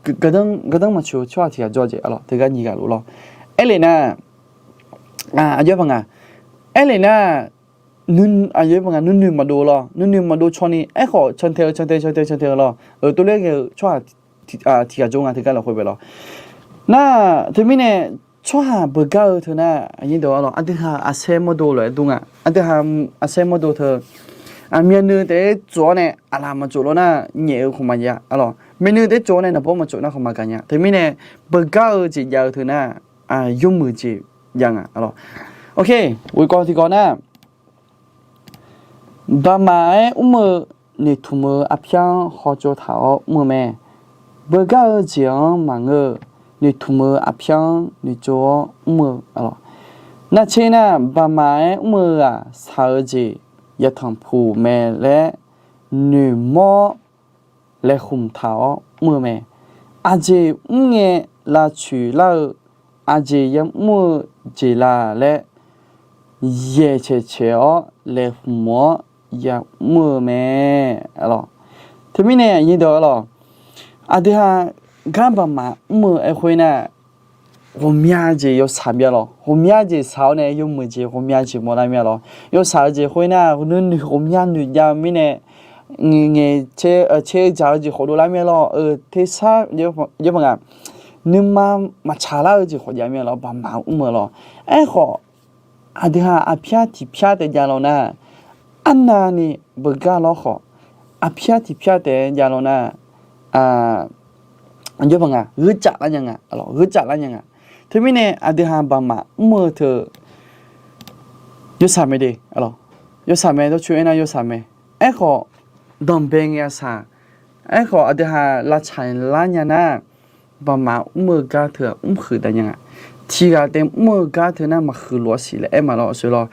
gardanr maqcoeq-eu tsawrhaq tiq ghaq jawr jeq arlawq, teugar nyiq ghaq luf lawr. Aerlef nar, aqjox paq nga, aerlef nar, nuinoeq maqdov lawr, nuinoeq maqdov caw ni, aerkhawf cantae-eu cantae cantae cantae-eu lawr, euq tov ler ghae-eu tsawrhaq tiqghaq jawr nga teugar lafkhoer bae lawr. Nar teumirnae tsawrhaq beugar-eu teu nar, aqdui-aq aqsaer mawrdo lof-aer dur nga. Aqdui-aq aqsaer mawrdo teu, aqmyan nui taef-aer tsof-awr nae aqlaf maqtsof lawr nar, nyaef-eu khawf maqjav-a lawr. Myavnuiv taef-aer tsof-awr nae naqbawr maqtsof nar khawf maqgaq nya. Teumirnae beugar-eu jeq jav-eu teu nar, yawmuiq jeq jav nga-a lawr. Ok, ghoeqkawv tiqkawv nar, baqmaf-aer mr-eu noeqtmq-eu arpyar-anr hawtsov taq-awr mr-eu mae. Beugar-eu jeq-anr maqngeur-eu, noeqtmq-eu arpyar-anr noeqtsov-awr mr-eu, a lawq. Nar tser nar, baqmaf-aer mr-eu-aq, shaq-eu jeq yatanq puq mae laer noeqmawr-awr laeqhmq taq-awr mr-eu mae. Aqjeq mr ngae lavtsoeq lar-eu, aqjeq yamr-eu jeq la laer yaeq caeq caeq-awr laeqhmq-awr yamr-eu mae, a lawq. Teumirnae aqnyir deuq-a lawq, aqdui-aq gar baqmaf mr-eu aerkhoer nar, ghawqmya jeq yawshaq bya lawq. Ghawqmya jeq shaq-awr nae yawmuiq jeq ghawqmya jeq mawrlar mir-a lawq. Yawshaq-eu jeq khoer nar, nuinoeq ghawqmya noeq jav-eu mirnae, ngaeq caer-eu dzaq-eu jeq khawf dovlar mir-a lawq. Tersar, nuima maqtsaq lar-eu jeq khawf jav mir-a lawq. Baqmaf mr-eu lawq. Aerkhawf, aqdui-aq arpyar tiqpyar taef jav lawq nar, arnavni beugar lawr khawf, arpyar tiqpyar taef jav lawq nar, aqjox baq nga, gheurcaf lar nya nga, gheurcaf lar nya nga. Teumirnae aqdui-aq baqmaf mr-eu teu yawshaq mae de, yawshaq mae, dawrcoeni aernar yawshaq mae. Aerkhawf, danqbae ngae-a shaq, aerkhawf aqdui-aq lavtsaq lar nya nar, baqmaf mr-eu gar teu-aq mrhuiq dav nya nga. Tiqghaq taef mr-eu gar teu nar maqhuiq lof-aer siq laer aer ma lawr, aqsur lawr.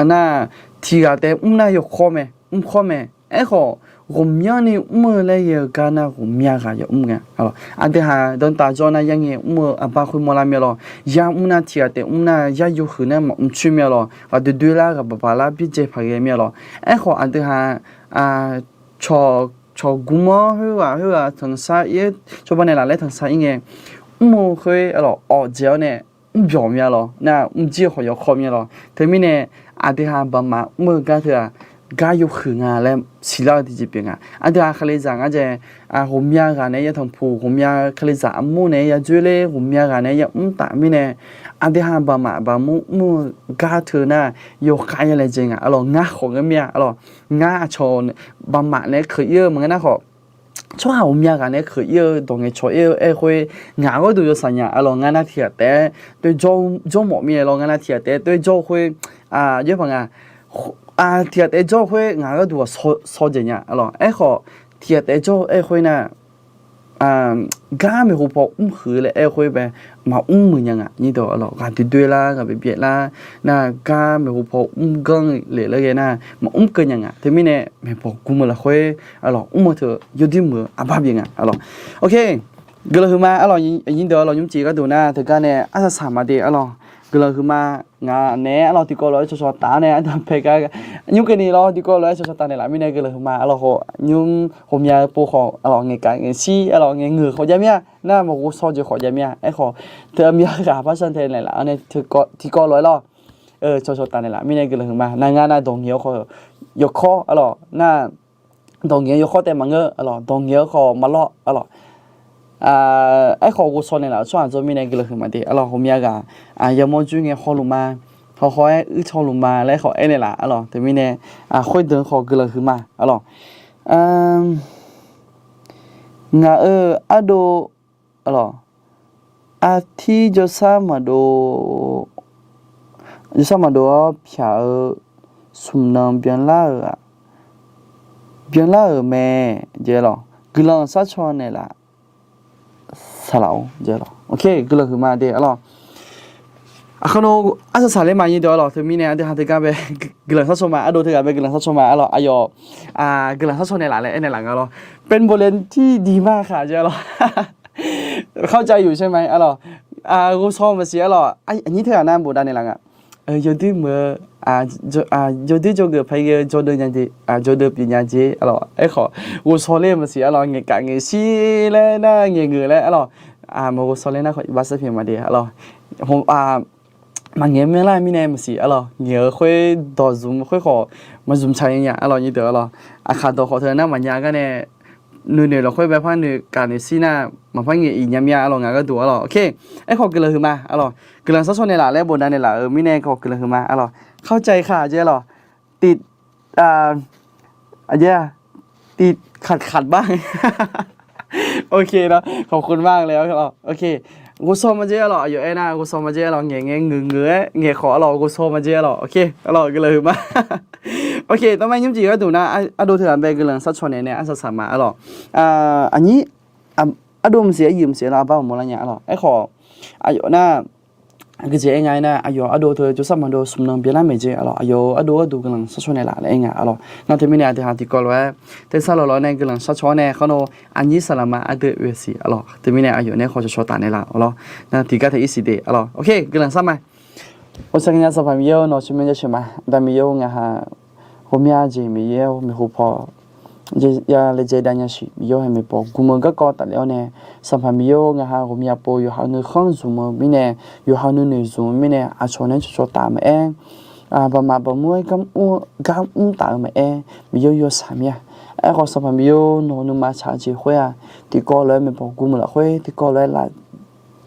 Nar, tiqghaq taef mr nar yawkawr mae, mrkawr mae. Aerkhawf, ghawqmyanrni mr-eu laer ghae-eu gar nar ghawqmya ghaq yamr nga. Aqdui-aq danqtaf jawr nar yarngae mr-eu aqbar khoer mawrlar mir-a lawr. Yar mr nar tiqghaq taef mr nar yar yawhuiq nar maqmr coer mir-a lawr. Ghaq doe doe lar ghaq baq baq lar byaerdzae paq ghae mir-a lawr. Aerkhawf aqdui-aq cawq, cawq gmr-awr khoerghaq khoerghaq tanqsar ir, cawba naeqlaf laer tanqsar ir ngae, mr-eu khoer-a lawq awqdzaeq-awr nae mrbyawq mir-a lawr. Nar mrjir-eu khawf yawkawr mir-a lawr. Teumirnae aqdui-aq baqmaf mr-eu gar teu-aq gar yawhuiq nga laer siqlar-eu tiqjeq pyeuf nga. Aqdui-aq kalizaq ngar dzae, ghawqmya ghaq nae yatanq puq, ghawqmya kalizaq armur nae yadzoer ler, ghawqmya ghaq nae yamr taf mirnae, aqdui-aq baqmaf baqmur mr-eu gar teu nar yawkhav yalaejae nga, a lawq. Ngar khawf ngeur mir-a, a lawq. Ngar aqcawq baqmaf nae keuq ir-eu maqngeur nar khawf, tsawrhaq ghawqmya ghaq nae keuq ir-eu dawq ngaeqcawq ir-eu aerkhoer ngaq gharduq yawshaq nya, a lawq. Ngar nar tiqghaq taef-aer toer jawr mawf mir-a lawr. Ngar nar tiqghaq taef-aer toer jawr-eu khoer, jawr baq nga, tiqghaq taef-aer jawr-eu khoer ngaq gharduq-aq shaw dzaeq nya, a lawq. Aerkhawf, tiqghaq taef-aer jawr-eu aerkhoer nar, gar maeqhu paw mrhuiq laer aerkhoer bae maqmr muiq nya nga. Nyir dawq, a lawq, ghaq doe doe lar ghaq byaev byaev lar, nar gar maeqhu paw mrganr lef laer ghae nar maqmr keuv nya nga. Teumirnae maeqbawq gmr-eu lafkhoer, a lawq, mr-eu teu yawduir muiq-eu aqbar byaev nga, a lawq. Ok, guiqlanq huiqma, a lawq. Nyir dawq, a lawq, nymrcif gharduq nar teugar nae arsaq saq ma de, a lawq. Guiqlanq huiqma. Ngaq naeq-aer, a lawq, tiqkawv lof-aer cawcaw taf-awr nae ardanq pae gar nymr keuvni lawr, tiqkawv lof-aer cawcaw taf naeqlaf mirnae guiqlanq huiqma, a lawq. Khawf nymr ghawqmya pov khawf, a lawq, ngaeqkaf ngaeqshir, a lawq, ngaeqngeuq khawf jav mir-a. Nar maqghov shaw jeq khawf jav mir-a. Aerkhawf, teu aqmyan ghaq par shantae naeqlaf-awr nae tiqkawv lof-aer lawr, cawcaw taf naeqlaf mirnae guiqlanq huiqma. Nar ngar nar dawq ngaeq-awr khawf yawkawr, a lawq. Nar dawq ngaeq-awr yawkawr taef maqngeur, a lawq. Dawq ngaeq-awr khawf maqlawr, a lawq. Aerkhawf ghovshaw naeqlaf-euq tsawrhaq jawr mirnae guiqlanq huiqma de, a lawq. Ghawqmya ghaq aqyawf mawrjur ngae hawluf ma, hawhaw-aer uir tsawrluf ma laer khawf aernaeq laf, a lawq. Teumirnae khoerdeuq khawf guiqlanq huiqma, a lawq. Ngaq-euq ardov, a lawq, artir jawrsar maqdov, jawrsar maqdov-awr pyaq-eu smq nan byanlar-euq-aq, byanlar-euq mae, jeq lawq. Guiqlanq sharcaw naeqlaf saqlaq-or, jeq lawq. Ok, guiqlanq huiqma de, a lawq. Aqkaqnav arsaq saqler ma nyir deuq, a lawq. Teumirnae aqdui ha teugar bae guiqlanq sharcaw ma, ardov teughaq bae guiqlanq sharcaw ma, a lawq. Aqyawf guiqlanq sharcaw naeqlaf laer aernaeq laf nga lawr. เป็นบทเรียนที่ดีมากค่ะ jeq lawq. เข้าใจอยู่ใช่ไหม a lawq. Ghovshaw maqsiq, a lawq. Aqnyir teughaq nar bofdav naeqlaf nga. Yawduir meuq-eu, yawduir jawrgeuf paq-aer ghae-eu jawrdeuv nya jeq, jawrdeuv pyeuf nya jeq, a lawq. Aerkhawf ghovshaw ler-eu maqsiq, a lawq. Ngaeqkaf ngaeqshir laer nar ngaeqngeuq laer, a lawq. Maqghovshaw ler nar khawf iqbax sarpyaeq ma de, a lawq. maqngaeq myanrlar mirnae maqsiq arlawq, ngaeq-eu khoer dawq zmq khoer khawf maqzmq tsaq nya nya arlawq, nyirdeuq arlawq. Aqkaq dawq khawf teu nar maqnya gar nae, nuinoeq lafkhoer bae par noeq kaq noeq shir nar maqpar ngaeq iq nya mya arlawq, ngaq gharduq arlawq. Oke, aerkhawf guiqlanq huiqma arlawq, guiqlanq sharshawr naeqlaf laer bofdav naeqlaf-euq mirnae khawf guiqlanq huiqma arlawq. เข้าใจค่ะ jeq arlawq. Tiq, aqjeq, tiq kaq kaq bar. Oke nar, ขอบคุณมากเลย arlawq. Oke, ghovshaw ma jeq arlawq, aqyawf aernar ghovshaw ma jeq arlawq, ngaeq ngae ngeuq ngeuq-aer ngaeq khawf arlawq, ghovshaw ma jeq arlawq. Oke arlawq, guiqlanq huiqma. Oke, tawrma nymrcif gharduq nar, ardov teughaq bae guiqlanq sharcaw naeq nae arsaq saq ma arlawq. Aqnyir, ardov maqsiq aryuif maqsiq arlawq, arbar maqmawr lar nya arlawq. Aerkhawf, aqyawf nar, aqgeujeq aer nga aernar, aqyawf ardov teu jawrshar maqdov smq nan byalar maeq jeq arlawq, aqyawf ardov gharduq guiqlanq sharcaw naeqlaf laer aer nga arlawq. Nar teumirnae aqdui ha tiqkawv lof-aer tersar lawqlawq nae guiqlanq sharcaw-awr nae khawr nae, aqnyir saqlaqma ardeuv oe-eu siq arlawq. Teumirnae aqyawf nae khawf cawqcawq taf naeqlaf arlawq. Nar tiqgar teu irsiq de arlawq. Oke, guiqlanq sharma. Ghawqshaq gaqnya Sanqpaq Miqyaer-eu, nawq-eu tsawrmyanr jaceuq ma. Aqda Miqyaer-eu, ngaq ha ghawqmya jeq Miqyaer-eu maeqhu paw ya laejae dav nya siq. Miqyaer-eu, haeq maeqbawq gurmeuq garkawv tafler-awr nae, Sanqpaq Miqyaer-eu, ngaq ha ghawqmya pov yawqha nuikhanr zmq-eu mirnae, yawqha nuinoeq zmq-eu mirnae aqcawq nae cawqcawq taf-eu maqaer, baqmaf baqmur-aer gar mr taf-eu maqaer, Miqyaer-eu, yawshaef mir-a. Aerkhawf Sanqpaq Miqyaer-eu, nawq-eu nuima tsaq-eu jeq khoer-aq, tiqkawv lof-aer maeqbawq gurmeuq lafkhoer tiqkawv lof-aer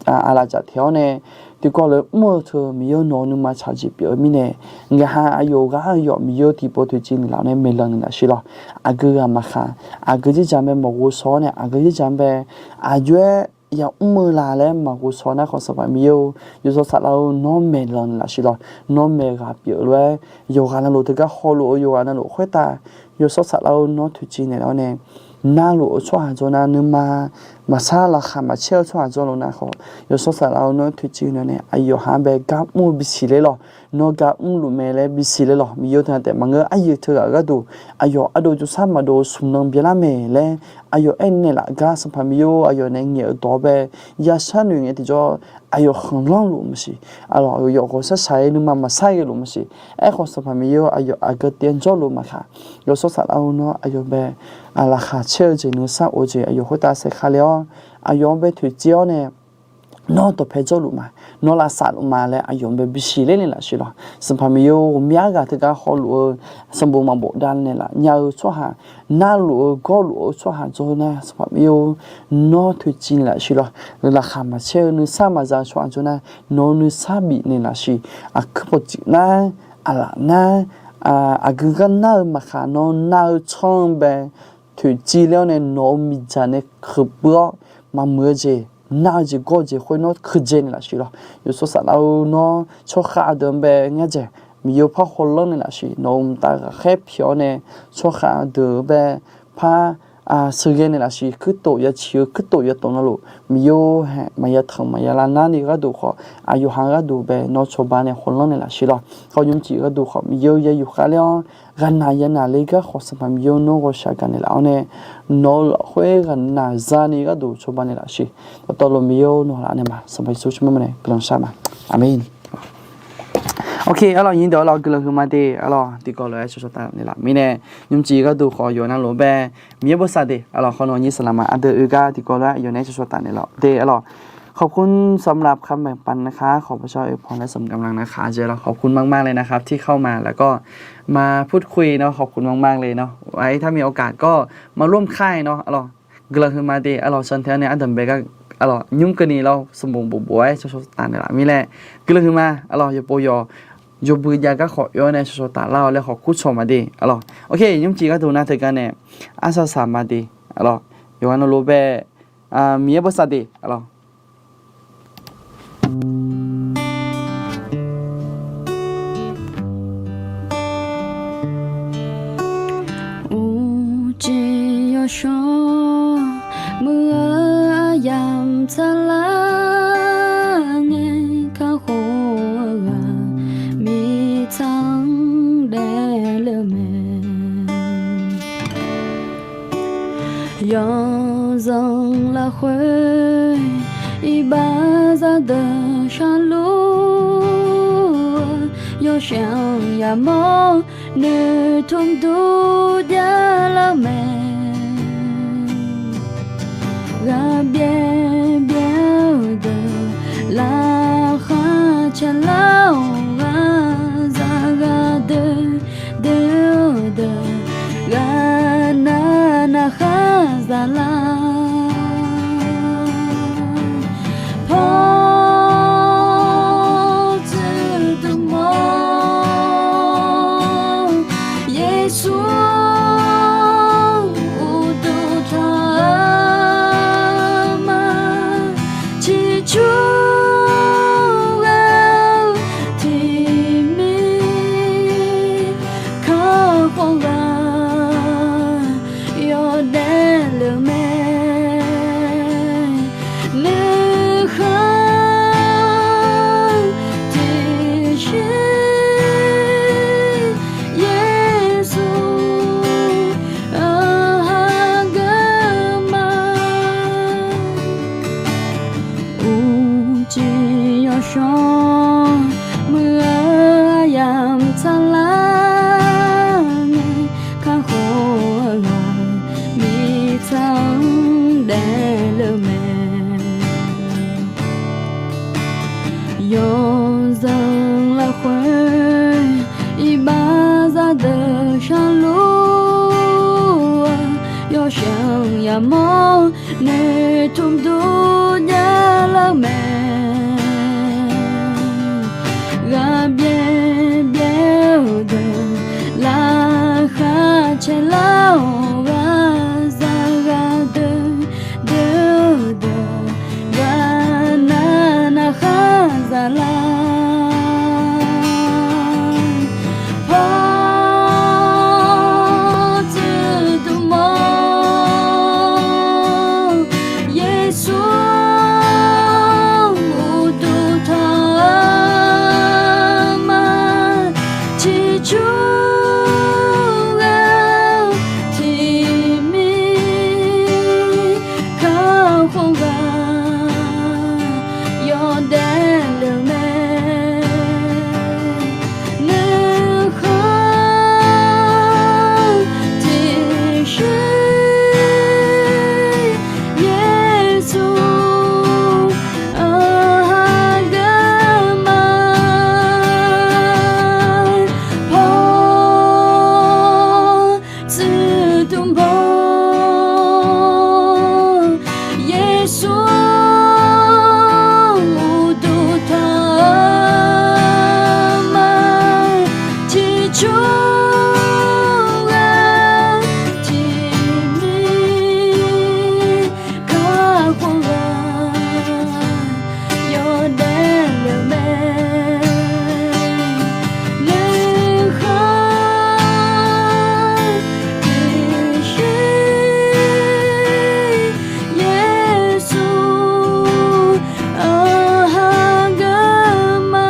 lavcaf teq-awr nae, tiqkawv lof-aer mr-eu teu Miqyaer-eu, nawq-eu nuima tsaq-eu jeq pyeuf-eu mirnae, ngaq ha aqyawf ghaq-eu yawf Miqyaer-eu, tiqpov toeqciv naeqlaf-awr nae maeqlanq naeqlaf shir lawq. Aqgeu ghaq maqkhaq, aqgeu dzerdzaq bae maqghovshaw-awr nae, aqgeu dzerdzaq bae aqjox-aer yamr-eu la laer maqghovshaw nar khawf, Sanqpaq Miqyaer-eu, yawshawr saflar-eu, nawr maeqlanq naeqlaf shir lawq. Nawr maeq ghaq pyeuf lof-aer, yawqghaq navluf teugar hawluf-eu yawqghaq navluf khoertav, yawshawr saflar-eu, nawr toeqciv naeqlaf-awr nae, narluf-eu tsawrhaq jawr nar nuima maqsar laqkhaq maqcaer-eu tsawrhaq jawr lof nar khawf, yawshawr saflar-eu, nawr toeqciv naeq-awr nae aqyawf ha-anr bae gar mr-eu bisiq ler lawq. Nawr gar mrluf mae laer bisiq ler lawq. Miqyaer-eu, teu-a taef maqngeur, aryaeq teughaq gharduq aqyawf ardov jawrshar maqdov-eu smq nan byalar mae laer aqyawf aernaeq laf gar, Sanqpaq Miqyaer-eu, aqyawf nae ngaeq-eu dawq-awr bae yashar noeq ngae tiqjawr, aqyawf khanqlanr luf maqsiq. Arlawq, aqyawf ghawqshar shaq-aer nuima maqsar ghae luf maqsiq. Aerkhawf Sanqpaq Miqyaer-eu, aqyawf aqgeu taev-anr jawrluf maqkhaq, yawshawr saflar-eu, nawr aqyawf bae laqkhaq caer-eu jeq, nuisar of-eu jeq aqyawf khoertav saerkar le-awr, aqyawf-anr bae toeqciv-awr nae, nawr dawqpae jawrluf ma, nawr lavsav luf ma laer aqyawf-anr bae bisiq ler naeqlaf shir lawq. Sanqpaq Miqyaer-eu, ghawqmya ghaq teugar hawluf-eu sanqbof maqbof davnaeq laf nya-eu tsawrhaq, narluf-eu gawrluf-eu tsawrhaq jawr nar, Sanqpaq Miqyaer-eu, nawr toeqciv naeqlaf shir lawq. Laqkhaq maqcaer-eu nuisar maqza-eu tsawrhaq jawr nar, nawq-eu nuisar bifnaeq laf shir. Aqkuir pawqtsuif nar, aqlaf nar, aqgeu gar nar-eu maqkhaq, nawr nar-eu tsanr-eu bae toeqciv ler-awr nae nawq-eu miqdzaq nae keuqpuiv-awr, maqmuiq-eu jeq, nar-eu jeq gawr-eu jeq khoer nawr keuqdzae naeqlaf shir lawq. Yawshawr saflar-eu, nawr tsawrkhav deuq-anr bae ngar dzaeq, Miqyaer-eu, par hawlanr naeqlaf shir. Nawq-euq mqtav ghaqkhaer pyeuf-awr nae tsawrkhav deuq-anr bae par sheuqghae naeqlaf shir. Kuirtof yaciq-eu kuirtof yatanq navluf, Miqyaer-eu, haeq maqya tanq maqya lavnar ni gharduq khawf, aqyawf ha gharduq bae nawr cawba nae hawlanr naeqlaf shir lawq. Khawf nymrcif gharduq khawf, Miqyaer-eu, yayuf khav ler-awr, ghaqnaq yanaq le gar khawf, Sanqpaq Miqyaer-eu, nawr ghawqshaq gaqnaeq laf-awr nae, nawq-eu lafkhoer ghaqnaq zani gharduq cawba naeqlaf shir. Dawqtawvluf Miqyaer-eu, nawq laf naeq ma. Sanqpaq Yeqsur tsawrmyanr mae nae guiqlanq shar ma. Aqmeq. Oke, arlawq, nyiq deuq arlawq, guiqlanq huiqma de arlawq, tiqkawv lof-aer cawqcawq taf naeqlaf mirnae, nymrcif gharduq khawf yawqnan lof-aer bae Miqyaer bosav de arlawq, khawf nawq nyir saqlaqma ardeuv oe gar tiqkawv lof-aer yawqnan cawqcawq taf naeqlaf de arlawq. ขอบคุณสำหรับคำแบ่งปันนะคะ ขอพระเจ้าอวยพรและเสริมกำลังนะคะ เจเราขอบคุณมากๆเลยนะครับ ที่เข้ามาแล้วก็มาพูดคุยเนาะ ขอบคุณมากๆเลยเนาะ ไว้ถ้ามีโอกาสก็มาร่วมค่ายเนาะ arlawq, guiqlanq huiqma de arlawq, sanqtae-awr nae ardanqbae gar arlawq, nymr keuvni lawr sanqbof bofbof-aer cawqcawq taf naeqlaf mirnae, guiqlanq huiqma arlawq, yawqpov yawq yawbui jav gar khawf oe-awr nae cawqcawq taf lar-awq laer khawf kurcawq ma de arlawq. Oke, nymrcif gharduq nar teugar nae arsaq saq ma de arlawq, yawqghaq navluf bae Miqyaer bosav de arlawq. Uqcif yawshawr muiq-eu aryamq tsaqlar ngae, kakhof-eu ghaq mirtsaq-anr daefle-eu mae. Yawzanq lafkhoer iqbax zaqdeuq sharluf-eu, yawshaef-anr yamawr noeqtmq dur javlar-eu mae. Ghaqbyaer byaer-eu deuq laqkhaq Lar-awq ghaq zaq ghaq deuq, deuq-eu deuq, ghaq nar nar khar zaq lar. Paw tsuif dmq-awr, Yeqsur uqduq tanq-eu ma. Ciqcur ghae-eu tiqmir, kakhof ghaq yawdaef lef-eu mae. Nuikhanr tiqshir, Yeqsur-anr hageuf ma. Uqcif yawshawr muiq-eu aryamq tsaqlar ngae, kakhof-eu ghaq mirtsaq-anr daefle-eu mae. Yawzanq lafkhoer iqbax zaqdeuq sharluf-eu, yawshaef yamawr noeqtmq dur javlef-eu mae. Ghaq byaer byaer-eu deuq laqkhaq caelar-awq, ghaq zaq ghaq deuq, deuq-eu deuq, ghaq nar nar khar zaq lar. Paw tsuif dmq-awr, Yeqsur uqduq tanq-eu ma. Ciqcur ghae-eu tiqmir, kakhof ghaq yawdaef lef-eu mae. Nuikhanr tiqshir, Yeqsur-anr hageuf ma. Paw tsuif dmq-awr, Yeqsur uqduq tanq-eu ma. Ciqcur ghae-eu tiqmir, kakhof ghaq yawdaef lef-eu mae. Nuikhanr tiqshir, Yeqsur-anr hageuf ma.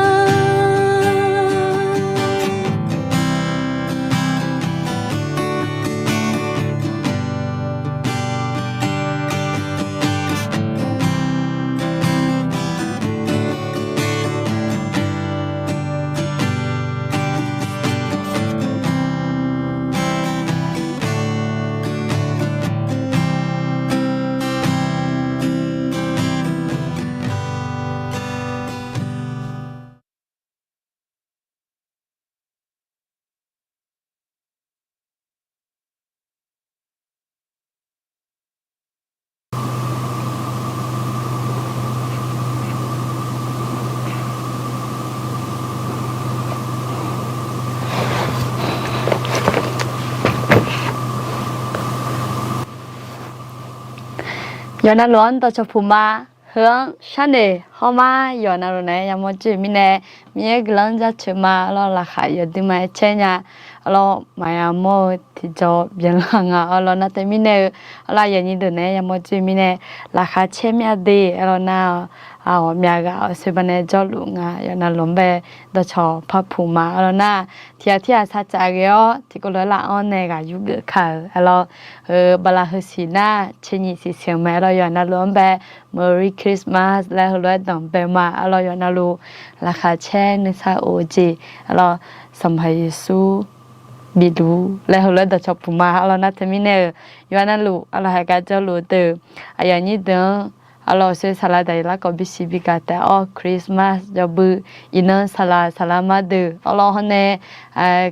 Yawqnan luf-anr dawqcawq puq ma. Heu-anr sharnoeq hawr mar yawqnan luf nae yamawr jir-eu mirnae, Miqyaer guiqlanq-anr jaceuq ma. Arlawr, laqkhaq yawdui ma-aer caer nya. Arlawr, maqya mawr-eu tiqjawr byanlar nga. Arlawr, nar teumirnae-eu, arlawr, aqyuif aqnyir deuq nae yamawr jir-eu mirnae, laqkhaq caer mir-a de. Arlawr, nar-awq, aqghawqmya ghaq-awq, soeqbaq nae jawrluf nga. Yawqnan luf-anr bae dawqcawq par puq ma. Arlawr, nar tiq ghaq tir ghaq sar tsaf ghae-awr, tiqkawv lof-aer laf-anr nae ghaq yur geuf ka-euq. Arlawr, heu bala heu siq nar, caer nyiq siq siq-eu mae. Arlawr, yawqnan luf-anr bae Merry Christmas laer heulof-aer danqbae ma. Arlawr, yawqnan luf laqkhaq caer nuisar of-eu jeq, arlawr, Sanqpaq Yeqsur biduq laer heulof-aer dawqcawq puq ma. Arlawr, nar teumirnae-euq, yawqnan luf arlawr haiq gar jawrluf-eu deuq, aqyuif aqnyir deuq-anr Arlawq, saqlaq daqyeq larkawv bisiq bigaq taef-awr, Christmas yawbui, iqnan saqlaq saqlaq ma deuq arlawq hawr nae,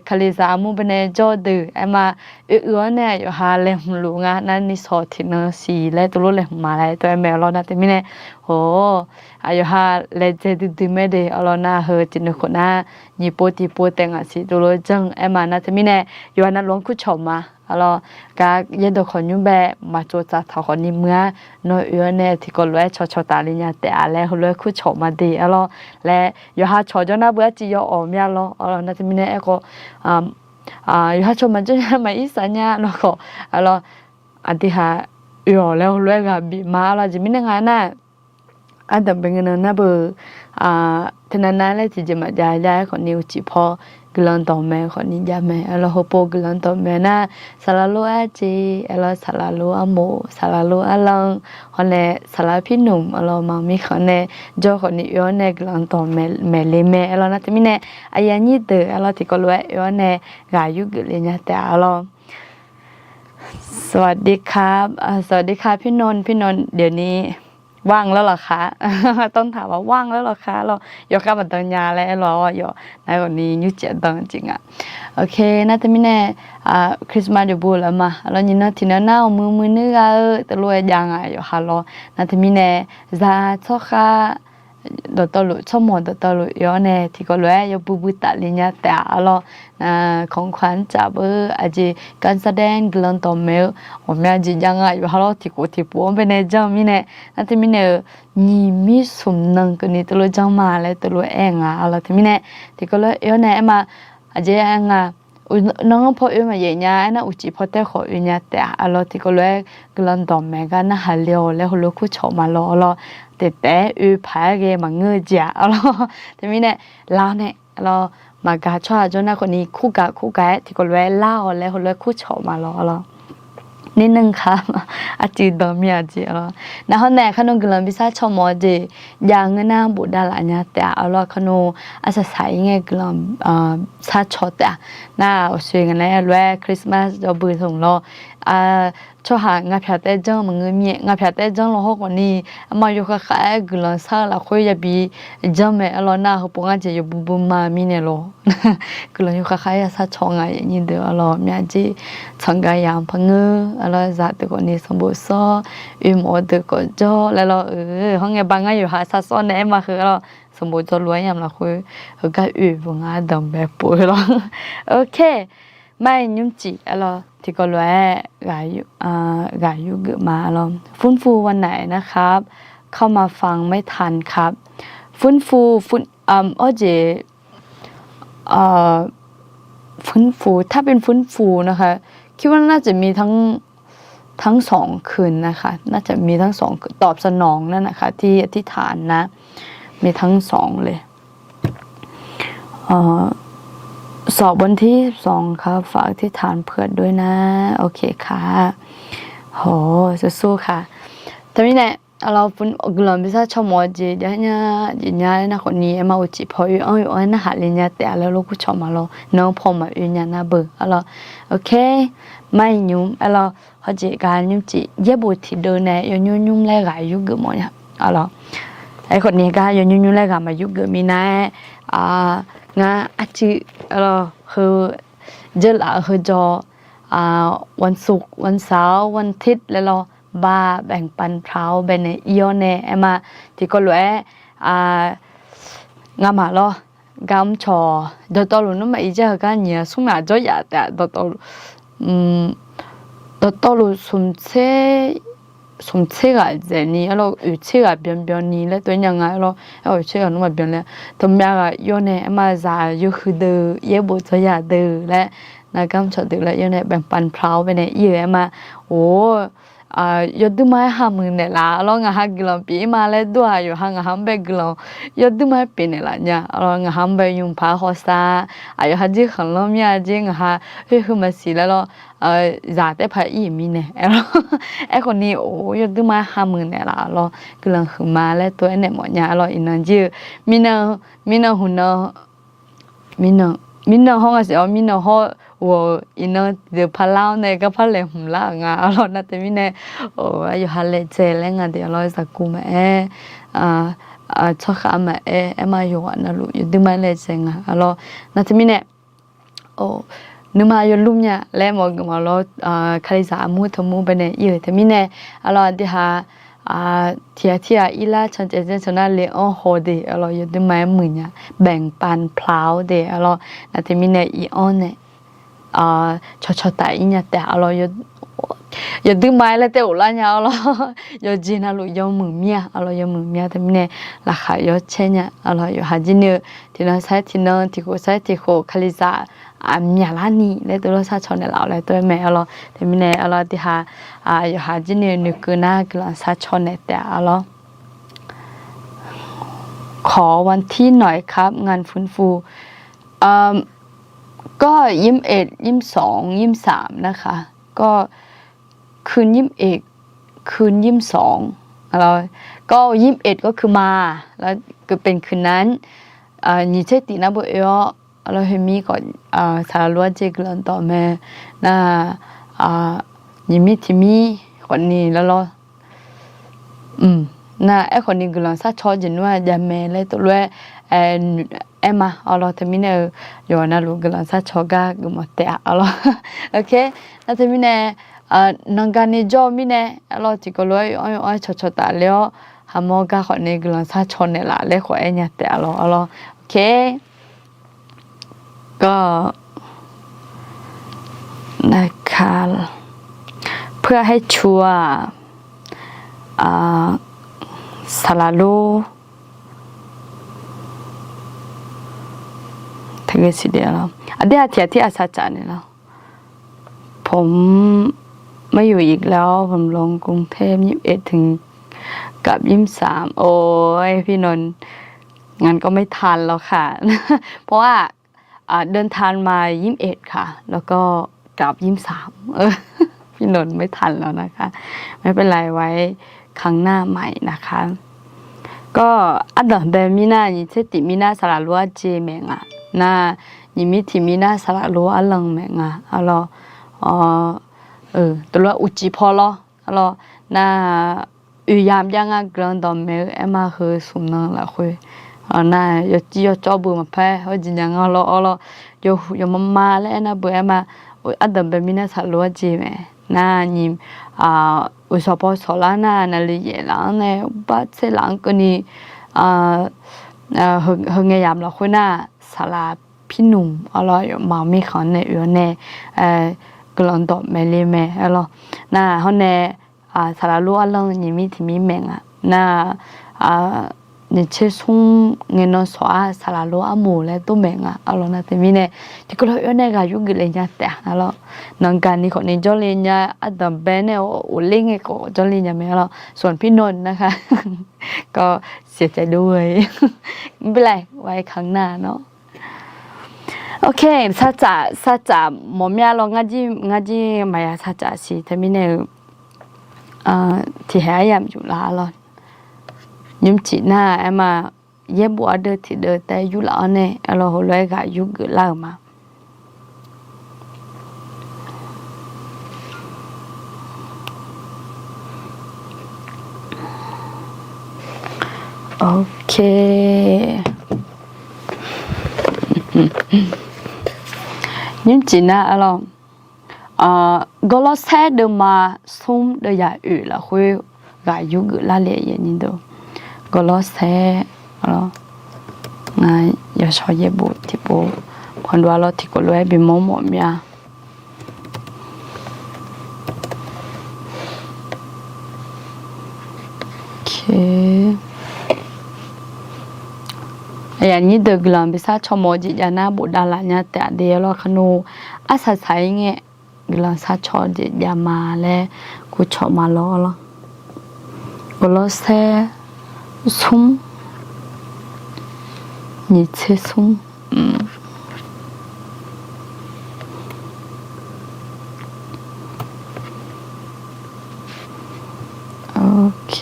kalizaq armur baenae jawr deuq aerma, oe uiq-awr nae aqyawf ha laeqhmq luf nga nar, nishawq tiqnan siq laer teulof laeqhmq ma laer tov-aer mae arlawq. Nar teumirnae, hawq, aqyawf ha laejae duidui mae de arlawq. Nar heu tiqnui khof nar, nyiq pov tiqpov taef ngaq siq teulof janr aerma. Nar teumirnae, yawqha navluf-anr kurcawq ma arlawq. Gar yaerdawq khawqnymr bae maqtsov tsaf taq khawfni muiq-ar. Nawr oe-awr nae tiqkawv lof-aer cawqcawq taf le nya taef-a laer heulof-aer kurcawq ma de arlawq. Laer yawqha cawq jawr nar beu arciv yaw awq mya lawr arlawq. Nar teumirnae aerkhawf, yawqha cawq maqjawr nya maqir saf nya lawr khawf arlawq, aqdui ha oe-awq laer heulof-aer ghaq bif ma arlawq. Aqjeq mirnae nga nar, ardanqbae ngeur nan nar beu, teunav nar laer tiqjeq maqjav jav-aer khawfni uqcif paw guiqlanq dawqmaeq khawfni jav mae arlawq. Heupov guiqlanq dawqmaeq nar, saqlaq lof arjeq arlawq, saqlaq lof armof, saqlaq lof arlanr, hawr nae saqlaq pirnmq arlawq, maqmir khanq nae jawr khawfni oe-awr nae guiqlanq dawqmaeq le mae arlawq. Nar teumirnae, aqyuif aqnyir deuq arlawq, tiqkawv lof-aer oe-awr nae ghaq yurgeuf le nya taef-a arlawq. Sawaqdikar, sawaqdikar pirnmq, pirnmq เดี๋ยวนี้ว่างแล้วเหรอคะ ต้องถามว่าว่างแล้วเหรอคะ arlawq. Yawkhav maqdan nya laer aerlawq-awr, yawf nar khawfni nymrcif dan jeq nga. Nar teumirnae, Christmas yawbui laf ma arlawq, nyiq nan tiqnan nar awq muiq muiq nuir gha-eu teulof-aer jav nga yawqha lawr. Nar teumirnae, zaq tsawrkhav dawqtawvluf, tsawrmawq dawqtawvluf yawr nae tiqkawv lof-aer yawbui bui taf le nya taef-a arlawq. Nar ของขวัญ tsaf beu aqjeq การแสดง guiqlanq dawqmaeq-eu ghawqmya jeq jav nga yawqha lawr. Tiqkhof tiqpov-anr baenae janr mirnae, nar teumirnae-eu, nyiq mir smq nan keuvni teulof janr ma laer teulof-aer nga arlawq. Teumirnae, tiqkawv lof-aer oe-awr nae aerma, aqjeq aer nga, nan-anr paw oe maqyaef nya aernar, uqcif paw taer khawf oe nya taef-a arlawq. Tiqkawv lof-aer guiqlanq dawqmaeq gar narhaq le-awq laer heulof kurcawq ma lawr arlawq. Taef taef-aer oe paq-aer ghae maqngeur-eu jeq-a arlawq. Teumirnae, lar-awr nae arlawq, maqgaq tsawrhaq jawr nar khawfni kurgaq kurgaq-aer tiqkawv lof-aer lar-awq laer heulof-aer kurcawq ma lawr arlawq. Nirnan kar, arcuiv dan mir-a jeq arlawq. Nar hawr nae kar nmr guiqlanq bi sar caw mawf-eu jeq jav ngeur nar bofdav laf nya taef-a arlawq. Kar nmr arsaq saq-ir ngae guiqlanq sar caw taef-a. Nar awqsoeq ngaq nae lof-aer Christmas yawbui tmq lawr, tsawrhaq ngaq pyaq taef-aer janr maqngeur mir-aer, ngaq pyaq taef-aer janr law hawr khawfni, arma yawkhav khav-aer guiqlanq sar-eu lafkhoer yabi janr mae arlawq. Nar heupov ngar jeq yawbui bui ma mirnae lawr, guiqlanq yawkhav khav-aer ya sar caw nga aqnyir deuq arlawq. Myav jeq tsanqgar yamq par ngeur arlawq. Zaq deuq khawfni sanqbof sawr, oe mawf-eu deuq khawf jawr laer lawr-eu. Hawr ngae ba ngar yawqha sar sawr nae aer ma heu arlawq. Sanqbof jawrluf-aer yamq lafkhoer heugar oe beu ngar danqbae pov-eu lawr. Ok, mar-iq nymrcif arlawq tiqkawv lof-aer ghaq yurgeuf ma arlawq. ฟื้นฟูวันไหนนะครับ เข้ามาฟังไม่ทันครับ ฟื้นฟู ฟื้น awr jeq ฟื้นฟู ถ้าเป็น ฟื้นฟู นะคะ คิดว่าน่าจะมีทั้ง ทั้งสองคืนนะคะ น่าจะมีทั้งสองคืน ตอบสนองนั่นนะคะ ที่อธิษฐานนะ มีทั้งสองเลย สอบวันที่สิบสองครับ ฝากอธิษฐานเผื่อด้วยนะ โอเคค่ะ โห สู้ๆค่ะ teumirnae arlawq, guiqlanq bi sar caw mawf-eu jeq jav nya jeq nya-aer nar khawfni aerma uqcif paw oe-anr oe-anr narhaq le nya taef-a laer lof kur cawq ma lawr. Nan paw maqoe nya nar beu arlawq. Ok, mar-iq nymr arlawq, hawjeq gar nymrcif yaerbof tiqdeuv nae yawnymr nymr laer ghaq yurgeuf mawf nya arlawq. Aerkhawfni gar yawnymr nymr laer ghaq maqyurgeuf minav-aer, ngar arcuiv arlawq heu, jeurlaf-eu heu jawr, วันศุกร์ วันเสาร์ วันอาทิตย์ laer lawr, บ้า แบ่งปัน พร้าว baenae ir-awr nae aerma, tiqkawv lof-aer ngamaf lawr, gar mrcawq dawqtawvluf nmr maqir jar heugar nyiq-a smr ngaq jawr yaf taef-a dawqtawvluf, dawqtawvluf smq tser ghaq dzaeqni arlawq, oeq tser ghaq byanbyan ni laer tov-aer nya nga arlawq. Aer, oeq tser ghaq nmr maqbyan laer, tawmyav ghaq ir-awr nae aerma zaq yawhuiq deuq yaerbof dzawr yaf deuq laer, nar gar mrcawq deuq laer ir-awr nae แบ่งปัน พร้าว baenae ir-eu aerma, or, yawduirma-aer hamuiq naeqlaf lawr. Ngaqha guiqlanq pyeuf-ir ma laer dur-aq, yawqha ngaqha-anr bae guiqlanq yawduirma-aer pyeuf naeqlaf nya. Ngaqha-anr bae nymq paq-aer hawsav, aqyawf ha jir khanqlanr mir-a jir ngaqha khoer heu maqsiq laer lawr, zaq taer paq ir-euq mirnae aerlawr. Aerkhawfni or yawduirma-aer hamuiq naeqlaf lawr, guiqlanq huiqma laer tov-aer naeq mawf nya lawr. Iqnan jir-eu mirnan, mirnan huqnan, mirnan hawr nga siq-awr, mirnan hawr ghawq iqnan tiqdeuq parlar-awr nae garpar laeqhmq lar-euq nga arlawq. Nar teumirnae, yawqha laejae laer nga deuq arlawq, zaqguq maqaer, tsawrkhav maqaer, aerma yawqghaq navluf yawduima laejae nga arlawq. Nar teumirnae nuima yawlmr nya laer mawf geuf mawf lawr, kalizaq armur teu mur baenae ir-euq teumirnae arlawq, aqdui ha tiqghaq tirghaq irlar cancaev zanr cawq nar le-anr haw de arlawq, yawduima-aer muiq nya, แบ่งปัน พลาว de arlawq. Nar teumirnae iq-anr nae cawqcawq taf ir nya taef arlawq. Yawduima-aer laer taef ghoflar nya arlawq. Yawqjeq navluf yawmuiq mir-a arlawq, yawmuiq mir-a teumirnae laqkhaq yawcaer nya arlawq. Yawqha jir ni-eu tiqnan sar-aer tiqnan, tiqkhof sar-aer tiqkhof, kalizaq aqmyaq larni laer teulof sar caw naeqlaf-awq laer tov-aer mae arlawq. Teumirnae arlawq, aqdui ha yawqha jir ni-eu noeqkeuv nar guiqlanq sar caw naeq taef arlawq. ขอวันที่หน่อยครับ งานฟื้นฟู ก็ยี่สิบเอ็ด ยี่สิบสอง ยี่สิบสาม นะคะ ก็คืนยี่สิบเอ็ด คืนยี่สิบสอง แล้วก็ยี่สิบเอ็ด ก็คือมา แล้วก็เป็นคืนนั้น nyiq tser tiq nar bo oe-awr, arlawq, heu mir khawf, saqlaq lof-aer jeq guiqlanq dawq mae. Nar, nyiq mir tiq mir khawfni lawrlawr. Nar aerkhawfni guiqlanq sar caw jeq nmr-aq jav mae laer tov lof-aer aer ma arlawq. Teumirnae-eu yawqghaq navluf guiqlanq sar caw gar geufmawf taef-a arlawq. Nar teumirnae, nangani jawr-eu mirnae arlawq, tiqkawv lof-aer yawqanr yawqanr-aer cawqcawq taf le-awr, haqmawr gar khawfni guiqlanq sar caw naeqlaf laer khawf aer nya taef arlawq arlawq. ก็ นะคะ เพื่อให้ชัวร์ สาราลู เดี๋ยว เดี๋ยว เดี๋ยว ผมไม่อยู่อีกแล้ว ผมลงกรุงเทพ ยี่สิบเอ็ด ถึงกับ ยี่สิบสาม โอ้ย พี่นนท์ งั้นก็ไม่ทันแล้วค่ะ เพราะว่า เดินทางมา ยี่สิบเอ็ด ค่ะ แล้วก็กลับ ยี่สิบสาม เออ พี่นนท์ไม่ทันแล้วนะคะ ไม่เป็นไร ไว้ครั้งหน้าใหม่นะคะ ก็ ardanq bae mirnar, nyiq tser tiq mirnar saqlaq lof-aer jeq mae nga. Nar, nyiq mir tiq mirnar saqlaq lof-aer lanq mae nga arlawq. Teulof-aer uqcif paw lawr arlawq. Nar, oeq yamq jav nga guiqlanq dawqmaeq-eu aerma heu smq nan lafkhoer. Nar, yawciv yawcawv beu maqpaer hawr jeq nya nga lawr arlawq. Yawhuiq yawma ma laer aernar beu aerma, ardanq bae mirnar saqlaq lof-aer jeq mae. Nar, nyiq, uqsawq paw sawq lar nar, naqli yaef laf-anr nae, bar tser laf-anr keuvni, heu ngae yamq lafkhoer nar, saqlaq pirnmq arlawr, yawfmaf mirkhanq nae oe-awr nae, guiqlanq dawqmaeq le mae arlawr. Nar, hawr nae, saqlaq lof-aer lanq nyiq mir tiq mir mae nga. Nar, nyiq tser smr ngae nan sawq-ar saqlaq lof-aer armoq laer dormaeq nga arlawq. Nar teumirnae tiqkawv lof-aer nae ghaq yurgeuf le nya taef-a arlawq. Nanqgaqni khawfni jawrle nya, ardanq bae nae ghofler ngae khawf jawrle nya mae arlawq. ส่วนพี่นนท์นะคะ ก็เสียใจด้วย ไม่เป็นไร ไว้ครั้งหน้าเนาะ Ok, sartsaf sartsaf mawf mya lawr, ngar jir maqya sartsaf siq teumirnae-eu, tiqhaeq aryamq yuflar lawr. Nymrcif nar aerma, yaerbof ardeuv tiqdeuv taef yurlaf-awr nae arlawq, heulof-aer ghaq yurgeuf lar-euq ma. Ok. Nymrcif nar arlawq, Gawrlawrsaer deuvma smr deuvzaq oeq lafkhoer ghaq yurgeuf lar le-a. Gawrlawrsaer, ngar yawshawr yaerbof tiqpov, panqdov arlawr tiqkawv lof-aer bimawr mawf mya. Aqyuif aqnyir deuq guiqlanq bi sar caw mawf-eu jeq jav nar bofdav laf nya taef-a de arlawr. Kharnoeq arsaq saq-ir ngae guiqlanq sar caw jeq jav ma laer kurcawq ma lawr lawr. Gawrlawrsaer smr nyiq tser smr. Ok.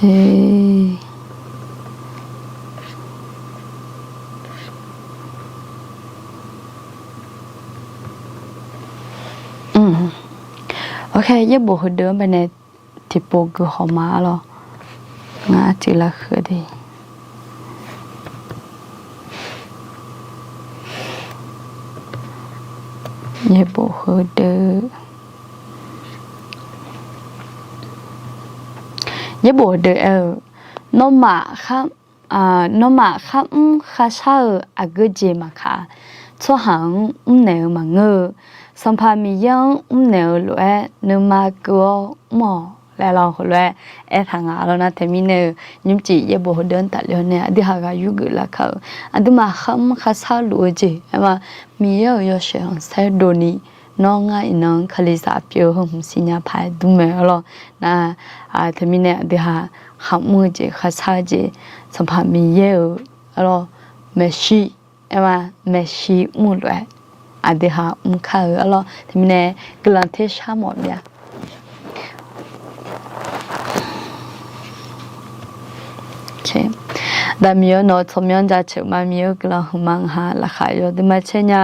Yaerbof heudeuv-anr baenae tiqpov guihaw ma arlawr. Ngar arcuiv lavkhuiq de. Yaerbof heudeuv, yaerbof heudeuv aer-eu, nawmaf khar nawmaf kharmr kharshar-eu aqgeu jeq maqkaq, tsawrhaq-anr mrnaeq-eu maqngeur-eu, Sanqpaq Miqyaer-anr mrnaeq-eu lof-aer nuima keuv-awr mr-awq laer lawr heulof-aer aertaq nga lawr nar. Teumirnae-eu nymrcif yaerbof heudeuv-anr tafler-awr nae aqdui haq ghaq yurgeuf lar kar-euq aqduimaf kharmr kharshar luf-eu jeq aer ma, Miqyaer-euq yawshaef khanqsaer dovni, nawr ngar iqnan-anr Kalizaq pyeuf-eu heu hmq siqnya paq-aer dur mae arlawr. Nar, teumirnae aqdui haq kharmr-eu jeq kharshar-eu jeq Sanqpaq Miqyaer-euq arlawr, maeqshi aer ma, maeqshi mr-eu lof-aer aqdui haq mr kar-eu arlawr. Teumirnae guiqlanq tersar mawf mya. Daq Miqyaer nawq-eu tsawrmyanr jaceuq ma, Miqyaer-eu guiqlanq huiqma ngaq ha laqkhaq yawduima caer nya.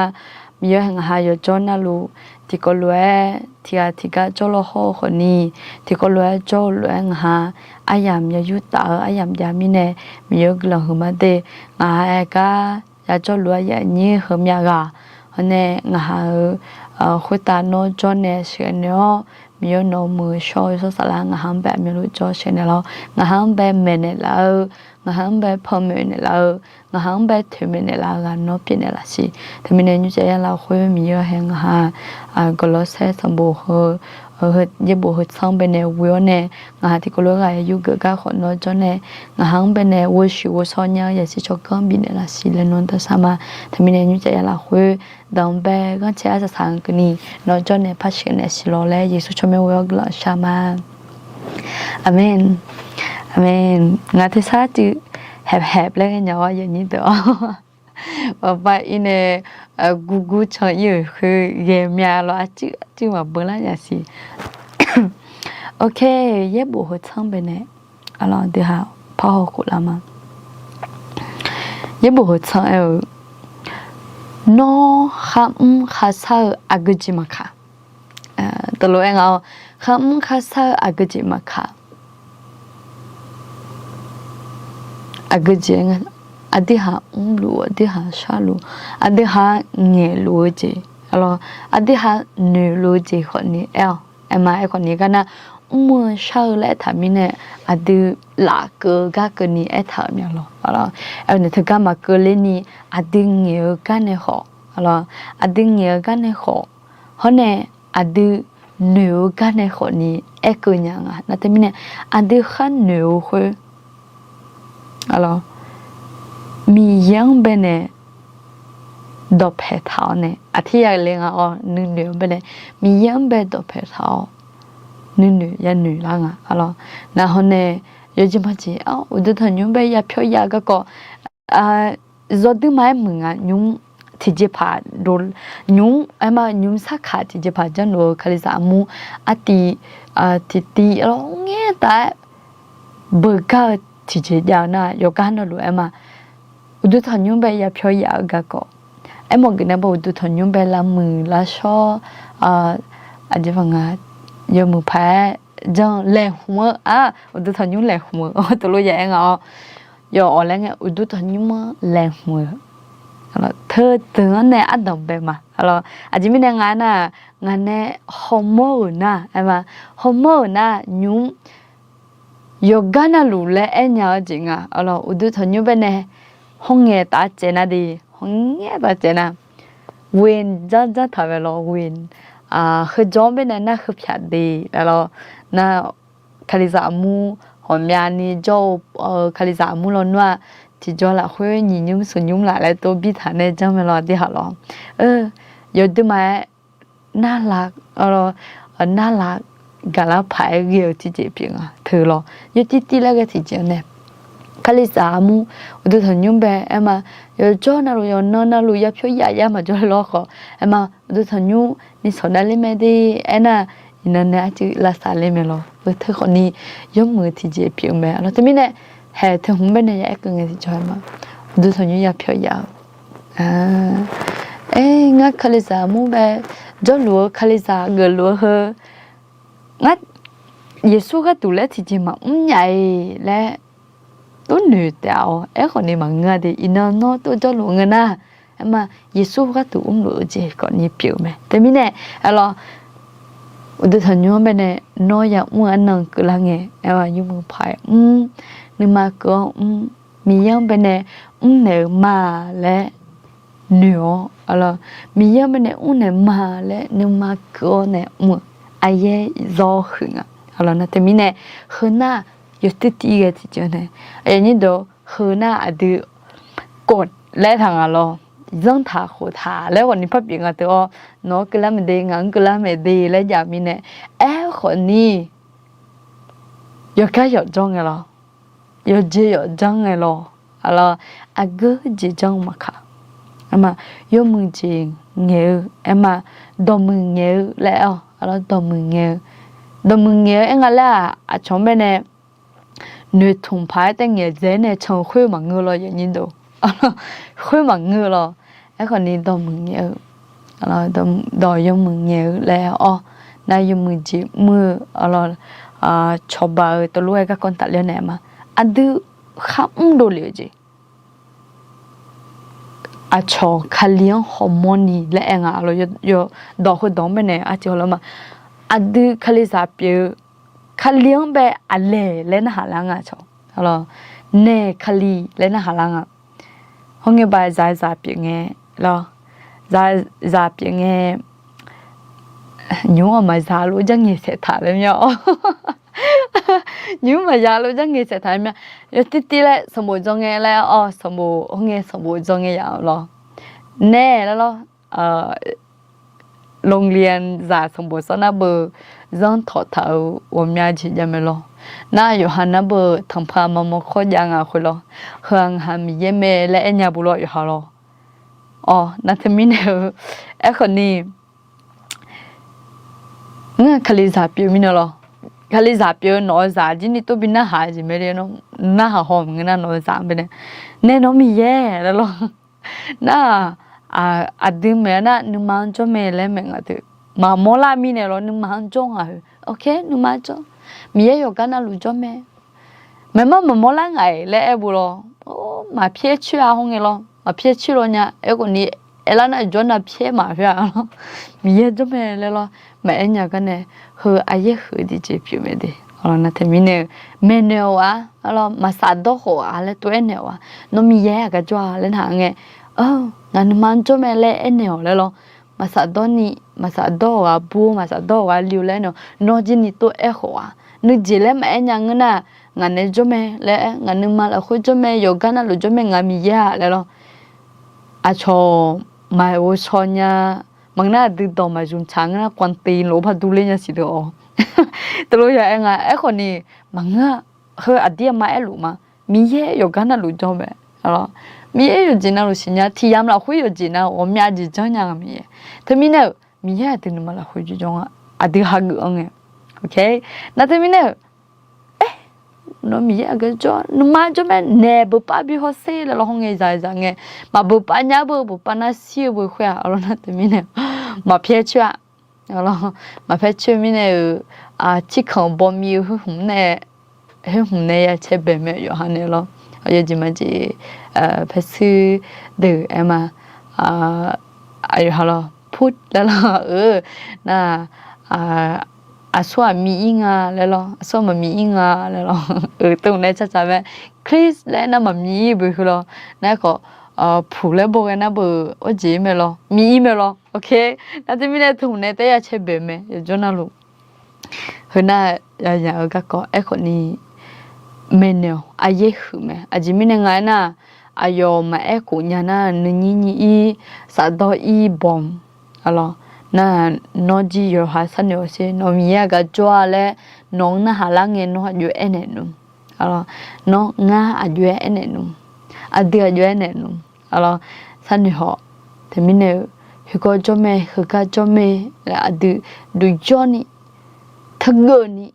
Miqyaer hae ngaq ha yawqjawr navluf tiqkawv lof-aer tiqghaq tiqgar jawrlawr hawr-eu khawfni, tiqkawv lof-aer jawr-eu lof-aer ngaq ha aryamq ya yurtaf-eu aryamq jav mirnae, Miqyaer-eu guiqlanq huiqma de. Ngaq ha aer gar yajawr lof-aer yanyir heumyav ghaq hawr nae ngaq ha-euq khoertav nawr jawr nae sheuqghae naeq-awr, Miqyaer nawq-eu muiq-eu shawr-eu yawshawr saflar ngaq ha-anr bae aqmyanluf jawr sheuqghae naeq lawr. Ngaq ha-anr bae maeqnaeq laf-eu, ngaq ha-anr bae panmaeq naeq laf-eu, ngaq ha-anr bae toeqmaeq naeq laf-eu ghaq nawr pyeuf naeq laf siq. Teumirnae nymrcif yar lafkhoer Miqyaer hae ngaq ha gawqlawrsaer sanqbof heu yaerbof heu tsanr baenae ghoe-awr nae, ngaq ha tiqkawv lof-aer ghaq ya yurgeuf gar khawf nawr jawr nae, ngaq ha-anr baenae ghovshuif ghovshaw nya-eu yasiq tsawrganr bifnaeq laf siq laer nawr darsar ma. Teumirnae nymrcif yar lafkhoer dawq-anr bae ghanrcae arsaq saq-eu keuvni nawr jawr nae par sheuqghae naeq siq lawr laer Yeqsur tsawrmyanr ghoe-awr guiqlanq shar ma. Aqmeq. Aqmeq. Ngaq tersar cuiv haeqhaeq laer ngae nya-awr yawnyir deuq-awr, baqba ir nae gurgur can ir-euq khoer ghae mya lawr, arcuiv arcuiv maqbeu lar nya siq. Ok, yaerbof heu tsanr baenae aqlawq dui haq parhaw khof lar ma. Yaerbof heu tsanr aer-eu, nawr kharmr kharshar-eu aqgeu jeq maqkaq. Teulof aer nga-awr, kharmr kharshar-eu aqgeu jeq maqkaq. Aqgeu jeq, aqdui haq mrluf, aqdui haq sharluf, aqdui haq ngaeqluf-eu jeq, aqdui haq noeqluf-eu jeq khawfni aer-awq. Aer ma, aerkhawfni gar nar, mr-eu shar-eu laer aertaq mirnae aqdui lafkeuv-eu gar keuvni aertaq-euq mya lawr. Aer-eu nae teugar maqkeuv lerni aqdui ngaeq-eu gar nae khawf, aqdui ngaeq-eu gar nae khawf, hawr nae aqdui noeq-eu gar nae khawfni aerkeuv nya nga. Nar teumirnae aqdui khar noeq-eu khoer, Miqyaer-anr baenae dawqpae taq-awr nae, aqtir ya le nga-awr nuinoeq-anr baenae, Miqyaer-anr bae dawqpae taq-awr nuinoeq yanoeq lar nga. Nar hawr nae yawjeq majeq uqduq tanqnymr bae yapyawr ya garkawv, zawduir ma-aer muiq nga. Nymr tiqjeqpaq, nymr aer ma, nymr sarkaq tiqjeqpaq janrluf-eu Kalizaq armur artiv tiqtiv lawr ngaer taf-aer beugar-eu tiqjeq jav-eu nar, yawqgar navluf aer ma, uqduq tanqnymr bae yapyawr ya-eu garkawv, aermawf geuf nae bae uqduq tanqnymr bae lavmuiq lavshawr, aqjeq paq nga, yawmuiq paq-aer janr laeqhmq-eu, uqduq tanqnymr laeqhmq-eu teulof ya aer nga-awr, yawf awq laer ngae uqduq tanqnymr-anr laeqhmq-eu teudeuq-anr nae ardanq bae ma. Aqjeq mirnae nga aernar, ngaq nae hawmawr-euq nar aer ma, hawmawr-euq nar nymr yawqgar navluf laer aernya-eu jeq nga. Uqduq tanqnymr baenae hawngaeq taf-aer caev nar de, hawngaeq taf-aer caev nar, ghoe janr janr taq mae lawr, ghoe, heujawr-anr baenae nar heupyaq de lawr. Nar Kalizaq armur ghawqmyani jawr-eu Kalizaq armur lawnmr-aq, tiqjaw lafkhoer nyiq nymr smq nymr laf laer tov bir taq nae janr mae lawr, aqdui haq lawr. Yawduir ma-aer narla, narla gaqlar paq-aer ghae-eu tiqjeq pyeuf nga teu lawr. Yawtiv tiv laer ghae tiqjeq-anr nae Kalizaq armur uqduq tanqnymr bae aer ma, yawqjawr navluf yawqnan navluf yapyawr yaf yar maqjawr le lawr khawf, aer ma, uqduq tanqnymr ni sawq davler mae de. Aernar, iqnan nae arcuiv lavsav ler mae lawr. Heu teu khawfni yawmuiq tiqjeq pyeuf-eu mae lawr. Teumirnae haeq teu hmq baenae ya aer keuv ngae tiqjawr aer ma, uqduq tanqnymr yapyawr yaf-eu, aer, ngar Kalizaq armur bae jawrluf-eu, Kalizaq geufluf-eu heu Ngar Yeqsur gharduq laer tiqjeq maqmr nya-iq laer tov noeq taef-awq. Aerkhawf ni maqngeur-a de. Iqnan nawr tov jawrluf ngeur nar, aerma, Yeqsur gharduq mrluf-eu jeq khawf ni pyeuf-eu mae. Teumirnae, aerlawr, uqduq tanqnymr-anr baenae nawr yamr-eu arnan keuvlar ngae, aerma, yawmuiq paq-aer mr, nuima keuv-awr mr, Miqyaer-anr baenae mrnaeq-eu ma laer noeq-awr, aerlawr, Miqyaer-anr baenae mrnaeq ma laer nuima keuv-awr nae mr-eu aqyaer zawr huiq nga. Aerlawr, nar teumirnae, heu nar yawtuir tiv ghae tiqjeq nae, aqyuif aqnyir deuq, heu nar aqdui kawv laer taq nga lawr, zanrtaq khoftaq laer khawf ni parpyeuf nga teu-awr, nawq-anr keuvlar mae de, ngaq-anr keuvlar mae de laer jav mirnae, aerkhawf ni yawqgar yawqjawr ngae lawr, yawqjeq yawqjanr ngae lawr, aerlawr, aqgeu jeq janr-eu maqkaq, aerma, yawmuiq jeq ngaeq-eu, aerma, dawqmuiq ngaeq-eu laer-awr, aerlawr, dawqmuiq ngaeq-eu, dawqmuiq ngaeq-eu aer nga laer-aq, aqcawq-anr baenae noeqtmq paq-aer taef ngaeq dzaeq-aer nae can-eu khoer maqngeur lawr, yawnyir deuq, khoer maqngeur lawr. Aerkhawf ni dawqmuiq ngaeq-eu, dawq yawmuiq ngaeq-eu laer-awr, nar yawmuiq jeq mr-eu, aerlawr, cawba-eu teulof-aer garkawv tafler naeq ma. Aqdui kharmr dovlef-eu jeq, aqcawq Kali-anr hawmawr ni laer aer nga lawr, dawq heudawq-anr baenae arciv hawlar ma. Aqdui Kalizaq pyeuf-eu, Kali-anr bae aqlaeq laer narhaq lar nga cawq, naeq Kali laer narhaq lar nga. Hawr ngae ba zaq-aer zaq pyeuf ngae lawr, zaq pyeuf ngae, nymq-mr aqmaq zaq lof-aer jarngaeq saeqtaq laer mya-awr, nymq-mr aqmaq zaq lof-aer jarngaeq saeqtaq laer mya. Yawtuir tiv laer sanqbof dzawr ngae laer-awr, sanqbof hawr ngae sanqbof dzawr ngae yaf lawr, nae laer lawr, โรงเรียน zaq sanqbof sawr nar beu, zanrtawq taq-euq ghawqmya jeq jav mae lawr. Nar yawqha nar beu tanqpaq maqmawr kawr jav nga khoer lawr. Heu-aq ngaq-aq Miqyaer mae laer aernya bu lawr yawqha lawr. Awq, nar teumirnae-eu, aerkhawf ni, ngar Kalizaq pyeuf mirnae lawr, Kalizaq pyeuf-eu nawq-eu zaq jir ni tov bi narhaq jeq mae le, narhaq haw maqngeur nar nawq-eu zaq-anr baenae, nae nawq-anr Miqyaer laer lawr. Nar-aq, aqdui maeq-aer nar nuima-anr jawr mae laer maeq nga teu. Maqmawr lar mirnae lawr nuima-anr jawr nga heu. Ok, nuima-anr jawr. Miqyaer yawqgar navluf jawr mae. Maeqma maqmawr lar ngaq-iq laer aer bu lawr. Maqpyaer coer-a hawngae lawr, maqpyaer coer law nya. Aerkhawf ni aerlar nar jawr nar pyaer maqhoer-a lawr. Miqyaer jawr mae laer lawr. Maqaer nya gar nae, heu aqyaer huiq-eu tiqjeq pyeuf mae de. Nar teumirnae-eu, maeqnaeq-awq-a, aerlawr, maqsaf dawr khawf-a laer tov aernaeq-awq-a. Nawr Miqyaer aqgar jawr-a laer narhaq ngae, ngaq nuima-anr jawr mae laer aernaeq-awq laer lawr. Maqsaf dawr ni, maqsaf dawr-awq-a bur, maqsaf dawr-awq-a liu laer nae, nawr jir ni tov aer khawf-a. Nuijeq laer maqaer nya ngeur nar, ngaq nae jawr mae laer, ngaq nuima lafkhoer jawr mae, yawqgar navluf jawr mae, ngaq Miqyaer-a laer lawr. Aqcawq maqghovshaw nya, maqngeur nar aqdui dawq maqzmq tsaq ngeur nar กวนตีน lof-aer par durler nya siq deuq-awq. Teulof ya aer nga, aerkhawf ni maqngeur-a. Heu aqdir aqma aerluf ma. Miqyaer yawqgar navluf jawr mae. Miqyaer yawqjeq navluf siqnya, tiq yamq lafkhoer yawqjeq nav ghawqmya jeq janrnya nga Miqyaer. Teumirnae-euq Miqyaer aqdui nuima lafkhoer jawr jawr nga, aqdui hageuf-anr ngae. Nar teumirnae-euq, nawr Miqyaer aqgar jawr, nuima jawr mae, naeq beuqpav bi hawsher laer lawr hawngae zaq zaq ngae, maqbeuqpav nya beu beuqpav nar shir-eu beu khoer-a lawr nar teumirnae, maqpyaer coer-a. Maqpyaer coer mirnae-euq, cirkanq bawmiv-eu khoer hmq nae, khoer hmq nae ya cae bae mae yawqha nae lawr. Yawjeq majeq, paershuir deuq aer ma, aqyawf ha lawr pur laer lawr-eu, nar, aqsur-aq miv ir nga laer lawr, aqsur maqmiv ir nga laer lawr-eu, teu nae caqcaq mae. Chris laer nar maqmiv ir beu heu lawr. Nar khawf, puq laer baw ghae nar beu, arjeq mae lawr, miv ir mae lawr. Ok, nar teumirnae teu nae taef ya cae bae mae yawjawr navluf. Heu nar, yayaq-eu garkawv aerkhawf ni, maeqnaeq-awq, aqyaer huiq mae. Aqjeq mirnae nga aernar, aqyawf maqaer khof nya nar nuinyir nyir ir, safdawr ir bawq. Aqlawq, nar, nawr jir yawqha sharnoeq-awq sher, nawq Miqyaer aqgar jawr-a laer, nawq-anr narhaq lar ngae nawr aqjox-aer aernaeq nmr. Nawr ngar aqjox-aer aernaeq nmr. Aqdui aqjox-aer aernaeq nmr. Aqlawq, sharnoeq hawq. Teumirnae-eu, heugar jawr mae, heugar jawr mae laer aqdui duq jawrni, teugeuf ni,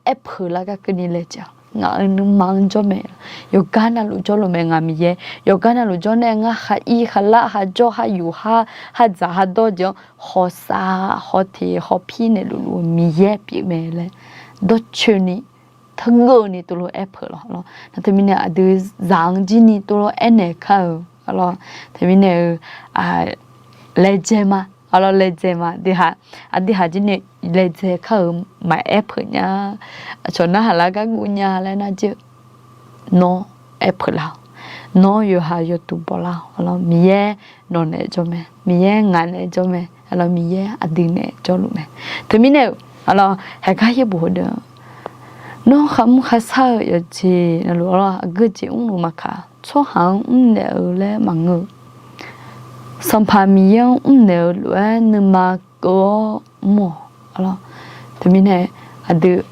aerpeuq lar gar keuvni laejae-awq. ngaq-euq nuima-anr jawr mae. Yawqgar navluf jawrluf mae ngaq Miqyaer. Yawqgar navluf jawr nae ngar khar ir khar lar khar jawr khar yuf khar dzaq khar dawr jeq-anr hawsav hawteq hawpir naeqluf luf-eu Miqyaer pyeuf mae laer dawrcoeni teugeuvni tuvlof aer peuq lawq. Nar teumirnae aqdui zaq-anr jirni tuvlof aernaeq kar-euq lawq. Teumirnae-eu laejae ma, aqlawq laejae ma, aqdui haq jirni laejae kar-euq maqaer peuq nya. Aqcawq narhaq lar gar guv nya laer nar jir-eu nawr aer peuq lar-awq. Nawr yawqha yawduq bawlar-awq. Aqlawq Miqyaer nawq naeq jawr mae, Miqyaer ngaq naeq jawr mae, aqlawq Miqyaer aqdui naeq jawrluf mae. Teumirnae-euq aqlawq haeqgar yaerbof heudeuq nawr kharmr kharshar-eu yawqjeq navluf aqlawq aqgeu jeq mrluf maqkaq tsawrhaq-anr mrnaeq-eu laer maqngeur-eu Sanqpaq Miqyaer-anr mrnaeq-eu lof-aer nuima keuv-awr mr-awq. Teumirnae aqdui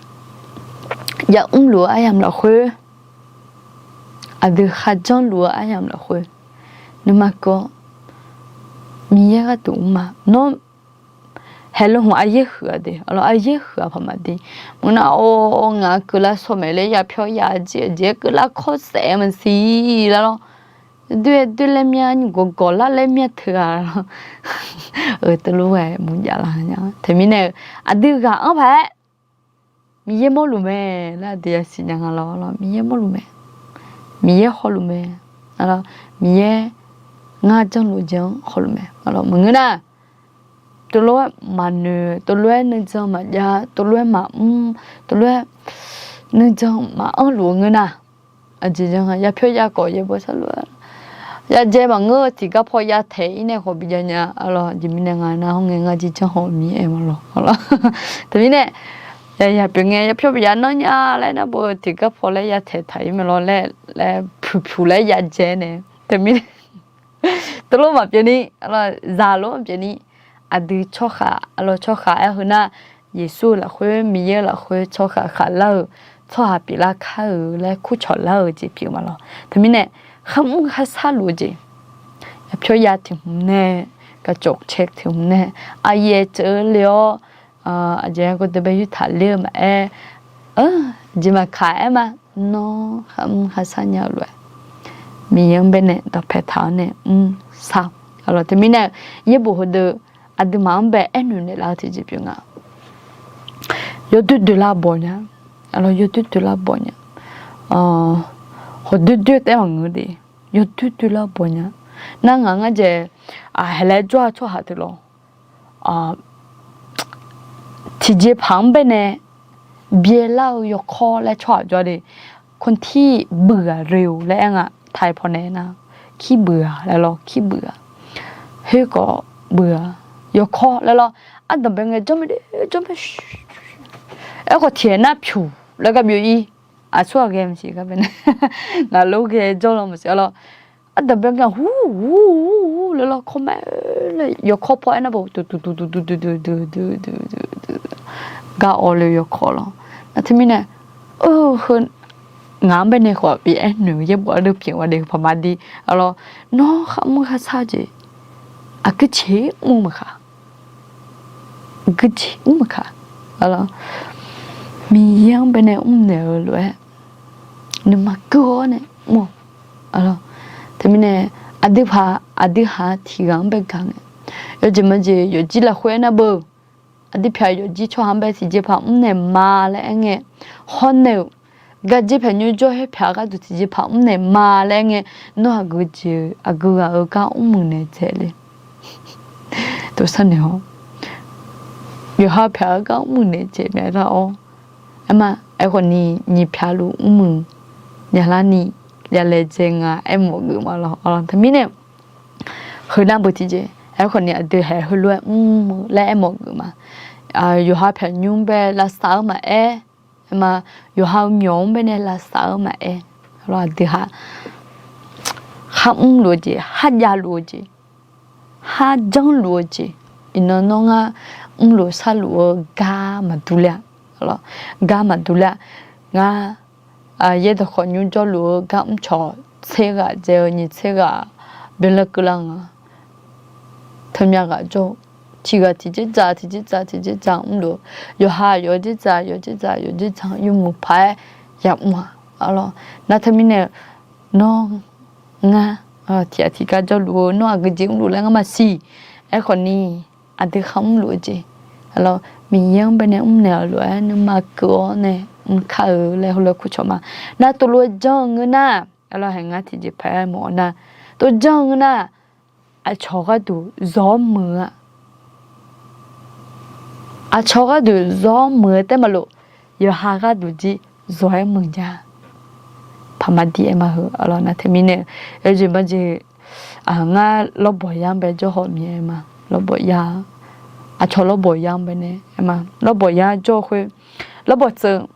ya'mrluf-eu aryamq lafkhoer, aqdui kharjanr luf-eu aryamq lafkhoer nuima keuv-awr Miqyaer gharduq mr ma. Nawr haeqlawhmq aryaer huiq-a de, aqlawq aryaer huiq-a paq maqdir. Maqngeur nar-awr ngaq-anr keuvlar shawr maeq laer yapyawr ya jeq jeq-aer keuvlar kawr saef maqsiq lar lawr. Doer-aer doer laer myav nymq gawqgawq lar laer myav teu-a lawr. Teulof-aer maqjav lar nya. Teumirnae-eu aqdui ghaq-anr paq-aer Miqyaer mawrluf mae laer aqdui yasiq nya nga lawr. Miqyaer mawrluf mae, Miqyaer hawluf mae, Miqyaer ngar janrluf-eu jeq-anr hawluf mae. Maqngeur nar, teulof-aer maqnoeq, teulof-aer nuijan maqjav, teulof-aer maqmr, teulof-aer nuijan maqanr luf-eu ngeur nar, aqjeq jan yapyawr ya kawf yaerbof sharluf-aer yajae maqngeur-eu tiqgar paw yataeq-ir nae khawf bijav nya. Aqlawq jeq mirnae nga nar hawr ngae ngar jirjanr haw mir-aer ma lawr. Teumirnae yaq pyeuf ngae yapyawr bijav nanr nya laer nar beu tiqgar paw laer yataeq taq-ir mae lawr laer, laer puqpuq laer yajae nae. Teumirnae teulof maqpyeuf ni, zaqlof maqpyeuf ni, aqdui tsawrhaq aqlawq tsawrhaq-aer heu nar, Yeqsur-eu lafkhoer Miqyaer-eu lafkhoer tsawrhaq khaqlar-eu tsawrhaq pyeuflar kar-euq laer kurcawq lar-eu jeq pyeuf ma lawr. Teumirnae kharmr kharshar luf-eu jeq, yapyawr ya tiq hmq nae, gaqcawq cae tiq hmq nae, aqyaef ceuv le-awr, aqjeq gawrdeuq bae yurtaq ler-eu maqaer, jeq maqkaq-aer ma. Nawr kharmr kharshar nya-eu lof-aer Miqyaer-anr baenae dawqpae taq-awr nae mrshar. Aqlawq teumirnae yaerbof heudeuq aqduimaf-anr bae aernoeq naeqlar-eu tiqjeq pyeuf nga. Yawdoer doerlar bawq nya. Aqlawq yawdoer doerlar bawq nya. Hawdoer doer taef maqngeur de. Yawdoer doerlar bawq nya. Nar ngaq ngar jaeq, haelaer jawr-a tsawrhaq teu lawr. Tiqjeqpaq-anr baenae byaelar-eu yawkawr laer tsawrhaq jawr de. คนที่เบื่อเร็ว laer aer nga. Taiq pawnae nar, ขี้เบื่อ laer lawr, ขี้เบื่อ. Khoerkhawf buiq-a, yawkawr laer lawr. Ardanq bae ngae jawr mae de, jawr mae. Aerkhawf tiq nar pyuq laer gar byov-ir. Aqsur aqghae maqsiq gar bae nae, ngaq lof ghae jawr lawr maqsiq-a lawr. Ardanq bae ngae hu hu hu laer lawr, kawr mae laer yawkawr paw aernar bawq duqduq duqduq duqduq duqduq duqduq gar awv le yawkawr lawr. Nar teumirnae, heu ngaq-anr baenae khawf bi aernoeq yaerbof ardeuv pyeuf-a de paq maqdir. Aqlawq nawr kharmr kharshar jeq aqgeu jeq mr-eu maqkaq. Aqgeu jeq mr maqkaq. Aqlawq Miqyaer-anr baenae mrnaeq-eu lof-aer nuima keuv-awr nae mr-awq. Aqlawq teumirnae aqdui paq aqdui haq tiq ghaq-anr bae gaq ngae, yawjeq majeq yawqjir lafkhoer aernar beu, aqdui pyaq yawqjir tsawrhaq-anr bae tiqjeqpaq mrnaeq ma laer aerngae, hawr nae-euq gaqjeq pyaq nymr jawr her pyaq gharduq tiqjeqpaq mrnaeq ma laer aerngae, nawr aqgeu jeq-eu aqgeu ghaq-eu gar mrmuiq naeq dzaeq le. Tov sharnaeq-awr, yawqha pyaq-eu gar mrmuiq naeq dzaeq mae lar-awr, aerma, aerkhawf ni nyiq pyaq luf mrmuiq nya larni yalaejae nga aermawf geuf ma lawr. Teumirnae heunar beu tiqjeq, aerkhawf ni aqdui haeq heulof-aer mr-eu laer aermawf geuf ma. Yawqha pyaq nymr bae lavsav-eu maqaer, aerma, yawqha-eu myawq-anr baenae lavsav-eu maqaer, aqdui haq kharmr luf-eu jeq, kharjav luf-eu jeq, kharjanr luf-eu jeq, iqnan nawr ngar mrluf sharluf-eu gar maqdur ler-a. Gar maqdur ler-a. Ngar yaerdawq khawf nymr jawrluf-eu gar mrcawq tser ghaq dzae-eu nyiq tser ghaq byanlar keuvlar nga. Teumyav ghaq jawr-eu tiq ghaq tiqjeq dzaq tiqjeq dzaq tiqjeq dzaq mrluf, yawqha yawqjeq dzaq yawqjeq dzaq yawqjeq dzaq yawmuiq paq-aer yamr-aq, arlawr. Nar teumirnae-eu, nawr ngar tiqghaq tiqgar jawrluf-eu, nawr aqgeujeq mrluf laer ngar maqsiq. Aerkhawf ni, aqdui khar mrluf-eu jeq, arlawr, Miqyaer-anr baenae mrnaeq-euq lof-aer nuima keuv-awr nae mr kar-eu laer heulof-aer kurcawq ma. Nar tov lof-aer janr-eu ngeur nar, arlawr, hae ngar tiqjeq paq-aer mawf-awr nar, tov janr-eu ngeur nar, aqcawq gharduq zawq-awr muiq-a. Aqcawq gharduq zawq-awr muiq-eu taef maqlof, yawqha gharduq jir zawq-aer muiq ja. Paq maqdiq-aer ma heu, arlawr. Nar teumirnae-eu, yawjeq majeq, ngar lawrbawq yar-anr bae jawr haw mir-aer ma. Lawrbawq yar, aqcawq lawrbawq yar-anr baenae aer ma. Lawrbawq yar jawr khoer, lawrbawq tseuv,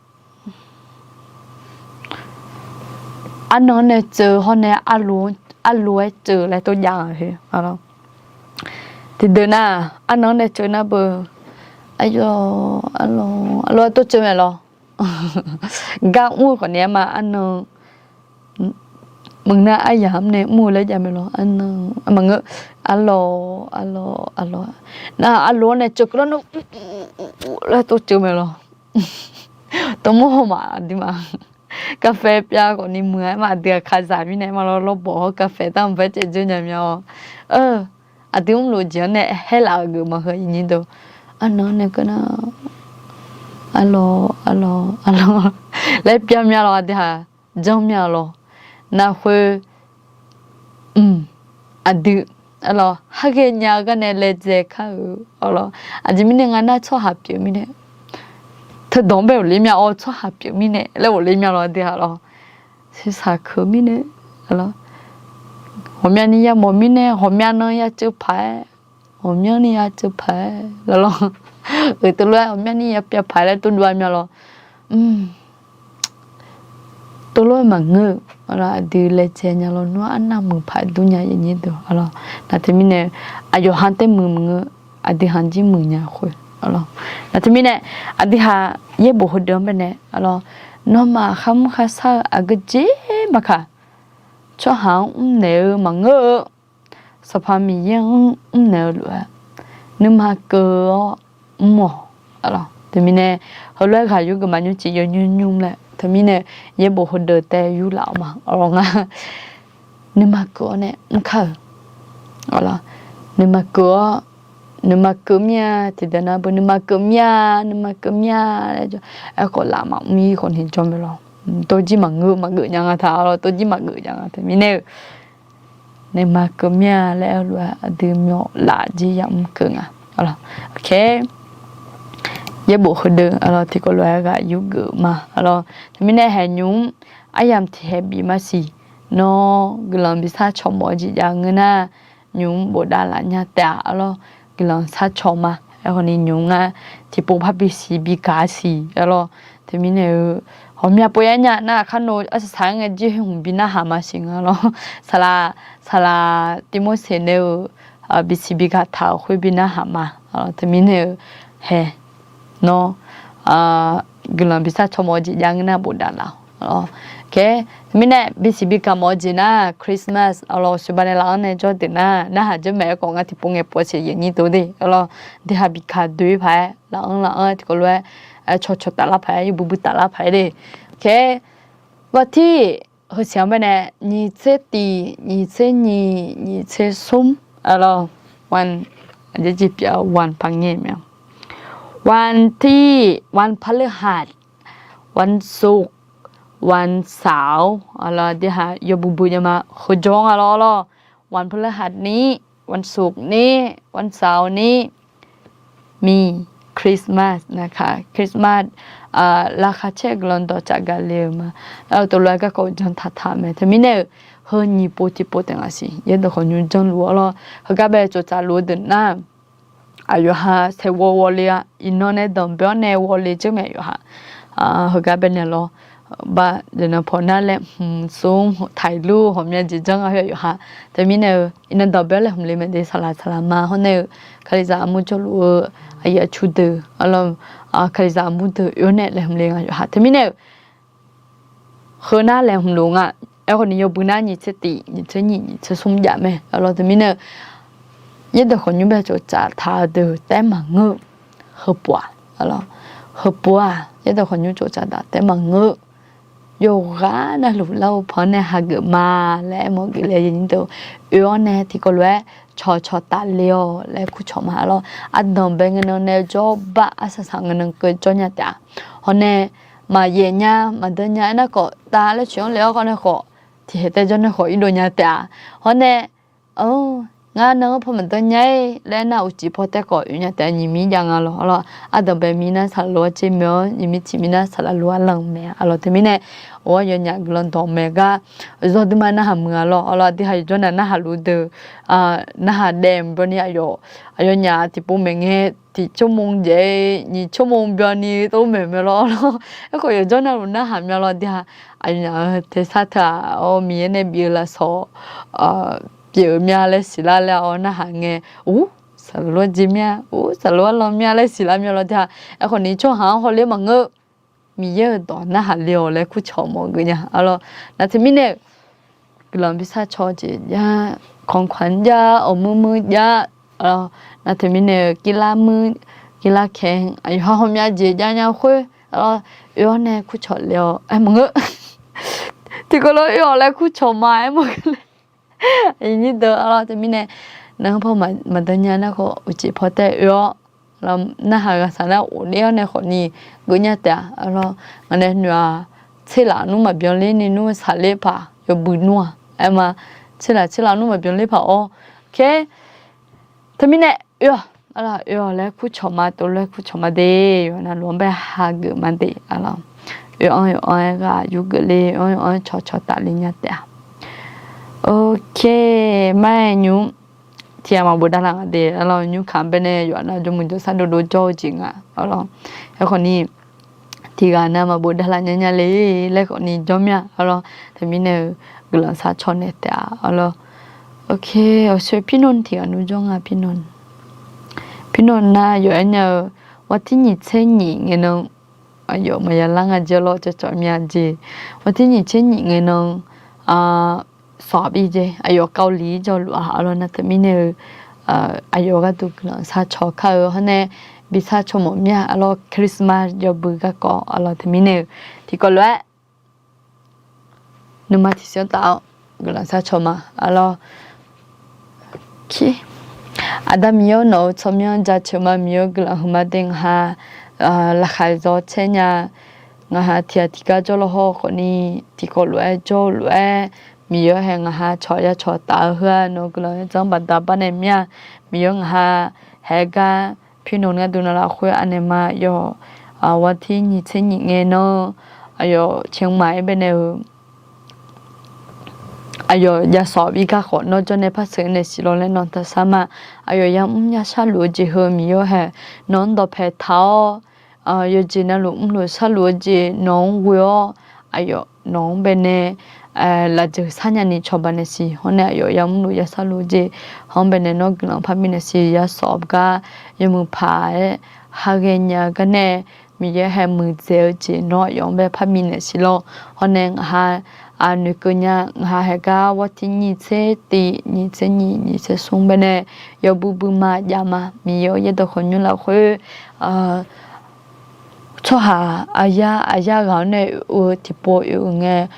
arnan-anr nae tseuv hawr nae, arlof-aer tseuv laer tov jav-a heu, arlawr. Tiqdeuq nar, arnan-anr nae tseuv nar beu, arlawr, arlawr, arlawr-aer tov tseuv mae lawr. Gar mr-eu khawfni aer ma, arnan, meuq nar aryamq-anr nae mr-eu laer jav mae lawr, arnan, maqngeur, arlawr, arlawr, arlawr, nar arlof-anr nae tseuv keuv lar nar, laer tov tseuv mae lawr. Tov mawr haw ma aqduimaf. Kaqfae pyav khawfni muiq-aer ma, aqdui aqkazaq mirnae aer ma lawr, lawrbawq hawr kaqfae tar mqbaer caev dzeur nya mya-awr, aqdui mrluf jeq-anr nae haer laf-euq geuf maqheu nyir deuq, arnan-anr nae keuv nar, arlawr, arlawr, arlawr laer pyav mya lawr, aqdui haq janr mya lawr. Nar khoer, mq, aqdui, arlawr, har ghaenya-eu gar nae laejae kar-eu, arlawr. Aqjeq mirnae nga nar, tsawrhaq pyeuf mirnae, teudawq-anr bae ghofle mya-awr, tsawrhaq pyeuf mirnae laer ghofle mya lawr, aqdui haq lawr. Siqsaq keuq mirnae, arlawr, ghawqmyani yamawf mirnae, ghawqmya nan ya ceuv paq-aer, ghawqmyanr ni ya ceuv paq-aer, arlawr, euq tov lof-aer ghawqmyanr ni ya pyav paq-aer laer tov dov-a mya lawr. Tov lof-aer maqngeur-eu, arlawr, aqdui laejae nya lawr, nawr arnav muiq paq dur nya, aqnyir deuq, arlawr. Nar teumirnae, aqyawf ha taer muiq maqngeur, aqdui ha jir muiq nya khoer, arlawr. Nar teumirnae, aqdui haq yaerbof heudeuq-anr baenae, arlawr, nawmaf kharmr kharshar-eu aqgeujeq maqkaq, tsawrhaq-anr mrnaeq-eu maqngeur-eu, Sanqpaq Miqyaer-anr mrnaeq-eu lof-aer, nuima keuv-awr mr-awq, arlawr. Teumirnae, heulof-aer ghaq yurgeuf maqnymr ciq yawnymr nymr laer, teumirnae, yaerbof heudeuq tae yurlaf-awr ma, arlawr, ngar nuima keuv-awr nae mr kar-euq, arlawr, nuima keuv-awr, nuima keuv mir-a, tiqdeuq nar beu nuima keuv mir-a, nuima keuv mir-a laer jawr, aerkhawf laf maqmr-ir khawfni jawr mae lawr. Tov jir maqngeur maqgeuf nya nga taq, arlawr, tov jir maqgeuf nya nga teumirnae-eu, nuima keuv mir-a laer aer-eu lof-aer aqdui myawq laf jir yamr keuv nga, arlawr. Yaerbof heudeuq, arlawr, tiqkawv lof-aer ghaq yurgeuf ma, arlawr. Teumirnae haeq nymq-mr aryamq tiqhaeq bif maqsiq, nawr guiqlanq bishar cawq mawf-eu jeq jav ngeur nar, nymq-mr bofdav laf nya taef-a, arlawr. Guiqlanq shar cawq ma. Aerkhawfni nymq-mr ngar tiqpov par bisiq bigaq-a siq, arlawr. Teumirnae-eu, ghawqmya pov yar nya nar, aqkar nawr arsaq saq-aer ngae jir hmq bi narhaq ma siq nga lawr. Saqlaq, saqlaq Tivmorseq nae-eu bisiq bigaq taq-euq khoer bi narhaq ma. Teumirnae-eu, hae, nawr guiqlanq bishar cawq mawf-eu jeq jav ngeur nar bofdav laf-awq. Teumirnae bisiq bigaq mawf-eu jeq nar Christmas, arlawr, suqba nae laf-anr nae jawr deuq nar narhaq jawr maeq-aer khawf ngar tiqpov ngae pov-a siq, aqnyir deuq de, arlawr. Deuq haq bigaq doe paq-aer laf-anr laf-anr tiqkawv lof-aer, cawqcawq taflar paq-aer, yawbui bui taflar paq-aer de. Ghawqtir heusiq-anr baenae nyiq tser tiq, nyiq tser nyiq, nyiq tser smr, arlawr, วันอาทิตย์ pyeuf-a, วันพฤหัส วันเสาร์ arlawr, deuq haq yawbui bui nya ma, heujawr nga lawr, arlawr. วันพฤหัสนี้ วันศุกร์นี้ วันเสาร์นี้ มี Christmas นะคะ Christmas, lavkhav caer-eu guiqlanq dawqtsaf gaqle-eu ma. Tov lof-aer garkawv janr taqtaq mae. Teumirnae-eu, heu nyiq pov tiqpov taef nga siq, yaerdawq khawqnymr janrluf-awr lawr, heugar bae tsoftsaf luf-eu deuq nar, aqyawf ha saeqghawv ghawle-a, iqnan nae danqbae-awr nae ghawle jeur mae, aqyawf ha. Heugar bae nae lawr, ba, deuq nan pawq nar laeqhmq smr taqluf ghawqmya jeq janr nga khoer, aqyawf ha. Teumirnae-eu, iqnan danqbae-awr laeqhmq le mae de, saqlaq saqlaq ma hawr nae-eu, kalizaq armur jawrluf-eu, aqyuif aqtsu deuq, kalizaq armur deuq oe-awr nae laeqhmq le nga, aqyawf ha. Teumirnae-eu, heu nar laeqhmq luf nga. Aerkhawfni yawbui nar nyiq tser tiq, nyiq tser nyiq, nyiq tser smr jav mae, arlawr. Teumirnae-eu, yaerdawq khawqnymr bae tsoftsaf taq-eu deuq taef maqngeur-eu, heupov-aq, arlawr, heupov-aq, yaerdawq khawqnymr tsoftsaf taq taef maqngeur-eu, yawqghaq navluf lar-eu pan-anr nae hageuf ma laer aermawf geuf le, oe-awr nae tiqkawv lof-aer cawqcawq tafle-awq laer kurcawq ma lawr. Ardanqbae ngae nan nae jawrbar arsaq saq ngae nan keuv jawr nya taef-a. Hawr nae maqyaef nya maqdan nya aernar khawf, taf laer coeq-anr le-awr khawf nae khawf, tiqhaeq tae jawr nae khawf irdov nya taef-a. Hawr nae ngar nan-anr paw maqdan nya-ir laer nar, uqcif paw tae khawf oe nya taef-a. Nyiq mir jav nga lawr. Arlawr, ardanqbae mir nar saqlaq lof-aer jer mae-awr, nyiq mir tiq mir nar saqlaq lof-aer lanq mae-a lawr. Teumirnae, or, aqyawfnyaf guiqlanq dawq maeq gar, zawr duima narhaq muiq-a lawr. Arlawr, aqdui ha yawqjawr nar narhaq luf deuq, narhaq daef mqbyani aqyawf, aqyawfnyaf tiqpov maeq ngae, tiq tsawrmawv jaev-aer nyiq tsawrmawv byanni tov maeq mae lawr. Arlawr, aerkhawf yawqjawr navluf narhaq mya lawr. Aqdui ha aqyawfnyaf-euq tersar teu-aq, or, Miqyaer nae bif-eu lafsawq pyeuf-eu mya laer siqlar laer-awr narhaq ngae, or, saqlaq lof-aer jer mir-a, or, saqlaq lof-aer lanq mir-a laer siqlar mya lawr. Aqdui ha aerkhawf ni tsawrhaq-anr hawler maqngeur. Miqyaer-euq dawq narhaq le-awq laer kurcawq mawf geuf nya. Arlawr, nar teumirnae-euq guiqlanq bi sar caw jeq jav, ของขวัญ jav, awqmuir muir jav, arlawr, nar teumirnae-euq kirlar muir, kirlar kae, aqyawf ha hawmya jeq jav nya khoer, arlawr, oe-awr nae kurcawq le-awq aer maqngeur. Tiqkawv lof-aer oe-awq laer kurcawq ma aer maqngeur le. Nyir deuq, arlawr, teumirnae, nan-anr paw maqdan nya nar khawf, uqcif paw tae oe-awr, narhaq ghaqsaq nar ghofler-awr nae khawf ni geuf nya taef-a. Arlawr, ngaq nae noeq-aq, tserlaf nmr maqbyan ler ni nmr saqler paq yawbui nmr-aq aer ma. Tserlaf tserlaf nmr maqbyan ler paq-awr, khaer, teumirnae oe-awq, arlawr, oe-awq laer kurcawq ma, tov laer kurcawq ma de, yawqha navluf-anr bae hageuf ma de, arlawr. Oe-anr yawqanr-aer ghaq yurgeuf le, oe-anr yawqanr-aer cawqcawq tafle nya taef-a. Ok, mar-aer nymr tiqghaq maqbof davlaf nga de, arlawr, nymr kaq baenae yawqha nav jawrmuiq jawrsar dovdov jawr-eu jeq nga, arlawr. Aerkhawf ni, tiqghaq nav maqbof davlaf nya nya le laer khawf ni jawr mir-a, arlawr. Teumirnae-eu guiqlanq sar caw naeq taef-a, arlawr. Ok, awqshoe pirnan tiqghaq nmr jawr nga, pirnan. Pirnan nar yawf-aer nya-eu, วันที่ nyiq tser nyiq ngae nan, aqyawf maqya lar nga jeq lawr, cawqcawq mya jeq. วันที่ nyiq tser nyiq ngae nan, สอบ ir jeq, aqyawf เกาหลี jawrluf-a, arlawr, nar teumirnae-eu, aqyawf gharduq guiqlanq sar caw kar-eu hawr nae bi sar caw mawf mir-a, arlawr, Christmas yawbui garkawv, arlawr, teumirnae-eu tiqkawv lof-aer nuima tiqsiq-anr taf-awr guiqlanq sar caw ma, arlawr. Aqda Miqyaer-or, nawq-euq tsawrmyanr jaceuq ma. Miqyaer-or, guiqlanq huiqma de, ngaq ha laqkhaq zawr caer nya. Ngaq ha tiqghaq tiqgar jawr lawr hawr khawf ni, tiqkawv lof-aer jawr-eu lof-aer, Miqyaer-or hae ngaq ha cawq ya cawq taf-eu heu-aq, nawq-euq guiqlanq yawdzanr baqda bar nae mir-a. Miqyaer-or, ngaq ha haeq gar pirnan gharduq navluf khoer anaeq ma. Yawf, วันที่ nyiq tser nyiq ngae nan, aqyawf เชียงใหม่ baenae-eu aqyawf ya sawq bi gar khawf nawr jawr nae par sheuq naeq siq lawr laer nan taqshar ma. Aqyawf yamr yashar luf-eu jeq heu Miqyaer-or hae nawq-anr dawqpae taq-awr, yawqjeq navluf mrluf sharluf-eu jeq nawq-anr ghoe-awr, aqyawf nawq-anr baenae lafjeuq sharnya ni cawba naeq siq. Hawr nae aqyawf yamrluf yashar luf-eu jeq, hawr-anr baenae nawr guiqlanq parbi naeq siq. Ya sawq gar yawmuiq paq-aer ha ghaenya-eu gar nae Miqyaer hae muiqdzaeq-eu jeq nawr aqyawf-anr bae parbi naeq siq lawr. Hawr nae ngaq ha noeqkeuv nya, ngaq ha haeq gar วันที่ nyiq tser tiq, nyiq tser nyiq, nyiq tser smr baenae yawbui bui ma jav ma. Miqyaer-or, yaerdawq khawqnymr lafkhoer tsawrhaq aqyar aqyar ghaq-anr nae oe-eu tiqpov oe-euq ngae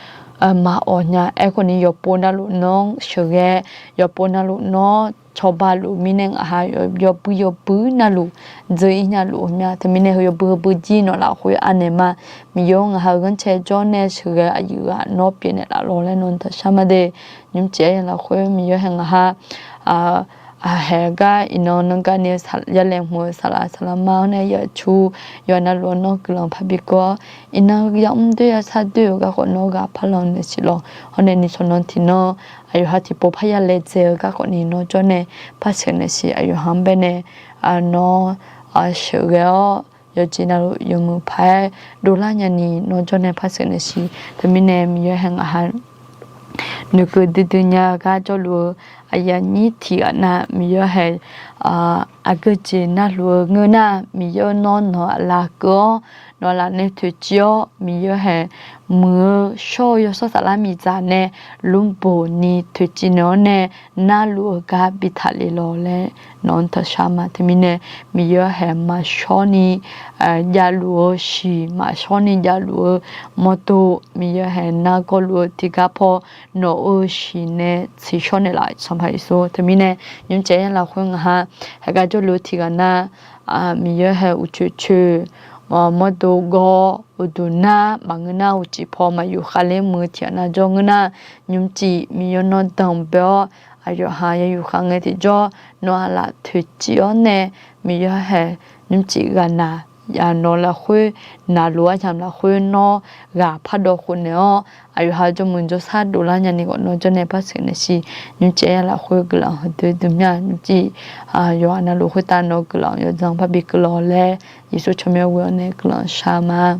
maqawq nya. Aerkhawf ni yawqpov navluf nawr-anr sheuqghae, yawqpov navluf nawr cawba luf mirnae ngaq ha yawbui yawbui navluf dzeur-ir nya luf-eu mya. Teumirnae heu yawbui heubui jir nawq lafkhoer anaeq ma. Miqyaer-or, ngaq ha-euq ghanrcae jawr nae sheuqghae aqyuif ghaq nawr pyeufnaeq laf lawr laer nan taqshar ma de. Nymr tiq-aer ya lafkhoer Miqyaer hae ngaq ha haeq gar iqnan nan garni-eu yalaeqhmq-eu saqlaq saqlaqma-anr nae yaqcu yawqha navluf-anr nawr guiqlanq parbi keuv-awr, iqnan yamr doer yashar doer-eu garkhawf nawr ghaq parlanq naeq siq lawr. Hawr nae nishawq nan tiqnan aqyawf ha tiqpov parya laedzae-eu garkhawf ni nawr jawr nae par sheuq naeq siq. Aqyawf ha-anr baenae nawr sheuqghae-awr, yawqjeq navluf yawmuiq paq-aer dovlar nyani nawr jawr nae par sheuq naeq siq. Teumirnae Miqyaer hae ngaq ha noeqkeuv duidui nya gar jawrluf-eu aqyuif aqnyir tiqghaq nav Miqyaer hae aqgeu jeq navluf-eu ngeur nar, Miqyaer nawr nawq-eu aqlaf keuv-awr, nawq-eu aqlaf nae toeqciv-awr, Miqyaer hae muiq-eu shawr-eu yawshawr saflar miqdzaq nae lmrboq ni toeqciv naeq-awr nae narluf-eu gar bi taqlef lawq laer nawq-anr taqshar ma. Teumirnae Miqyaer hae maqshawr ni javluf-eu shiq, maqshawr ni javluf-eu mawrdo, Miqyaer hae nargawr luf-eu tiqgar paw nawq-euq shiq nae tsiqshawr naeq laf Sanqpaq Yeqsur. Teumirnae nymrcif ya lafkhoer ngaq ha heugar jawrluf-eu tiqghaq nar, Miqyaer hae uqcoeq coeq mawrdo gawr uqduq nar maqngeur nar uqcif paw maqyuf khavler muiq-eu tiqghaq nav jawr ngeur nar, nymrcif Miqyaer nawr danqbae-awr, aqyawf ha ya yuf khav ngae tiqjawr nawq-eu aqlaf toeqciv-awr nae, Miqyaer hae nymrcif ghaqnaq nawq-eu lafkhoer naqlof-aer yamq lafkhoer nawr ghaq pardawv khofnaeq-awr, aqyawf ha jawrmuiq jawrshar dovlar nyani khawf nawr jawrnae par sheuqnaeq siq. Nymrcif ya lafkhoer guiqlanq heudui dui mya nymrcif yawqha navluf khoertav nawq-eu guiqlanq yawdzanq parbi keuvlawq laer Yeqsur tsawrmyanr ghoe-awr nae guiqlanq shar ma.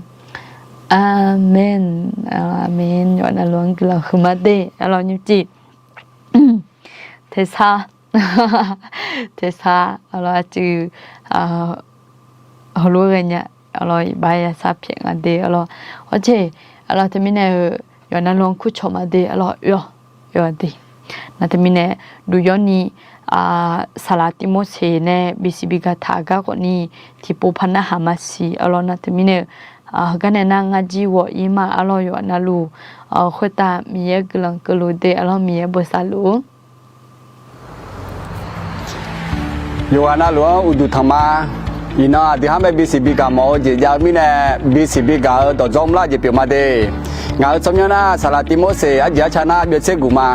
Aqmen. Aqmen. Yawqha navluf-anr guiqlanq huiqma de. Arlawr nymrcif tersar tersar arlawr aqcuiv heulof-aer ghaenya arlawr iqbax yasar pyaeq nga de arlawr. Hawr jeq arlawr teumirnae-eu yawqha navluf-anr kurcawq ma de arlawr oe-awr oe-awr de. Nar teumirnae duqyawr ni saqlaq Tivmorseq nae bisiq bigaq taq-eu gar khawfni tiqpov par narhaq maqsiq arlawr. Nar teumirnae-eu heugar nae nar ngar jir ghawq-ir ma arlawr yawqha navluf khoertav Miqyaer guiqlanq keuvluf de arlawr Miqyaer bosav luf-ur. Yawqghaq navluf-anr uqduq tanq ma. Iqnan aqdui ha-anr bae bisiq bigaq mawf-eu jeq jav-eu mirnae, bisiq bigaq-eu dawqdzawr mrlar jeq pyeuf ma de. Ngaq-euq tsawrmyanr nar saqlaq Tivmorseq arjeq arca nar byov tser guq ma.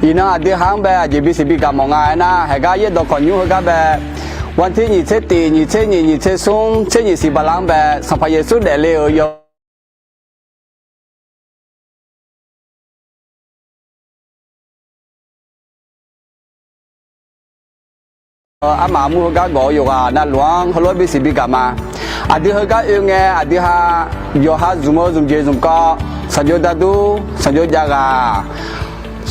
Iqnan aqdui ha-anr bae aqjeq bisiq bigaq mawf nga aernar, heugar yaerdawq kawqnymr heugar bae, วันที่ nyiq tser tif, nyiq tser nyiq, nyiq tser smr, tser nyiq siq baqla-anr bae Sanqpaq Yeqsur daefle-euq yaw armaf armur heugar gawq-eu yawqghaq navluf-anr heulof-aer bisiq bigaq ma. Aqdui heugar oe ngae aqdui ha yawqha zmq-eu zmqjeq zmqkawv, sanqjox dardur, sanqjox jav ghaq,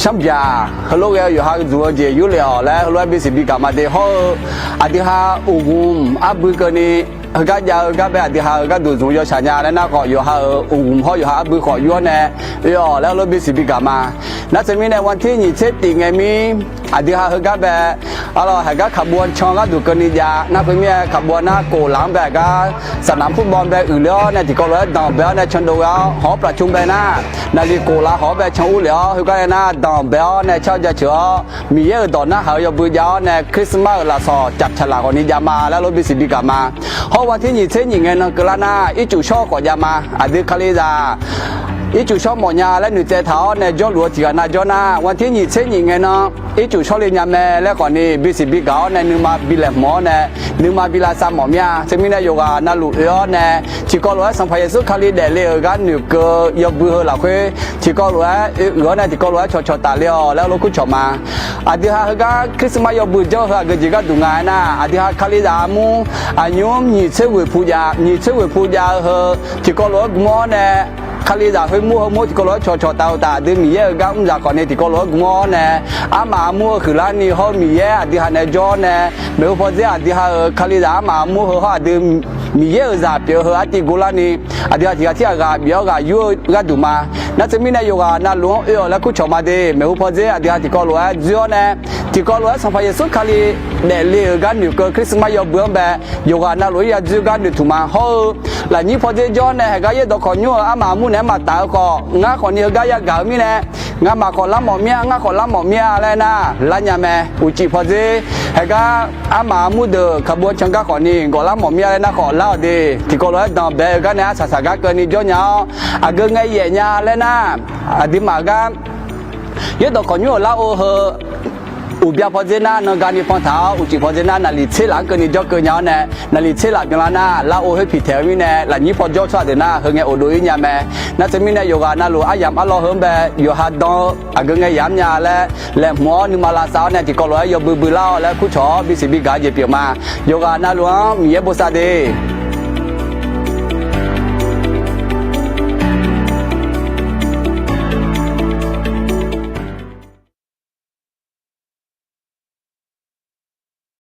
shanrbyaq heulof ghae-eu yawqha zmq-eu jeq yurlef-awq laer heulof-aer bisiq bigaq ma de. Hawr-eu aqdui ha uqghumq arbui keuvni heugar jav-eu gar bae aqdui ha-euq gharduq zmq-eu yawshaq nya laer nar khawf, yawqha-euq uqghumq hawr yawqha arbui khawf yur-awr nae oe-awq laer heulof-aer bisiq bigaq ma. Nar teumirnae วันที่ nyiq tser tif ngae mir aqdui ha heugar bae arlawr heugar kaqbov-anr can gharduq keuvni jav nar khoermir-aer kaqbov-anr nar kof laf-anr bae aqgar saqnaq purbaw-anr bae uiqler-awr nae tiqkawv lof-aer danqbae-awr nae candov ghae-awr hawq-awr plaqcmr bae nar naqliq kof laf hawq-awr bae can urlef-awr heugar nae nar danqbae-awr nae car-eu jaceuq-awr Miqyaer-euq dawq narhaq-eu yawbui jav-awr nae Christmas-euq lafsawq caf caq laf khawfni jav ma laer heulof-aer bisiq bigaq ma. Hawr วันที่ nyiq tser nyiq ngae nan keuvlar nar ircuf shawr khawf jav ma. Aqdui Kalizaq ircuf shawr mawf nya laer noeqtsaev taq-awr nae jawrluf-eu tiqghaq nav jawr nar วันที่ nyiq tser nyiq ngae nan ircuf shawr le nya mae laer khawfni bisiq bigaq-awr nae nuima bi laeqhmq-awr nae nuima bi lavsav mawf mir-a. Teumirnae yawqghaq navluf oe-awr nae tiqkawv lof-aer Sanqpaq Yeqsur Kali daefle-euq gar noeqkeuv-eu yawbui heu lafkhoer tiqkawv lof-aer oe uiq-awr nae tiqkawv lof-aer cawqcawq tafle-awq laer heulof kurcawq ma. Aqdui ha heugar Christmas yawbui janr-eu heu aqgeu jeq gharduq nga aernar, aqdui ha Kalizaq armur aqnymr nyiq tser ghoeq pu jav, nyiq tser ghoeq pu jav-eu heu tiqkawv lof-aer gmr-awr nae Kalizaq khoermur heumur tiqkawv lof-aer cawqcawq taf-eu taf aqdui Miqyaer-euq gar mr zaq khawfni tiqkawv lof-aer gmr-awr nae armaf armur-eu huiqlar ni hawr Miqyaer aqdui ha nae jawr-awr nae maeqhu pawdzer aqdui ha-euq Kalizaq armaf armur heu hawr aqdui Miqyaer-euq zaq pyeuf-eu heu artiv guvlar ni aqdui ha tiqghaq tirghaq ghaq bif-awr ghaq yur-eu gharduq ma. Nar teumirnae yawqghaq navluf-anr oe-awq laer kurcawq ma de. Maeqhu pawdzer aqdui ha tiqkawv lof-aer dzoer-awr nae tiqkawv lof-aer Sanqpaq Yeqsur Kali daefle-euq gar noeqkeuv Christmas yawbui-anr bae yawqghaq navluf-anr ya dzoer gar noeqtmq ma. Hawr-eu lafnyir pawdzer jawr-awr nae heugar yaerdawq kawqnymr-euq armaf armur naeq-aer maqtaf-eu khawf ngar khawfni heugar yagaq-eu mirnae ngamaf khawf lar mawf mir-a, ngar khawf lar mawf mir-a laer nar lar nya mae. Uqcif pawdzer heugar armaf armur deuq kaqbov can gar khawfni gawq lar mawf mir-a laer nar khawf lar-awq de. Tiqkawv lof-aer danqbae-eu gar nae arsaq saq gar keuvni jawr nya-awr aqgeu ngae yaef nya laer nar aqduimaf gar yaerdawq kawqnymr-euq lar-or heu uqbya pawdzer nar nan gani pan taq-awr uqcif pawdzer nar naqliq tser laf-anr keuvni jawr keuv nya-awr nae naqliq tser laf byanlar nar lar-or khoer piqtaeq-eu mirnae lafnyir paw jawr tsawrhaq deuq nar heu ngae of dov-ir nya mae. Nar teumirnae yawqghaq navluf aryamq arlawr heu-anr bae yawqha dan-eu aqgeu ngae yaf-anr nya laer laeqhmq-awr nuima lavsav-awr nae tiqkawv lof-aer yawbui bui lar-awq laer kurcawq-awr bisiq bigaq-eu jeq pyeuf ma. Yawqghaq navluf-anr Miqyaer bosav de.